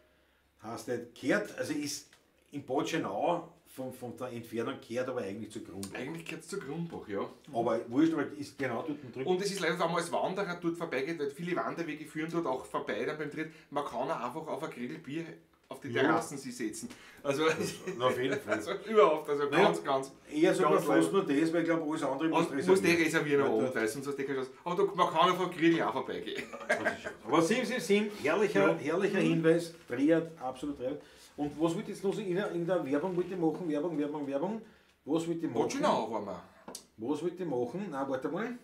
heißt das, kehrt, also ist in Bad Schönau von der Entfernung kehrt aber eigentlich zu Grundbach. Eigentlich kehrt es zu Grundbach, ja. Aber wurscht, aber ist genau dort drüben. Und es ist leider, wenn man als Wanderer dort vorbeigeht, weil viele Wanderwege führen dort auch vorbei, dann beim Tritt, man kann auch einfach auf ein Grillbier auf die Terrassen sich setzen. Also, das, auf jeden Fall. Also überhaupt, also naja, ganz, ganz. Eher sogar fast nur das, weil ich glaube, alles andere muss reservieren. Muss die reservieren am Abend, weil sonst hast du keine Chance. Aber da, man kann auf ein Grill auch vorbeigehen. Aber 777, herrlicher Hinweis, Triad, absolut Triad. Und was wollte ich jetzt noch so in der Werbung wollte ich machen? Werbung. Was wollte ich machen? Bad Schönau waren wir. Was wollte ich machen? Nein, warte mal.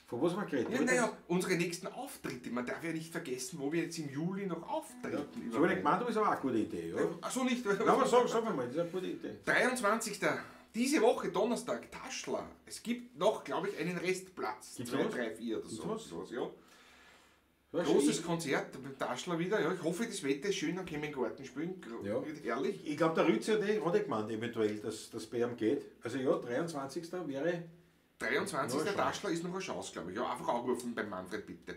Von was haben wir geredet? Ja, naja, unsere nächsten Auftritte. Man darf ja nicht vergessen, wo wir jetzt im Juli noch auftreten. Ja. So habe ich nicht gemeint, aber ist aber auch eine gute Idee. Ja? Ach so, nicht. Nein, aber sag mal, das ist eine gute Idee. 23. Diese Woche, Donnerstag, Taschler. Es gibt noch, glaube ich, einen Restplatz. Gibt's 2, was? 3, 4 oder so. Was? Ja. Großes Konzert beim Taschler wieder. Ja, ich hoffe, das Wetter ist schön, dann können wir im Garten spielen. Ja. Wird herrlich. Ich glaube, der Rützi hat eh gemeint, eventuell, dass das bei ihm geht. Also ja, 23. wäre... 23. Ja, Taschler ist noch eine Chance, glaube ich. Ja, einfach anrufen beim Manfred, bitte.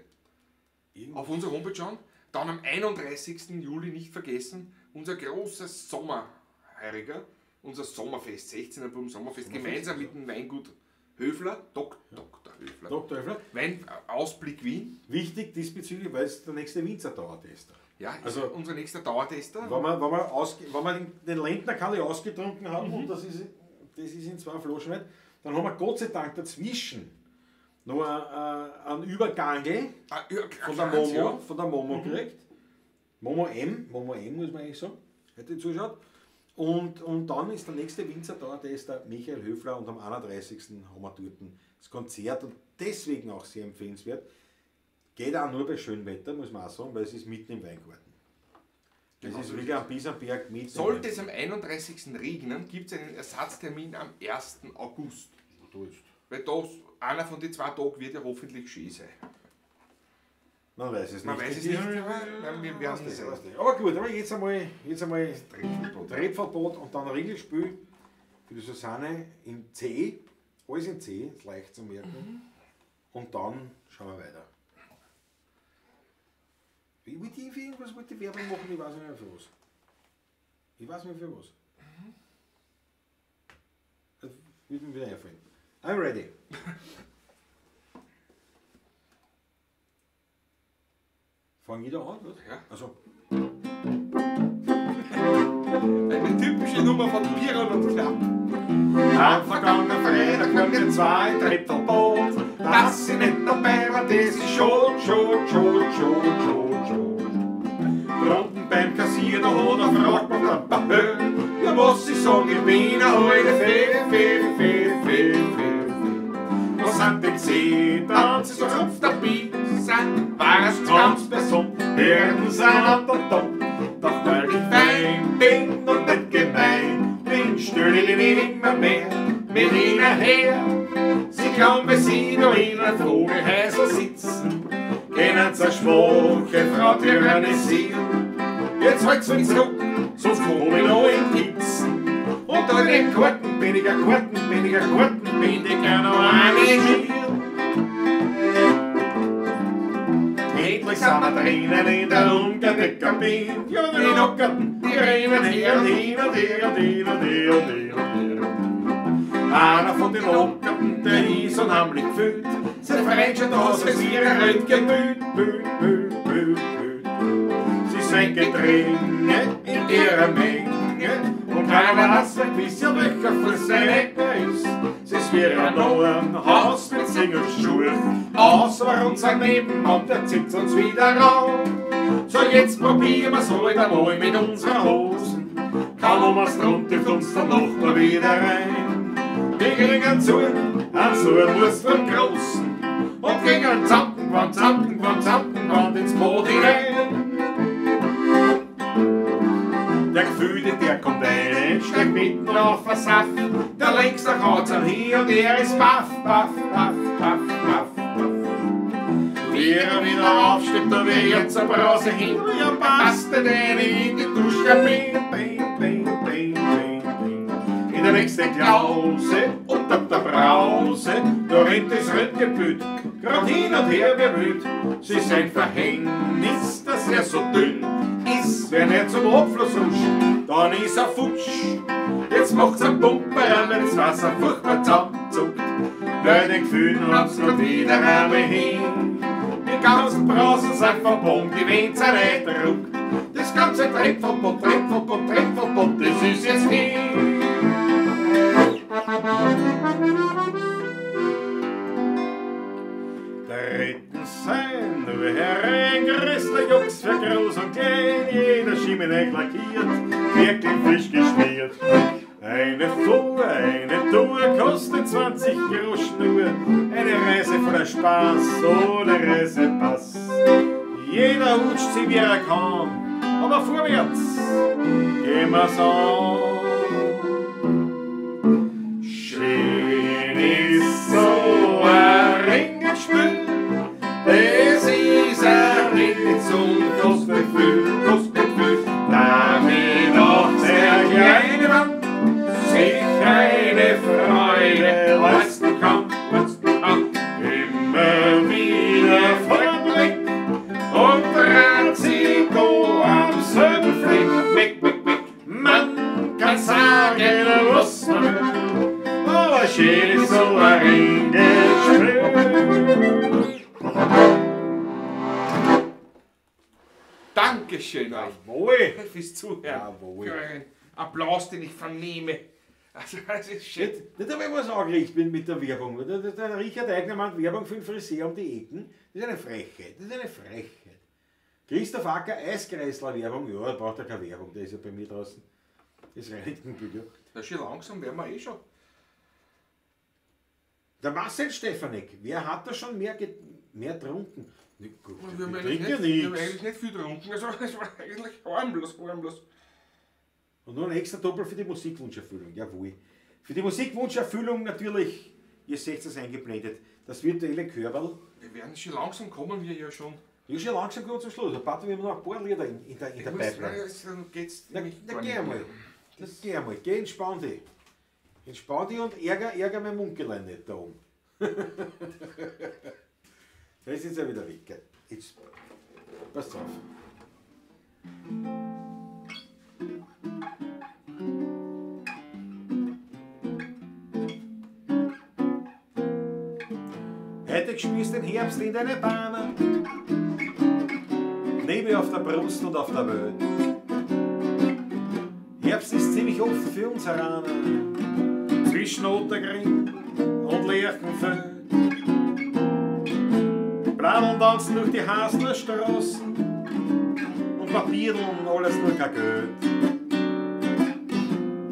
Auf unserer Homepage schauen. Dann am 31. Juli nicht vergessen, unser großes Sommerheuriger, unser Sommerfest, 16er Buben Sommerfest, gemeinsam mit dem Weingut Höfler, Dr. Höfler. Dr. Höfler. Wein, Ausblick Wien. Wichtig diesbezüglich, weil es der nächste Winzer-Dauertester. Ja, also unser nächster Dauertester. Wenn wir den Lentner Kalli ausgetrunken haben, und das ist in 2 Flaschen weit, dann haben wir Gott sei Dank dazwischen noch einen Übergang von der Momo gekriegt. Momo M muss man eigentlich sagen, hätte zuschaut. Und dann ist der nächste Winzer da, der ist der Michael Höfler, und am 31. haben wir dort das Konzert, und deswegen auch sehr empfehlenswert. Geht auch nur bei schönem Wetter, muss man auch sagen, weil es ist mitten im Weingarten. Das Genau ist so wirklich ist am Bisamberg mitten. Sollte es am 31. regnen, gibt es einen Ersatztermin am 1. August. Du jetzt. Weil da, einer von den 2 Tagen wird ja hoffentlich schön sein. Man weiß es nicht. Man weiß es nicht, aber wir werden es sehen. Aber gut, aber jetzt einmal Trepfelbad und dann Ringelspiel für die Susanne in C. Alles in C, ist leicht zu merken. Mhm. Und dann schauen wir weiter. Ich wollte irgendwie irgendwas mit der Werbung machen, ich weiß nicht mehr für was. Ich weiß nicht mehr für was. Mhm. Das wird mir wieder einfallen. I'm ready. Fang ich da an, was? Ja. Also. Eine typische Nummer von Piron und Klapp. Am vergangenen Freitag waren wir 2 im Trepfelboot. Dass ich nicht dabei war, das ist schon. Drunten beim Kassier, da hat er gefragt, ja, was ich sag, ich bin eine alte Fee. Was sind denn Sie? Tanzen so auf der Pizza, war's ganz besonders, Herren sind an der Top. Doch weil ich fein bin und nicht gemein bin, stell ich mich immer mehr mit ihnen her. Sie glauben, wenn sie noch in einem Vogelhäusl sitzen, können sie eine schwache Frau tyrannisieren. Jetzt halt's mich zurück, sonst komm ich noch in Pizzen. Und da in den Karten bin ich ein Karten, bin ich ein Karten, bin ich auch noch eine Schier. Endlich sind wir drinnen in der Umkleidekabine. Ja, die Nockerten, die rennen her und hin und her und hin und her und her und her. Einer von den Nockerten, der ist unheimlich gefühlt. Sein Freundchen da hat sich ihre Röntgen büt. Sie sind Gedränge in ihrer Menge und keiner weiß gewiss, ja, welcher Fuß sein Ecker ist. Sie ist wie ein neuen Haus mit Singelschuhen. Außer unser Nebenmann, der zieht uns wieder rauf. So, jetzt probieren wir's halt einmal mit unseren Hosen. Kaum was drunter, trifft uns dann noch mal wieder rein. Wir kriegen zu, einen Surwurst vom Großen und gingen Zampen ins Boot hinein. Der Gefühlte, der kommt ein, steigt mitten auf den Saft. Der links, der haut's an hier und er ist baff. Wie er wieder aufsteht, da wird zur Brause hin. Ja, passt denn in die Duschkabine. In der nächsten Klause, unter der Brause, da rennt das Röntgenbild, grad hin und her wie wild. Sie sein Verhängnis, dass er so dünn ist. Wenn er zum Abfluss rutscht, dann ist er futsch. Jetzt macht's einen Pumper an, wenn's Wasser furchtbar zusammenzuckt. Bei den Gefühlen hat's grad wieder einmal hin. Die ganzen Brausen sind verbogen, die wenn's reindruckt. Das ganze Trepfelboot, das ist jetzt hin. Dritten sein, nur herein, der Jungs für groß und klein, jeder Schimmel lackiert, wirklich frisch geschmiert. Eine Fuhr, eine Tour kostet 20 Groschen nur, eine Reise voller Spaß, ohne Reisepass. Jeder hutscht sie wie er kann, aber vorwärts gehen wir's an. Schön ist so ein Ringelspiel, das ist ein Ritz und kostet viel, damit auch der kleine Mann sich eine Freude leisten kann. Immer wieder vorweg und dreht sich da am selben Fleck. Weg. Man kann sagen, was man will, aber schön ist so ein Ringelspiel. Dankeschön euch. Jawohl. Fürs Zuhören. Jawohl. Für euren Applaus, den ich vernehme. Also, das ist schön. Nicht einmal was angerichtet mit der Werbung. Der Richard Eigner macht Werbung für den Friseur um die Ecken. Das ist eine Frechheit. Das ist eine Frechheit. Christoph Acker, Eiskreisler Werbung. Ja, da braucht er keine Werbung. Der ist ja bei mir draußen. Das reinigt den Bügel. Na, schon langsam werden wir eh schon. Der Marcel Stefanek, wer hat da schon mehr getrunken? Gut, wir haben eigentlich nicht viel getrunken, also es war eigentlich harmlos. Und nur ein extra Doppel für die Musikwunscherfüllung, jawohl. Für die Musikwunscherfüllung natürlich Ihr seht es eingeblendet. Das virtuelle Körperl. Wir werden schon langsam kommen, wir ja schon. Ja, schon langsam kommen zum Schluss. Warte, wir haben noch ein paar Lieder in der Pipeline. Geht's na, na, geh einmal. Das geh einmal. Geh, entspann dich. Entspann dich und ärger mein Munkelein nicht da oben. Das ist jetzt ja wieder weg. Gell? Jetzt, passt auf. Heute spürst den Herbst in deine Bahnen, Nebel auf der Brust und auf der Welt. Herbst ist ziemlich oft für uns heran, zwischen Ottergring und Lerchenfeld. Bladeln tanzen durch die Hasler Straßen und Papierln, alles nur kein Geld.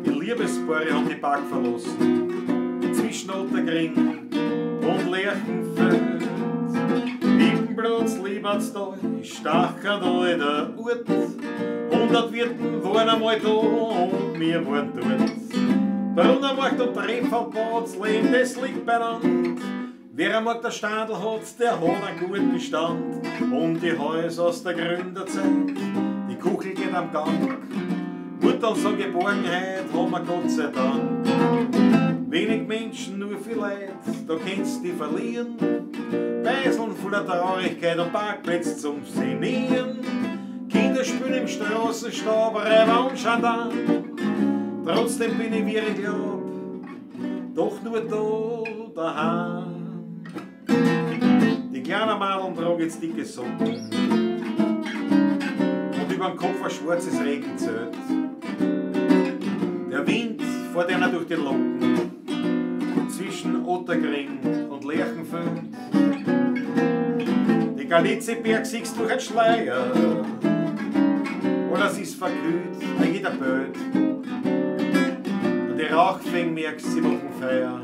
Die Liebespaare haben die Park verlassen, zwischen Ottergring und Lerchenfeld. Ippenplatz, Liebertstal, Stachern in der Urt. 100 Wirten waren einmal da und wir waren dort. Brunnermarkt und Trepfelplatz, Leben, das liegt beieinander. Wer einmal der Standl hat, der hat einen guten Stand. Und die Häuser aus der Gründerzeit, die Kuchel geht am Gang. Muttern so Geborgenheit haben wir Gott sei Dank. Wenig Menschen, nur viel Leid, da kannst du die verlieren. Beiseln voller Traurigkeit und Parkplätze zum Senieren. Kinder spielen im Straßenstaub, Reiber und Schandam. Trotzdem bin ich, wie ich glaub, doch nur da daheim. Die kleinen Madeln tragen jetzt dicke Socken und überm Kopf ein schwarzes Regenzelt. Der Wind fährt einer durch die Locken zwischen Ottergring und Lerchenfeld. Die Galizieberg siehst durch einen Schleier oder sie ist verkühlt, bei jeder Böd. Und die Rauchfäng merkst, sie machen Feier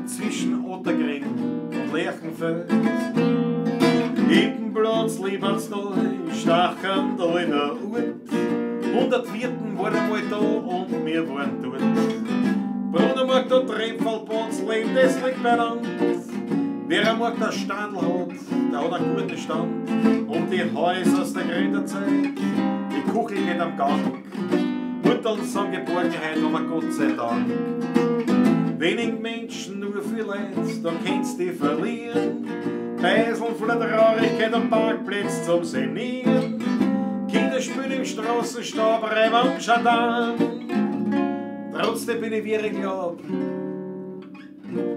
zwischen Ottergring und Lerchenfeld. Ippenplatz, Liebertstal, Stachern da in der Urt. 100 Wirten waren einmal da und wir waren dort. Brunnermarkt und Trepfelplatz, Leben, das liegt beieinander. Wer einmal der Standl hat, der hat einen guten Stand. Und die Häuser aus der Gründerzeit, die Kuchel geht am Gang. Mutterl sagen Geborgenheit, aber Gott sei Dank. Wenig Menschen, nur viel Leid, da kannst du die verlieren. Beiseln voller Traurigkeit und Parkplätze zum Senieren. Kinder spielen im Straßenstaub, Reiber und Schandam. Trotzdem bin ich, wie ich glaub,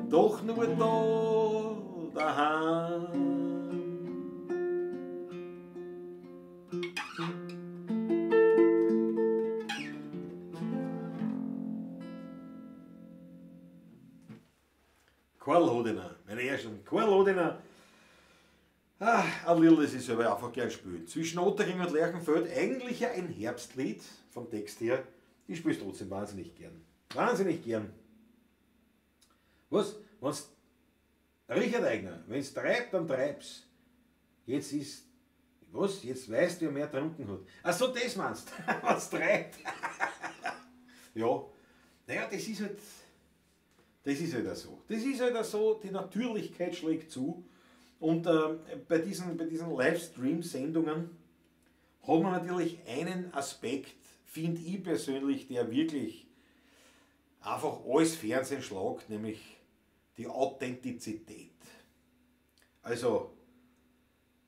doch nur da daheim. Karl Hodiner, meine ersten Karl Hodiner. Ah, ein Lied, das ich selber einfach gern spiele. Zwischen Ottergring und Lerchenfeld, eigentlich ja ein Herbstlied vom Text her. Ich spiele es trotzdem wahnsinnig gern. Wahnsinnig gern. Was? Wenn's Richard Eigner, wenn es treibt, dann treib's. Jetzt ist. Was? Jetzt weißt du, wer mehr getrunken hat. Ach so, das meinst du. Was treibt. Ja. Naja, das ist halt. Das ist halt auch so. Das ist halt auch so, die Natürlichkeit schlägt zu. Und bei diesen Livestream-Sendungen hat man natürlich einen Aspekt, finde ich persönlich, der wirklich einfach alles Fernsehen schlagt, nämlich die Authentizität. Also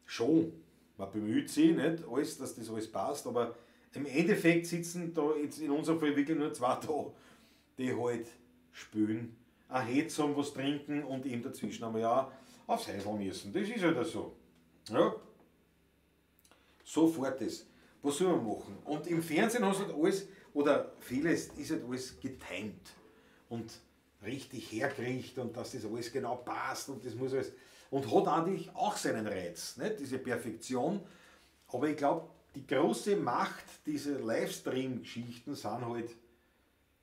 schon, man bemüht sich, nicht alles, dass das alles passt, aber im Endeffekt sitzen da jetzt in unserem Fall wirklich nur zwei da, die halt spülen, ein Hetz haben, was trinken und eben dazwischen einmal ja aufs Häusl müssen. Das ist halt so. Ja. So fährt es. Was soll man machen? Und im Fernsehen hast du halt alles, oder vieles ist halt alles getimt und richtig hergerichtet und dass das alles genau passt und das muss alles. Und hat eigentlich auch seinen Reiz, nicht? Diese Perfektion. Aber ich glaube, die große Macht dieser Livestream-Geschichten sind halt,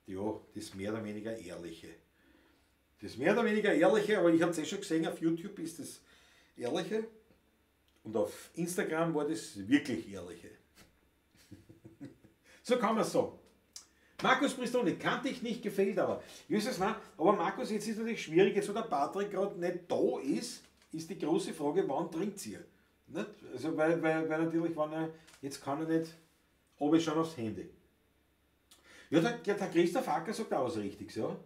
ja, das mehr oder weniger Ehrliche. Das mehr oder weniger Ehrliche, aber ich habe es eh schon gesehen, auf YouTube ist das Ehrliche und auf Instagram war das wirklich Ehrliche. So kann man es sagen. Markus Bristoni, kannte ich nicht, gefällt aber. Jesus, nein, aber Markus, jetzt ist natürlich schwierig, jetzt wo der Patrick gerade nicht da ist, ist die große Frage, wann trinkt ihr? Nicht? Also, weil natürlich, wenn er, jetzt kann er nicht, aber schon aufs Handy. Ja, der Christoph Acker sagt auch was Richtiges, ja.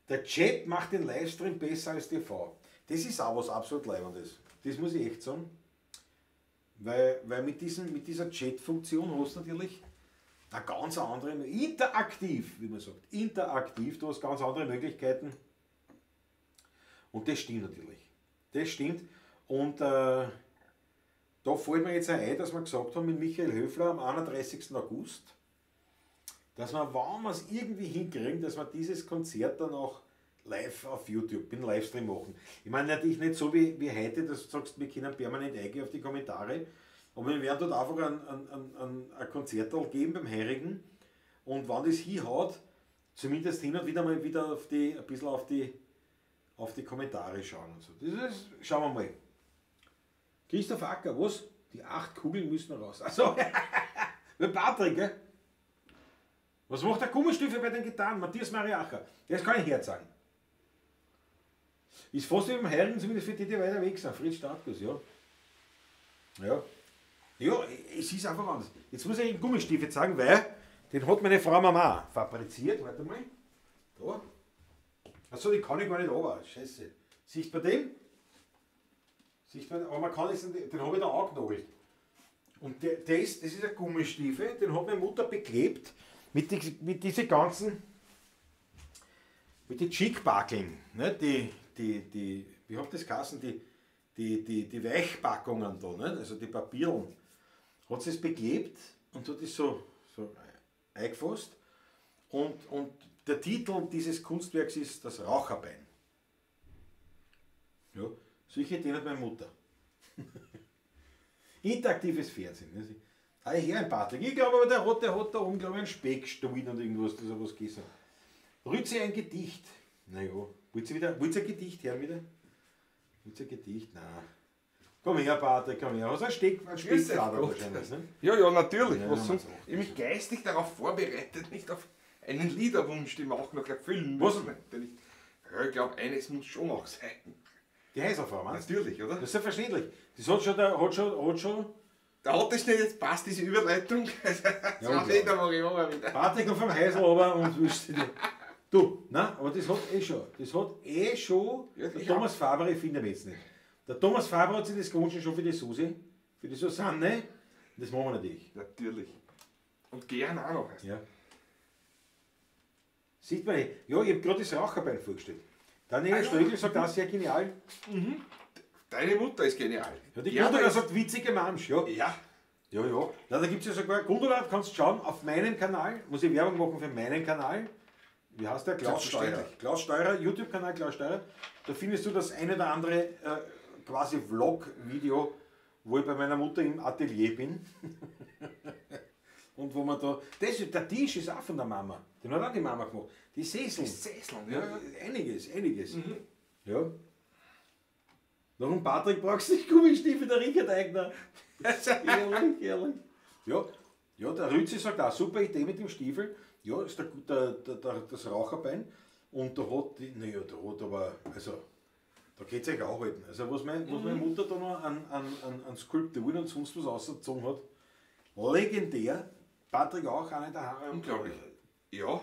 Der Chat macht den Livestream besser als TV. Das ist auch was absolut Leibendes. Das muss ich echt sagen. Weil mit dieser Chat-Funktion hast du natürlich eine ganz andere, interaktiv, wie man sagt, interaktiv, du hast ganz andere Möglichkeiten. Und das stimmt natürlich. Das stimmt. Und da fällt mir jetzt auch ein, dass wir gesagt haben mit Michael Höfler am 31. August, dass wir, wenn wir es irgendwie hinkriegen, dass wir dieses Konzert dann auch live auf YouTube, den Livestream machen. Ich meine natürlich nicht so wie heute, dass du sagst, wir können permanent eingehen auf die Kommentare, aber wir werden dort einfach ein Konzert geben beim Heurigen und wenn das hinhaut, zumindest hin und wieder mal wieder ein bisschen auf die Kommentare schauen und so. Das ist, schauen wir mal. Christoph Acker, was? Die 8 Kugeln müssen raus. Also, Patrick, gell? Was macht der Gummistiefel bei den Gitarren? Matthias Mariacher. Das kann ich herzagen. Ist fast wie beim Heurigen, zumindest für die, die weiter weg sind. Fritz Startkus, ja. Ja. Ja, es ist einfach anders. Jetzt muss ich den Gummistiefel zeigen, weil den hat meine Frau Mama fabriziert. Warte mal. Da. Achso, die kann ich gar nicht runter. Scheiße. Sieht man den? Sieht man, aber man kann es, den habe ich da angenagelt. Und das ist ein Gummistiefel, den hat meine Mutter beklebt mit diesen ganzen, mit den Chickbackeln, ne? Die, wie hat das geheißen? Die Weichpackungen da, ne? Also die Papierl. Hat sie es beklebt und hat es so eingefasst. Und der Titel dieses Kunstwerks ist Das Raucherbein. Ja, solche Ideen hat meine Mutter. Interaktives Fernsehen. Ne? Ah, her, Patrick. Ich glaube aber, der hat da oben, glaube ich, einen Speckstuhl und irgendwas, das er was gegessen hat. Rütze ein Gedicht. Naja, wollt ihr ein Gedicht hören wieder? Wollt ihr ein Gedicht? Nein. Komm her, Patrick, komm her. Hast du einen Speckflader wahrscheinlich, ne? Ja, ja, natürlich. Ja, was sonst? Ich mich geistig darauf vorbereitet, nicht auf einen Liederwunsch, den wir auch noch erfüllen müssen. Was? Ja, ich glaube, eines muss schon noch sein. Die Heiserfrau, meinst du? Natürlich, oder? Das ist selbstverständlich. Das hat schon. Da hat das nicht, jetzt passt diese Überleitung. Das ja, war mache ich immer wieder. Patrick noch vom Heisel runter und wischt dir. Du, nein, aber das hat eh schon. Das hat eh schon. Ja, der Thomas Faber, ich finde ihn jetzt nicht. Der Thomas Faber hat sich das gewünscht schon für die Susi, für die Susanne. Das machen wir natürlich. Natürlich. Und gern auch noch. Ja. Sieht man nicht. Ja, ich habe gerade das Raucherbein vorgestellt. Daniel Stögel sagt auch sehr genial. Mhm. Deine Mutter ist genial. Ja, die Gundula sagt witzige Mamsch, ja. Ja. Ja, ja. Na, da gibt es ja sogar, Gundula, kannst schauen, auf meinem Kanal, muss ich Werbung machen für meinen Kanal. Wie heißt der? Klaus Steurer. Klaus Steurer, YouTube-Kanal Klaus Steurer. Da findest du das eine oder andere quasi Vlog-Video, wo ich bei meiner Mutter im Atelier bin. Und wo man da. Der Tisch ist auch von der Mama. Den hat auch die Mama gemacht. Die Sesseln. Die Sesseln, ja. Ja, einiges, einiges. Mhm. Ja. Warum, Patrick, brauchst du nicht Gummistiefel, der Richard Eigner? Ehrlich, ehrlich. Ja, ja, der Rützi sagt auch, super Idee mit dem Stiefel. Ja, ist das Raucherbein. Und da hat die, naja, da hat aber, also, da geht es euch auch halten. Also, was meine Mutter da noch an Skulpturen und sonst was rausgezogen hat, legendär. Patrick auch, eine der Haare. Unglaublich. Ja.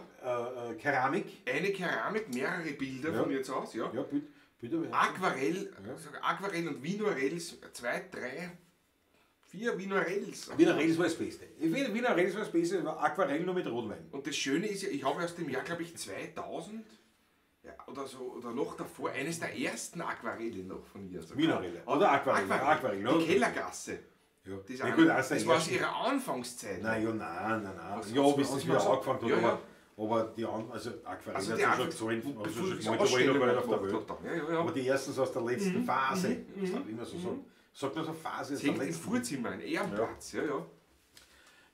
Keramik. Eine Keramik, mehrere Bilder ja. Von mir zu Hause, ja. Ja, Bilder. Aquarell, ja. Aquarell und Vinorells, 2, 3, 4 Vinorells. Vinorells war das Beste. Vinorells war das Beste, war Aquarell nur mit Rotwein. Und das Schöne ist ja, ich habe aus dem Jahr, glaube ich, 2000 ja, oder so, oder noch davor, eines der ersten Aquarelle noch von ihr. Vinorelle. Oder Aquarell. Aquarell. Die Kellergasse. Ja. Das, ja, gut, das war aus ihrer Anfangszeit. Nein, ja, nein, nein, nein. Ja, bis das wieder angefangen hat, ja, ja. aber die also Aquarell also hat die schon gezahlt, also schon gemalt, da war ich noch gar nicht auf der Welt. Ja, ja, ja. Aber die ersten so aus der letzten Phase, das darf ich immer so sagen. Sagt man so Phase aus der letzten. Im Vorzimmer, ein Ehrenplatz, ja, ja.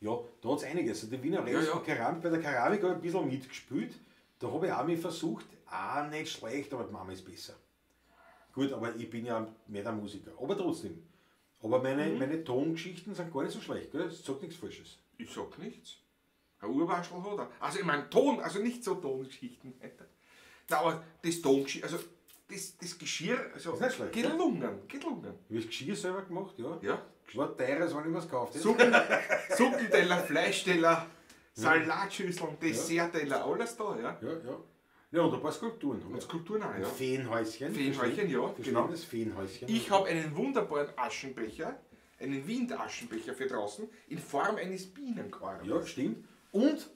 Ja, da hat es einiges. Also die Wiener Rels ja, ja. Keramik, bei der Keramik habe ich ein bisschen mitgespielt. Da habe ich auch mich versucht, auch nicht schlecht, aber die Mama ist besser. Gut, aber ich bin ja mehr der Musiker. Aber trotzdem. Aber meine Tongeschichten sind gar nicht so schlecht, gell? Ich sag nichts Falsches. Ich sag nichts. Ein Urwaschel hat er. Also ich meine Ton, also nicht so Tongeschichten. Nein, aber das Tongeschirr, also das Geschirr, also Ist nicht schlecht, gelungen, gelungen. Ich habe das Geschirr selber gemacht, ja. Ja. War teurer, als wenn ich was gekauft hätte. Suppenteller, Fleischteller, Salatschüsseln, Dessertteller, alles da, ja. Ja, ja. Ja, und ein paar Skulpturen. Und Skulpturen auch, ja. Feenhäuschen. Feenhäuschen, ja, genau. Das Feenhäuschen. Ich habe einen wunderbaren Aschenbecher, einen Windaschenbecher für draußen, in Form eines Bienenkorbs. Ja, stimmt. Und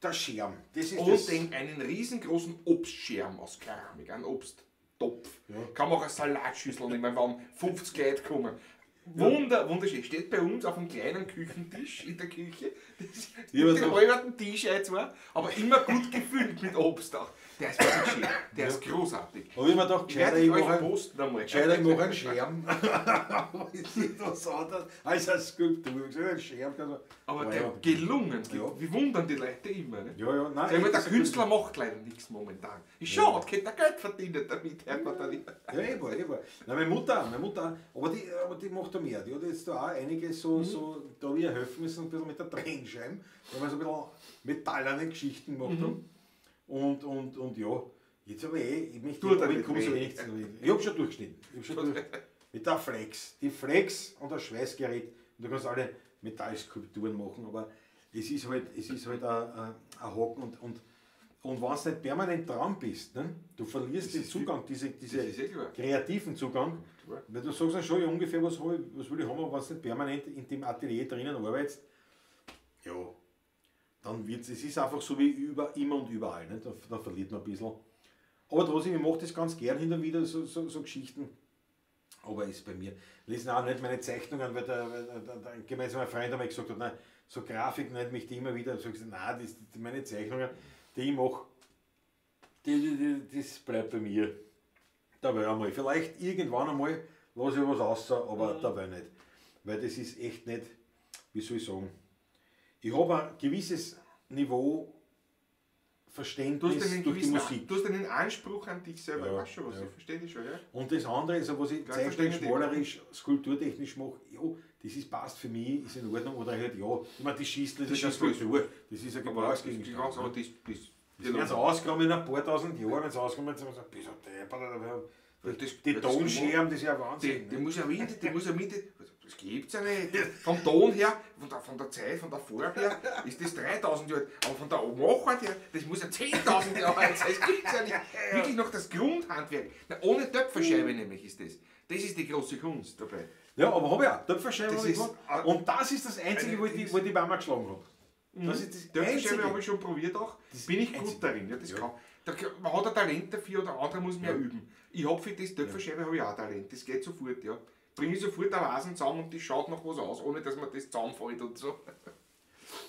der Scherm. Das ist Und das. einen riesengroßen Obstscherm aus Keramik, einen Obsttopf. Ja. Kann man auch eine Salatschüssel nehmen, wenn 50 Leute kommen. Wunderschön. Steht bei uns auf einem kleinen Küchentisch in der Küche. Das ist Ja, mit aber dem so- halben Tisch ein, zwar, aber immer gut gefüllt mit Obst auch. Der ist wirklich schön. Der ist großartig. Habe ich mir gedacht, gescheiter, Werde ich ich euch mache einen, posten einmal. gescheiter, ich mache einen Scherm. ist nicht was anderes als eine Skulptur. Ich habe einen Scherm. Also, Aber ja, der ja. gelungen. Ja. Wie wundern die Leute immer. Ne? Ja, ja, nein. Sag mal, der das ist Künstler macht leider nichts momentan. Ist schade, könnte er Geld verdienen damit, hört man da nicht. Ja, eben. Nein, meine Mutter auch, aber die macht da mehr. Die hat jetzt da auch einiges so, so da wir helfen müssen, ein bisschen mit der Trennscheibe, weil wir so ein bisschen metallerne Geschichten gemacht haben. Und ja, jetzt aber ich möchte Tut aber er ich komme nicht so weh. wenig zu. Ich habe schon durchgeschnitten. Ich hab schon durch, mit der Flex. Die Flex und das Schweißgerät. Und du kannst alle Metallskulpturen machen, aber es ist halt ein Haken und wenn du nicht permanent dran bist, ne, du verlierst den ist Zugang, diese ist eh klar. kreativen Zugang. Klar. Weil du sagst dann schon ja, ungefähr, was will ich haben, aber wenn du nicht permanent in dem Atelier drinnen arbeitest, ja, dann wird's, es ist einfach so wie immer und überall, ne? Da verliert man ein bisschen. Aber trotzdem, ich mache das ganz gern hin und wieder, so Geschichten. Aber ist bei mir, lesen auch nicht meine Zeichnungen, weil der gemeinsame Freund einmal gesagt hat, nein, so Grafik nennt mich die immer wieder. So gesagt, nein, das, meine Zeichnungen, die ich mache, das bleibt bei mir. Da will ich einmal. Vielleicht irgendwann einmal lasse ich was raus, aber da will ich nicht. Weil das ist echt nicht, wie soll ich sagen, ich habe ein gewisses Niveau Du hast Verständnis einen durch die gewissen, Musik. Du hast einen Anspruch an dich selber. Ja, ich weiß schon was, ja. ich verstehe dich schon, ja. Und das andere, also was ich Klar, zeichnerisch, verstehe ich. malerisch, skulpturtechnisch mache, ja, das ist, passt für mich, ist in Ordnung. Oder halt, ja, ich meine, die Schüssel ist ja Die keine Schüssel. Skulptur, das ist ein Aber das, Gebrauchsgegenstand. aber das, Das werden sie ausgekommen in ein paar tausend Jahren, wenn sie auskommen, dann sagen sie, bist du deppert, oder das, Die das- Tonscherben, das ist ja Wahnsinn. Die ne? muss ja mit, die muss ja mit, das gibt's ja nicht. Vom Ton her, von der Zeit, von der Farbe her, ist das 3000 Jahre alt. Aber von der Machart her, das muss ja 10.000 Jahre alt sein. Das gibt's ja nicht. Wirklich noch das Grundhandwerk. Na, ohne Töpferscheibe nämlich ist das. Das ist die große Kunst dabei. Ja, aber habe ich auch. Töpferscheibe Das habe ich ist gemacht. Und das ist das Einzige, wo ich die Mama geschlagen habe. Das ist das Töpferscheibe Einzige. habe ich schon probiert auch. Bin ich gut Einzige. darin. Ja, das Ja. kann. Man hat ein Talent dafür oder andere muss mehr üben. Ich habe für das Töpferscheibe habe ich auch Talent. Das geht sofort, ja. Bringe ich sofort eine Vasen zusammen und die schaut noch was aus, ohne dass man das zusammenfällt und so.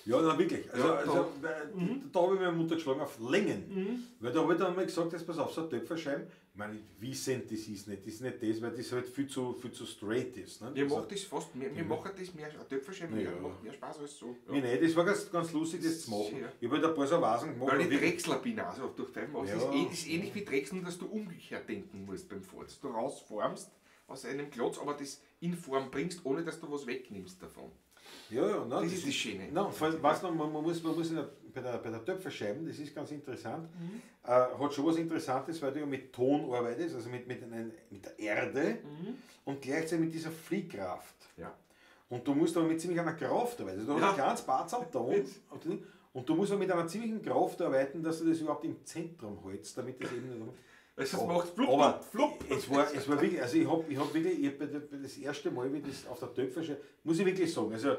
Ja, nein, wirklich. Also, Ja, also, da habe ich meine Mutter geschlagen auf Längen. Weil da habe ich dann mal gesagt, jetzt pass auf, so eine Töpferscheibe, ich meine, wissend, das ist nicht das, weil das halt viel zu straight ist. Ne? Mir Also, macht das fast mehr, mir machen das mehr, eine Töpferscheibe Ja. macht mehr Spaß als so. Ja. Nee, nee, das war ganz, ganz lustig, das zu machen. Ja. Ich habe halt ein paar so Vasen gemacht. Weil ich und wirklich- Drechsler bin, also durch dein Maus. Ja. Das ist ähnlich wie Drechseln, dass du umgekehrt denken musst beim Furz. Du rausformst aus einem Klotz, aber das in Form bringst, ohne dass du was wegnimmst davon. Ja, ja, nein, Das ist das Schöne. Nein, vor allem, weißt du, man muss bei der Töpferscheibe, das ist ganz interessant, hat schon was Interessantes, weil du ja mit Ton arbeitest, also mit der Erde und gleichzeitig mit dieser Fliehkraft. Ja. Und du musst aber mit ziemlich einer Kraft arbeiten. Also du hast Ja. ein kleines Barzel Ton und du musst aber mit einer ziemlichen Kraft arbeiten, dass du das überhaupt im Zentrum hältst, damit das eben nicht. Also es Ja, macht flupp, aber flupp, flupp. Es war wirklich, also ich hab wirklich, ich hab bei das erste Mal, wie das auf der Töpferscheibe, muss ich wirklich sagen, also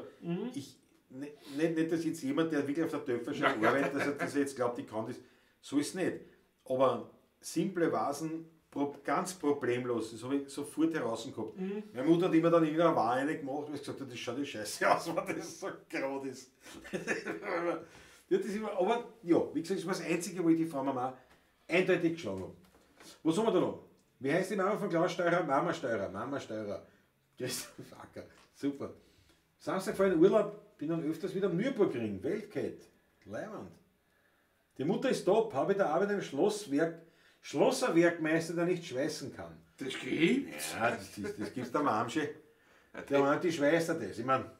ich, nicht, dass jetzt jemand, der wirklich auf der Töpferscheibe arbeitet, dass er jetzt glaubt, ich kann das, so ist es nicht. Aber simple Vasen, ganz problemlos, das habe ich sofort heraus gehabt. Meine Mutter hat immer dann irgendeine Weine gemacht, weil sie gesagt hat, das schaut ja scheiße aus, wenn das so gerade ist. Ja, das immer, aber ja, wie gesagt, das war das Einzige, wo ich die Frau Mama eindeutig geschlagen habe. Was haben wir da noch? Wie heißt die Mama von Klaus Steurer? Mama Steurer, Mama Steurer. Christoph Acker, super. Samstag fahre ich in Urlaub, bin dann öfters wieder am Nürburgring, Weltkeit, Leiwand. Die Mutter ist top, habe der Arbeit im Schlosserwerkmeister, der nicht schweißen kann. Das gibt's. Ja, das gibt's der Mamsche. Der Mamsche, die schweißt das. Ich meine,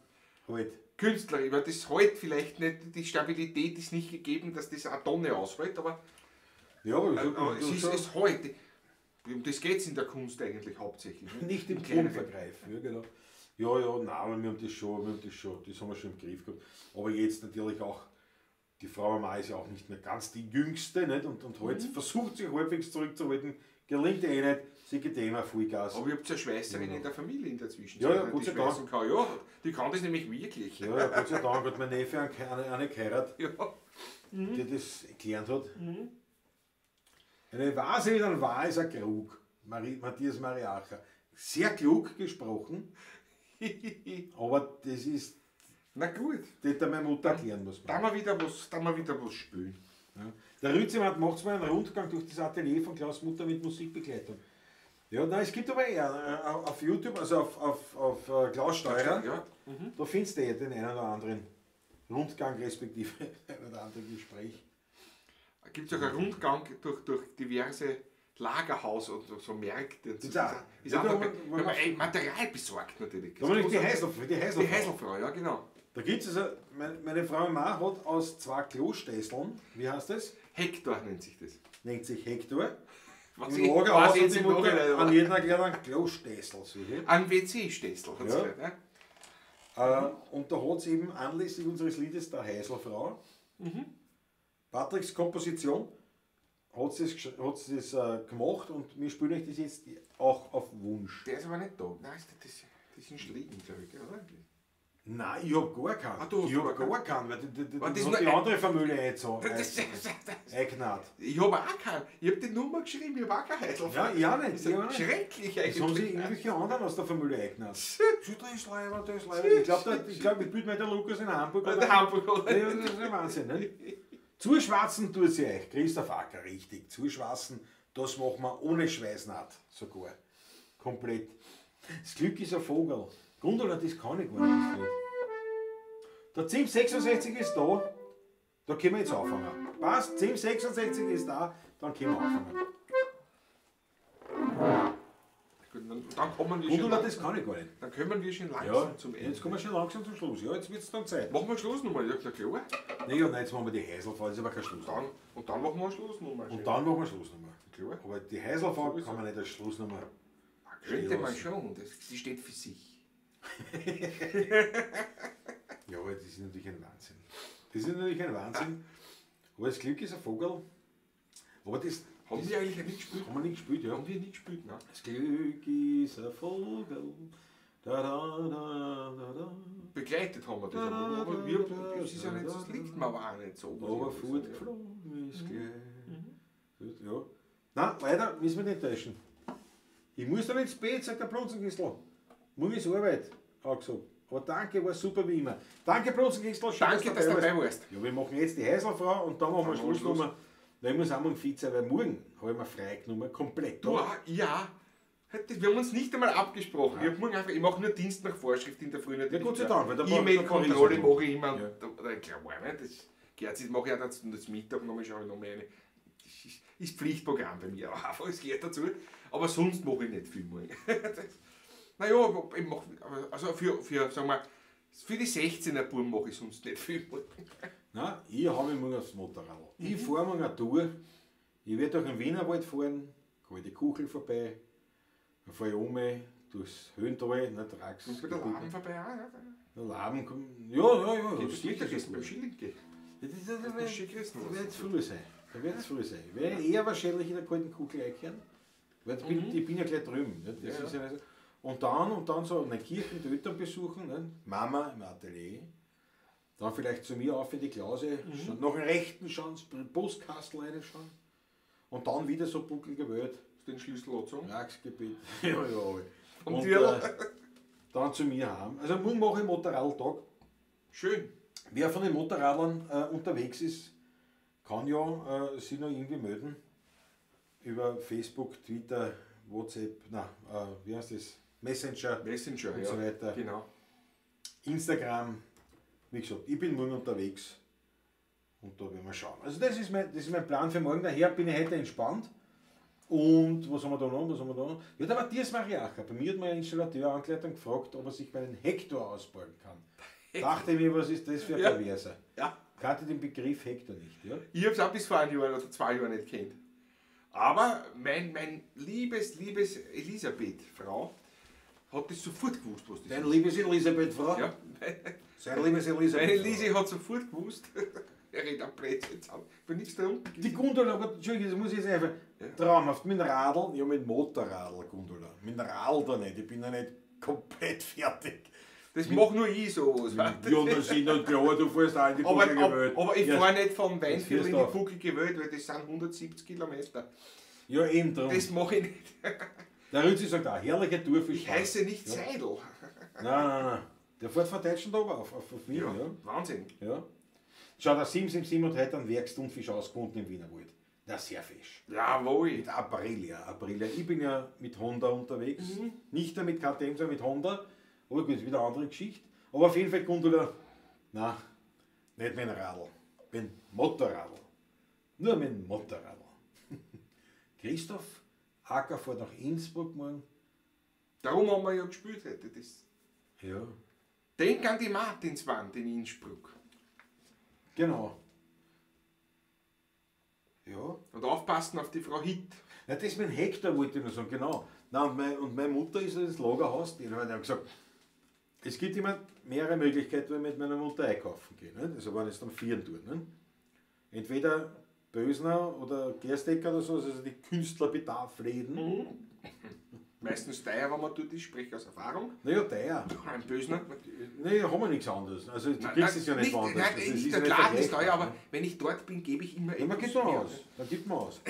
halt. Künstlerisch, weil das halt vielleicht nicht, die Stabilität ist nicht gegeben, dass das eine Tonne aushält, aber, Ja, aber aber es ist es halt. Um das geht es in der Kunst eigentlich hauptsächlich. Ne? Nicht im Kleineren. Ton vergreifen, ja genau. Ja, ja, nein, aber wir haben das schon, das haben wir schon im Griff gehabt. Aber jetzt natürlich auch, die Frau Mama ist ja auch nicht mehr ganz die Jüngste, nicht? Und halt versucht sich halbwegs zurückzuhalten, gelingt ihr eh nicht, sie gibt eh immer Vollgas. Aber ihr habt ja Schweißerin in der Familie in der Zwischenzeit. Ja, ja, ne? Gott Die sei Dank. Schweißen kann, ja, die kann das nämlich wirklich. Ja, ja, Gott sei Dank hat mein Neffe eine geheiratet, Ja. die das gelernt hat. Eine Vase mit einem War ist ein Krug. Matthias Mariacher. Sehr klug gesprochen, aber das ist, Na gut, das hat meine Mutter erklären muss. da mal wieder was, da mal wieder was spielen. Ja. Der Rützimann macht mal einen Rundgang durch das Atelier von Klaus Mutter mit Musikbegleitung. Ja, nein, es gibt aber eher auf YouTube, also auf Klaus Steurer, Ja. da findest du eh den einen oder anderen Rundgang respektive ein oder andere Gespräch. Gibt es auch einen Rundgang durch diverse Lagerhaus und so Märkte. Und so. Gibt's auch. Ist Ja, auch da dabei. haben wir- Wenn man ein Material besorgt natürlich. Da haben wir nicht die Heiselfrau. Die Die Heiselfrau. Heiselfrau, ja genau. Da gibt es also, meine Frau Ma hat aus zwei Klostesseln, wie heißt das? Hektor nennt sich das. Nennt sich Hektor. Was Im ich, Lagerhaus weiß hat jetzt die im Mutter Nachhinein, an aber- jeden erklärt einen Klostessel. Solche. Ein WC-Stessel hat sie Ja. gehört, ne? Und da hat es eben anlässlich unseres Liedes der Heiselfrau, Patricks Komposition, hat sie es gemacht und wir spielen euch das jetzt auch auf Wunsch. Der ist aber nicht da. Nein, das ist ein Schlitten, glaube ich, oder? Nein, ich hab gar keinen. Ah, du hast ich hab gar gar keinen, weil die, Aber die das hat nur die ein- andere Familie eingezogen. Das, Eingenäht. ich habe auch keinen. Ich habe die Nummer geschrieben, ich habe auch keinen Heiselfrau. Ja, ich auch nicht. Das Ich auch ist nicht. schrecklich eigentlich. Das haben sich irgendwelche anderen aus der Familie eingenäht. Das ist leider, das ist leider. Ich glaube, ich bilde mir der Lukas in Hamburg. In Hamburg, oder? Ja, das ist ja Wahnsinn, ne? Zuschwarzen tut sie euch. Christoph Acker, richtig. Zuschwarzen, das machen wir ohne Schweißnaht sogar. Komplett. Das Glück ist ein Vogel. Gundula, das kann ich gar nicht. Das Lied. Der 1066 ist da. Da können wir jetzt anfangen. Passt, 1066 ist da, dann können wir anfangen. Gut, dann kommen wir schon Gundula, lang, das kann ich gar nicht. dann kommen wir schon langsam Ja, zum Ende. jetzt kommen wir schon langsam zum Schluss. Ja, jetzt wird es dann Zeit. Machen wir Schlussnummer, ja, na klar. Nee, ja, nein, jetzt machen wir die Heiselfrau, das ist aber kein Schluss. Und dann machen wir eine Schlussnummer. Und dann machen wir Schlussnummer. Klar. Aber die Heiselfrau Sowieso. kann man nicht als Schlussnummer. Könnte man lassen. schon, die steht für sich. Ja, aber das ist natürlich ein Wahnsinn. Das ist natürlich ein Wahnsinn. Aber das Glück ist ein Vogel. Aber das Haben wir eigentlich nicht gespielt? haben wir nicht gespielt, ja. Haben wir nicht gespielt, ne? Das Glück ist ein Vogel. Da, da, da, da, da. Begleitet haben wir das, aber wir, es ist ja nicht, das liegt mir aber auch nicht so. muss ich Aber ehrlich sagen, fortgeflogen ist gleich. Gut, ja. Nein, leider müssen wir nicht täuschen. Ich muss dann ins Bett, sagt der Blunzenkistl. Morgen ist Arbeit, hat er gesagt. Aber danke, war super wie immer. Danke, Blunzenkistl. Schön, Danke, dass du dabei warst. Ja, wir machen jetzt die Heiselfrau und dann machen wir Dann machen wir Schlussnummer. Nein, ich muss auch morgen fit sein, weil morgen habe ich mir freigenommen, komplett. Du, auch? Ja. Wir haben uns nicht einmal abgesprochen. Ich, hab morgen einfach, ich mache nur Dienst nach Vorschrift in der Früh. Ja, Gott sei Dank, weil da E-Mail-Kontrolle da war mache ich immer. Ja. Da, klar, nicht. Das gehört sich, das mache ich auch das, das Mittag nochmal, schaue ich nochmal eine. Das ist Pflichtprogramm bei mir, aber einfach, es gehört dazu. Aber sonst mache ich nicht viel morgen. Naja, ich mach, also für, sagen wir, für die 16er Buben mache ich sonst nicht viel morgen. Nein, ich habe mich morgen aufs Motorrad. Ich fahre morgen eine Tour. Ich werde durch den Wienerwald fahren, kalte Kuchel vorbei. Dann fahre ich um durchs Höhental, nicht Rax. Und bei der Laben vorbei auch, ja. Der Laben kommt. Ja, ja, ja. Geht das sicher Mittagessen beim sogar. Schilling Das muss schick essen Da wird es früh sein. Da wird es früh sein. Ich werde eher wahrscheinlich in der kalten Kuchel einkehren. Weil ich bin ja gleich drüben. Nicht? Das Ja, ist ja nicht so. Und dann so eine Kirche die Eltern besuchen, nicht? Mama im Atelier. Dann vielleicht zu mir auf in die Klause, schon nach dem rechten schauen, das Postkastel reinschauen. Und dann wieder so buckelgewölbt. Den Schlüssel angezogen. Raxgebiet. Ja, ja. Vom Und Tierl. dann zu mir heim. Also morgen mache ich Motorradtag. Schön. Wer von den Motorradlern unterwegs ist, kann ja sich noch irgendwie melden. Über Facebook, Twitter, WhatsApp, na, wie heißt das? Messenger, Messenger, und ja. so weiter. Genau. Instagram. Wie gesagt, ich bin morgen unterwegs und da werden wir schauen. Also das ist mein Plan für morgen. Daher bin ich heute entspannt. Und was haben wir da noch? Was haben wir da noch? Ja, der Matthias Mariacher. Bei mir hat mein Installateur angeleitet und gefragt, ob er sich meinen Hektor ausborgen kann. Dachte mir, was ist das für ein Ja. Perverser? Ja. Kannte den Begriff Hektar nicht, ja? Ich habe es auch bis vor einem Jahr oder 2 Jahren nicht kennt. Aber mein liebes Elisabeth, Frau, hat das sofort gewusst, was das Dein ist. liebes Elisabeth, Frau. Ja. Sein liebes Elisabeth. Meine Lisi hat sofort gewusst. Er redet am Blödsinn zusammen. Ich bin nichts da unten. Die Gundula, aber Entschuldigung, das muss ich jetzt einfach. Traumhaft, mit dem Radl, ja mit dem Motorradl, Gundula. Mit dem Radl da nicht, ich bin ja nicht komplett fertig. Das mach nur ich sowas. Weißt du? Ja, das ist nicht klar, du fährst auch in die Aber, bucklige Welt. aber ich ja, fahre nicht vom Weinviertel wirst in du die auf. bucklige Welt, weil das sind 170 Kilometer. Ja, eben drum. Das mache ich nicht. Der Rützi sagt auch, herrliche Tour für Ich Spaß. heiße nicht Seidel. Nein, nein, nein. Der fährt von Deutschland oben auf Wien, ja. Wahnsinn. Ja. Schau, der 777 hat heute einen Werksthunfisch ausgefunden im Wienerwald. Na, sehr fesch. Jawohl. Mit Aprilia, Aprilia. Ich bin ja mit Honda unterwegs. Nicht nur mit KTM, sondern mit Honda. Aber gut, ist wieder eine andere Geschichte. Aber auf jeden Fall Gundula, nein, nicht mit dem Radl, mit dem Motorradl. Nur mit dem Motorradl. Christoph Acker fährt nach Innsbruck morgen. Darum haben wir ja gespielt heute. Das. Ja. Denk an die Martinswand in Innsbruck. Genau. Ja. Und aufpassen auf die Frau Hitt. Ja, das mit dem Hektar wollte ich noch sagen, genau. Nein, und meine Mutter ist ins Lagerhaus, die hat gesagt, es gibt immer mehrere Möglichkeiten, wenn ich mit meiner Mutter einkaufen gehe. Nicht? Also wenn ich es dann vieren tue. Nicht? Entweder Bösner oder Gerstecker oder so, also die Künstlerbedarfläden. Meistens teuer, wenn man dort ist, spreche aus Erfahrung. Naja, teuer. Ein Bösner. Naja, haben wir nichts anderes. Also du kriegst es ja nicht woanders. Nein, Also, es nicht ist der ja nicht Laden ist vergleichbar, teuer, aber ne? wenn ich dort bin, gebe ich immer Ja, man etwas gibt man mehr. aus. Dann gibt man aus.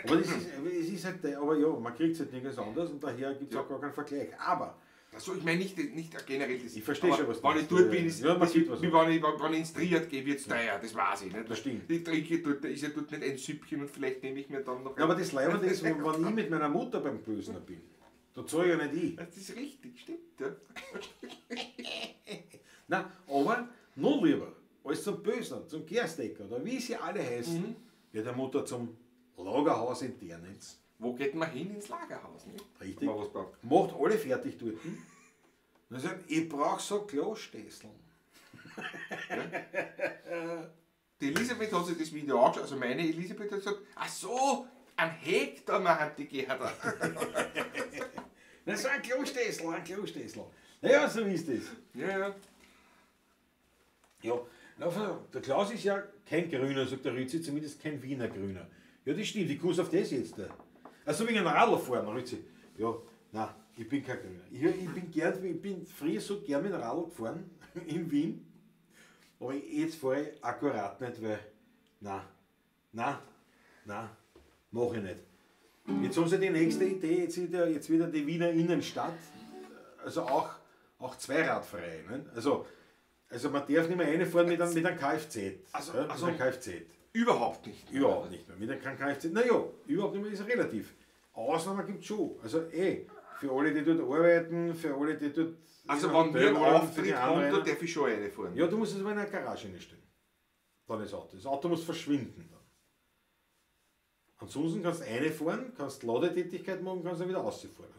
Aber das ist, es ist halt teuer, aber ja, man kriegt es halt nirgends anders und daher gibt es auch gar keinen Vergleich. Aber Also ich meine nicht generell das. Ich verstehe aber schon, was du wenn ich meinst. dort bin, ist Ja, man das, sieht was. wie wenn ich ins Triad gehe, wird es teuer, das weiß ich nicht. Das stimmt. Ich trinke dort, da ist ja dort nicht ein Süppchen und vielleicht nehme ich mir dann noch Ja, aber das Leibende ist, wenn ich mit meiner Mutter beim Bösner bin, da zahle ich ja nicht ich. Das ist richtig, stimmt. Ja. Nein, aber noch lieber als zum Bösner, zum Gerstecker oder wie sie alle heißen, geht der Mutter zum Lagerhaus in Ternitz. Wo geht man hin? Ins Lagerhaus, nicht? Richtig. Wenn man was braucht. Macht alle fertig dort. Und dann sagt, ich brauche so Klostässeln. Die Elisabeth hat sich das Video angeschaut, also meine Elisabeth hat gesagt, ach so, ein Hektar machen die Gerda. Na, so ein Klostässel, ein Klostässel. Naja, so ist das. Ja, ja. Ja, na, der Klaus ist ja kein Grüner, sagt der Rützi, zumindest kein Wiener Grüner. Ja, das stimmt, ich komme auf das jetzt. Also wegen einem Radl fahren, Rützi. Ja, nein, ich bin kein Grüner. Ich bin früher so gern mit dem Radl gefahren in Wien. Aber jetzt fahre ich akkurat nicht, weil, nein, nein, nein, mache ich nicht. Jetzt haben sie die nächste Idee, jetzt wieder die Wiener Innenstadt, also auch zweiradfrei. Ne? Also man darf nicht mehr reinfahren mit einem Kfz. Also, ja, also mit einem Kfz. Überhaupt nicht. Überhaupt nicht mehr. Mit einem Kfz. Naja, überhaupt nicht mehr ist relativ. Ausnahmen gibt es schon. Also für alle, die dort arbeiten, für alle, die dort. Also wenn wir einen Auftritt haben, da darf ich schon reinfahren. Ja, du musst es aber in einer Garage reinstellen. Dann das Auto. Das Auto muss verschwinden dann. Ansonsten kannst du reinfahren, kannst Ladetätigkeit machen, kannst du wieder rausfahren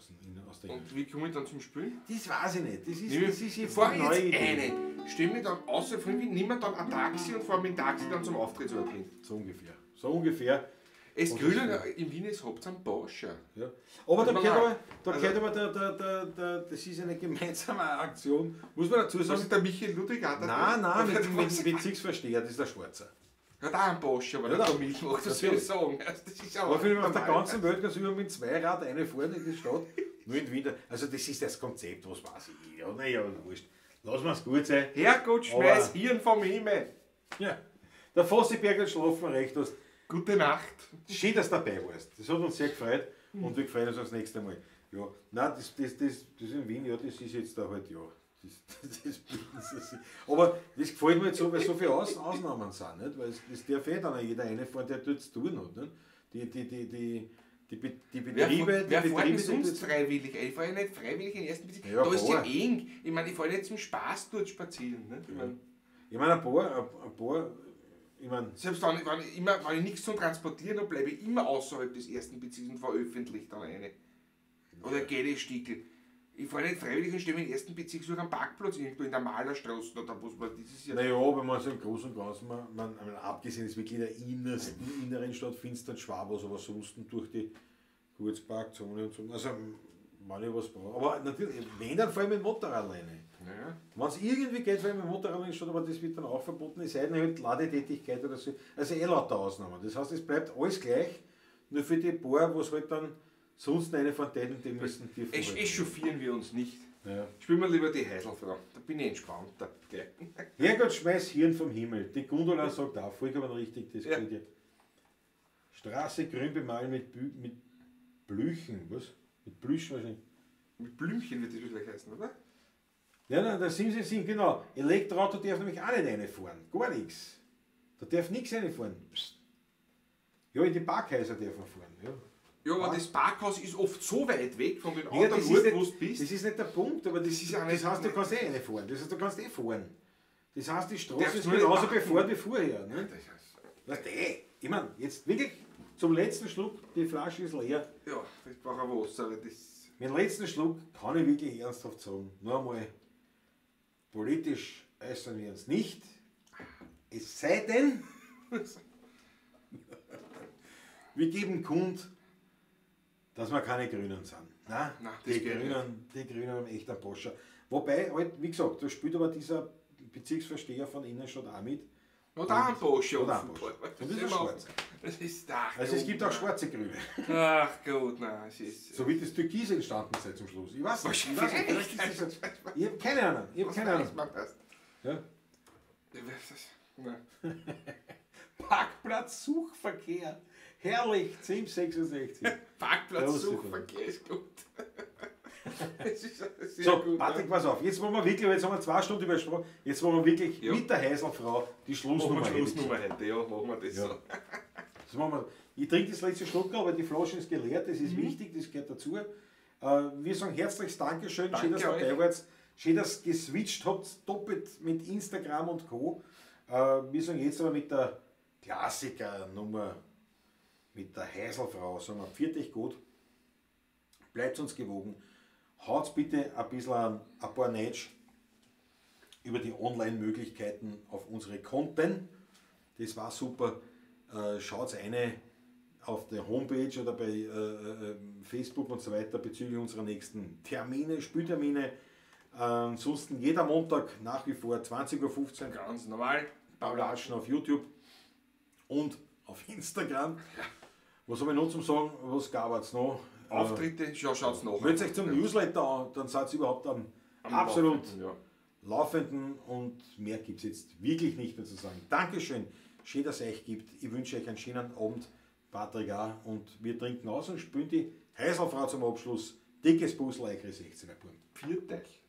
aus der Und wie komme ich dann zum Spielen? Das weiß ich nicht. Das ist jetzt fahre eine neue jetzt Idee. eine. Stell mich dann außer von Wien, nimm mir dann ein Taxi und fahre mit dem Taxi dann zum Auftrittsort hin. So ungefähr. So ungefähr. Es Und Grünen in Wien ist hauptsächlich ein Porsche. Ja. Aber da Tut mir gehört aber, leid. da Also- gehört aber der, das ist eine gemeinsame Aktion, muss man dazu Was sagen. ist der Michael Ludwig auch da? Nein, nein, mit Bezirksversteher, das ist der Schwarzer. Hat auch einen Porsche, aber Ja, nicht da- der Milch macht, das soll ich sagen. Also, das ist Aber auf jeden Fall auf der normal. ganzen Welt kannst du überall mit zwei Rad reinfahren in die Stadt, nur in Wien. Also das ist das Konzept, was weiß ich. Ja, naja, wurscht. Lass mal's gut sein. Herrgott, schmeiß Aber- Hirn vom Himmel. Ja. Der Fossiberg hat schlafen recht hast. Gute Nacht. Schön, dass du dabei warst. Das hat uns sehr gefreut und wir freuen uns aufs nächste Mal. Ja, nein, das in Wien, ja, das ist jetzt da halt, ja. Das bieten sie sich. Aber das gefällt mir jetzt so, weil so viele Ausnahmen sind, nicht? Weil das darf eh dann auch jeder reinfahren, der dort zu tun hat. Nicht? Die Betriebe, Wer die fährt denn Betriebe, die sonst dort- freiwillig? Ich fahre ja nicht freiwillig in den ersten Bezirk. Ja, da ist ja klar. eng. Ich meine, ich fahre nicht zum Spaß dort spazieren. Nicht? Ich meine, Ich meine, ein paar, ich meine, selbst wenn ich nichts zum Transportieren habe, bleibe ich immer außerhalb des ersten Bezirks und fahre öffentlich dann rein. Oder gehe die Stiegel. Ich fahre nicht freiwillig und stehe im ersten Bezirk, suche einen Parkplatz irgendwo in der Malerstraße oder wo man dieses Jahr. Naja, wenn man so im Großen und Ganzen, man abgesehen ist wirklich in der innersten, inneren Stadt, findest du dann schwer was, aber sonst durch die Kurzparkzone und so. Also, wenn ich was brauche. Aber natürlich, wenn, dann vor allem mit dem Motorrad alleine. Ja. Wenn es irgendwie geht, vor allem mit dem Motorrad in die Stadt, aber das wird dann auch verboten, es sei denn halt Ladetätigkeit oder so. Also eh lauter Ausnahmen. Das heißt, es bleibt alles gleich, nur für die paar, was halt dann sonst eine von denen, die müssen die Echauffieren wir uns nicht. Ja. Spielen wir lieber die Heiselfrau, da bin ich entspannter. Okay. Herrgott, schmeiß Hirn vom Himmel. Die Gundula sagt auch vollkommen richtig, das ja. Geht ja. Straße grün bemalen mit Blüchen, was? Mit Blüchen wahrscheinlich. Mit Blümchen wird das vielleicht heißen, oder? Ja, nein, das sind, genau. Elektroauto darf nämlich auch nicht reinfahren. Gar nichts. Da darf nichts reinfahren. Psst. Ja, in die Parkhäuser darf man fahren. Ja, ja, aber das Parkhaus ist oft so weit weg von den ja, anderen Ort, wo du bist. Das ist nicht der Punkt, aber das, ist auch nicht, das heißt, du kannst eh reinfahren. Das heißt, du kannst eh fahren. Das heißt, die Straße Darfst ist genauso genauso befahren wie vorher. Ne? Das heißt, weißt du, ich meine, jetzt wirklich zum letzten Schluck, die Flasche ist leer. Ja, das braucht auch Wasser. Weil das mit dem letzten Schluck kann ich wirklich ernsthaft sagen, nur einmal, politisch äußern wir uns nicht. Es sei denn, wir geben kund, dass wir keine Grünen sind. Nein, Nein, das die, geht Grünen, die Grünen haben echt einen Poscher. Wobei, halt, wie gesagt, da spielt aber dieser Bezirksvorsteher von Innenstadt auch mit. Oder ein Poscher. Oder ein Poscher. Und das ist schwarz. Das ist, ach, also es Gott, gibt auch schwarze Grüne. Ach Gott, nein. Es ist, so wie das Türkis entstanden sei zum Schluss. Ich weiß nicht. Ich habe keine Ahnung. Ich habe keine Ahnung. Ja. Parkplatz Suchverkehr. Herrlich, 1066. Parkplatz Suchverkehr ist gut. Das ist sehr so, gut, Patrick, ja. Pass auf, jetzt wollen wir wirklich, jetzt haben wir 2 Stunden übersprochen, jetzt wollen wir wirklich ja. mit der Heiselfrau die Schlussnummer machen wir Schlussnummer heute, ja, machen wir das ja. so. Das machen wir. Ich trinke das letzte Schluck, aber die Flasche ist geleert, das ist wichtig, das gehört dazu. Wir sagen herzliches Dankeschön, Danke schön, dass ihr euch. dabei wart, schön, dass ihr geswitcht habt, doppelt mit Instagram und Co. Wir sagen jetzt aber mit der Klassiker-Nummer, mit der Heiselfrau, sagen wir, pfiat euch gut, bleibt uns gewogen. Haut bitte ein bisschen ein paar Netsch über die Online-Möglichkeiten auf unsere Konten. Das war super. Schaut eine auf der Homepage oder bei Facebook und so weiter bezüglich unserer nächsten Termine, Spieltermine. Ansonsten jeder Montag nach wie vor 20:15 Uhr. Ganz normal. Paulatschen auf YouTube und auf Instagram. Was habe ich noch zum Sagen? Was gab es noch? Auftritte, ja, schaut's nach. Meldet euch zum Newsletter an, dann seid ihr überhaupt am absolut Laufenden, ja. Laufenden und mehr gibt es jetzt wirklich nicht mehr zu sagen. Dankeschön, schön, dass es euch gibt. Ich wünsche euch einen schönen Abend, Patrick auch. Und wir trinken aus und spülen die Heiselfrau zum Abschluss. Dickes Puzzle, eure 16er Buben. Pfiat euch.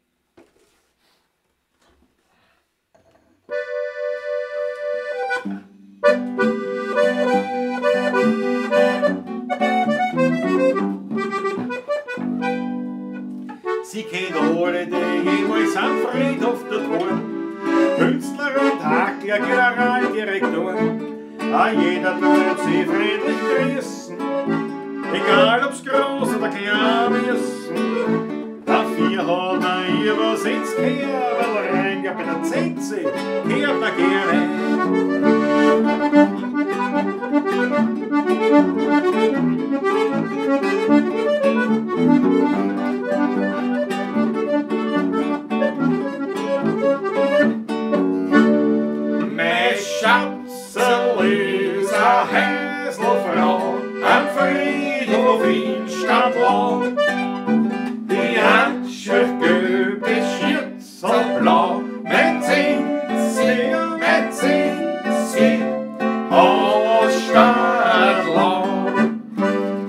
Sie kennt alle, die jemals am Friedhof dort waren. Künstler und Hackler, Generaldirektoren. A jeder tut sie friedlich grüßen, egal ob's groß oder klein ist. Dafür hat man ihr was ins Kerl rein, ja bei der Zenze kehrt man gerne. Mein Schatzel ist a Häselfrau am Friedhof in Stadtlohn. Die Handschrift gelb ist schürzblau, mein Zinsi, aus Stadtlohn.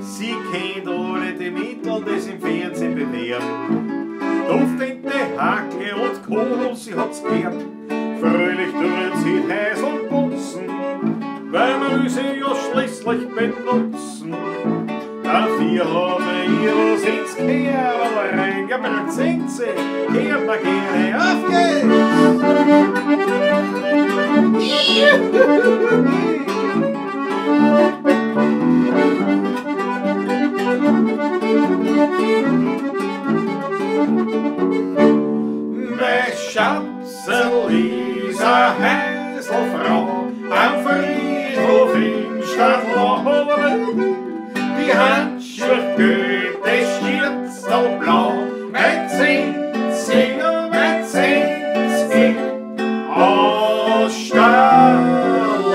Sie kennt alle die Mittel, die sie im Fernsehen bewähren. Duftende Hackle und Kohl, sie hat's gern. Fröhlich tun sie Häsel putzen, weil man will sie ja schließlich benutzen. Dafür hat man ihr was ins Kerl rein, ja bei der Zenze kehrt man gerne. Auf geht's! Juhu! Handschuh gelb, das Schürzl blau. Mein Zinzinger, mein Zinzing aus Stadlau.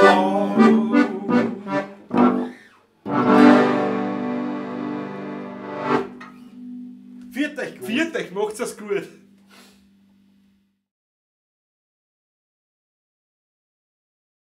Viert euch gut. Viert euch, macht's es gut.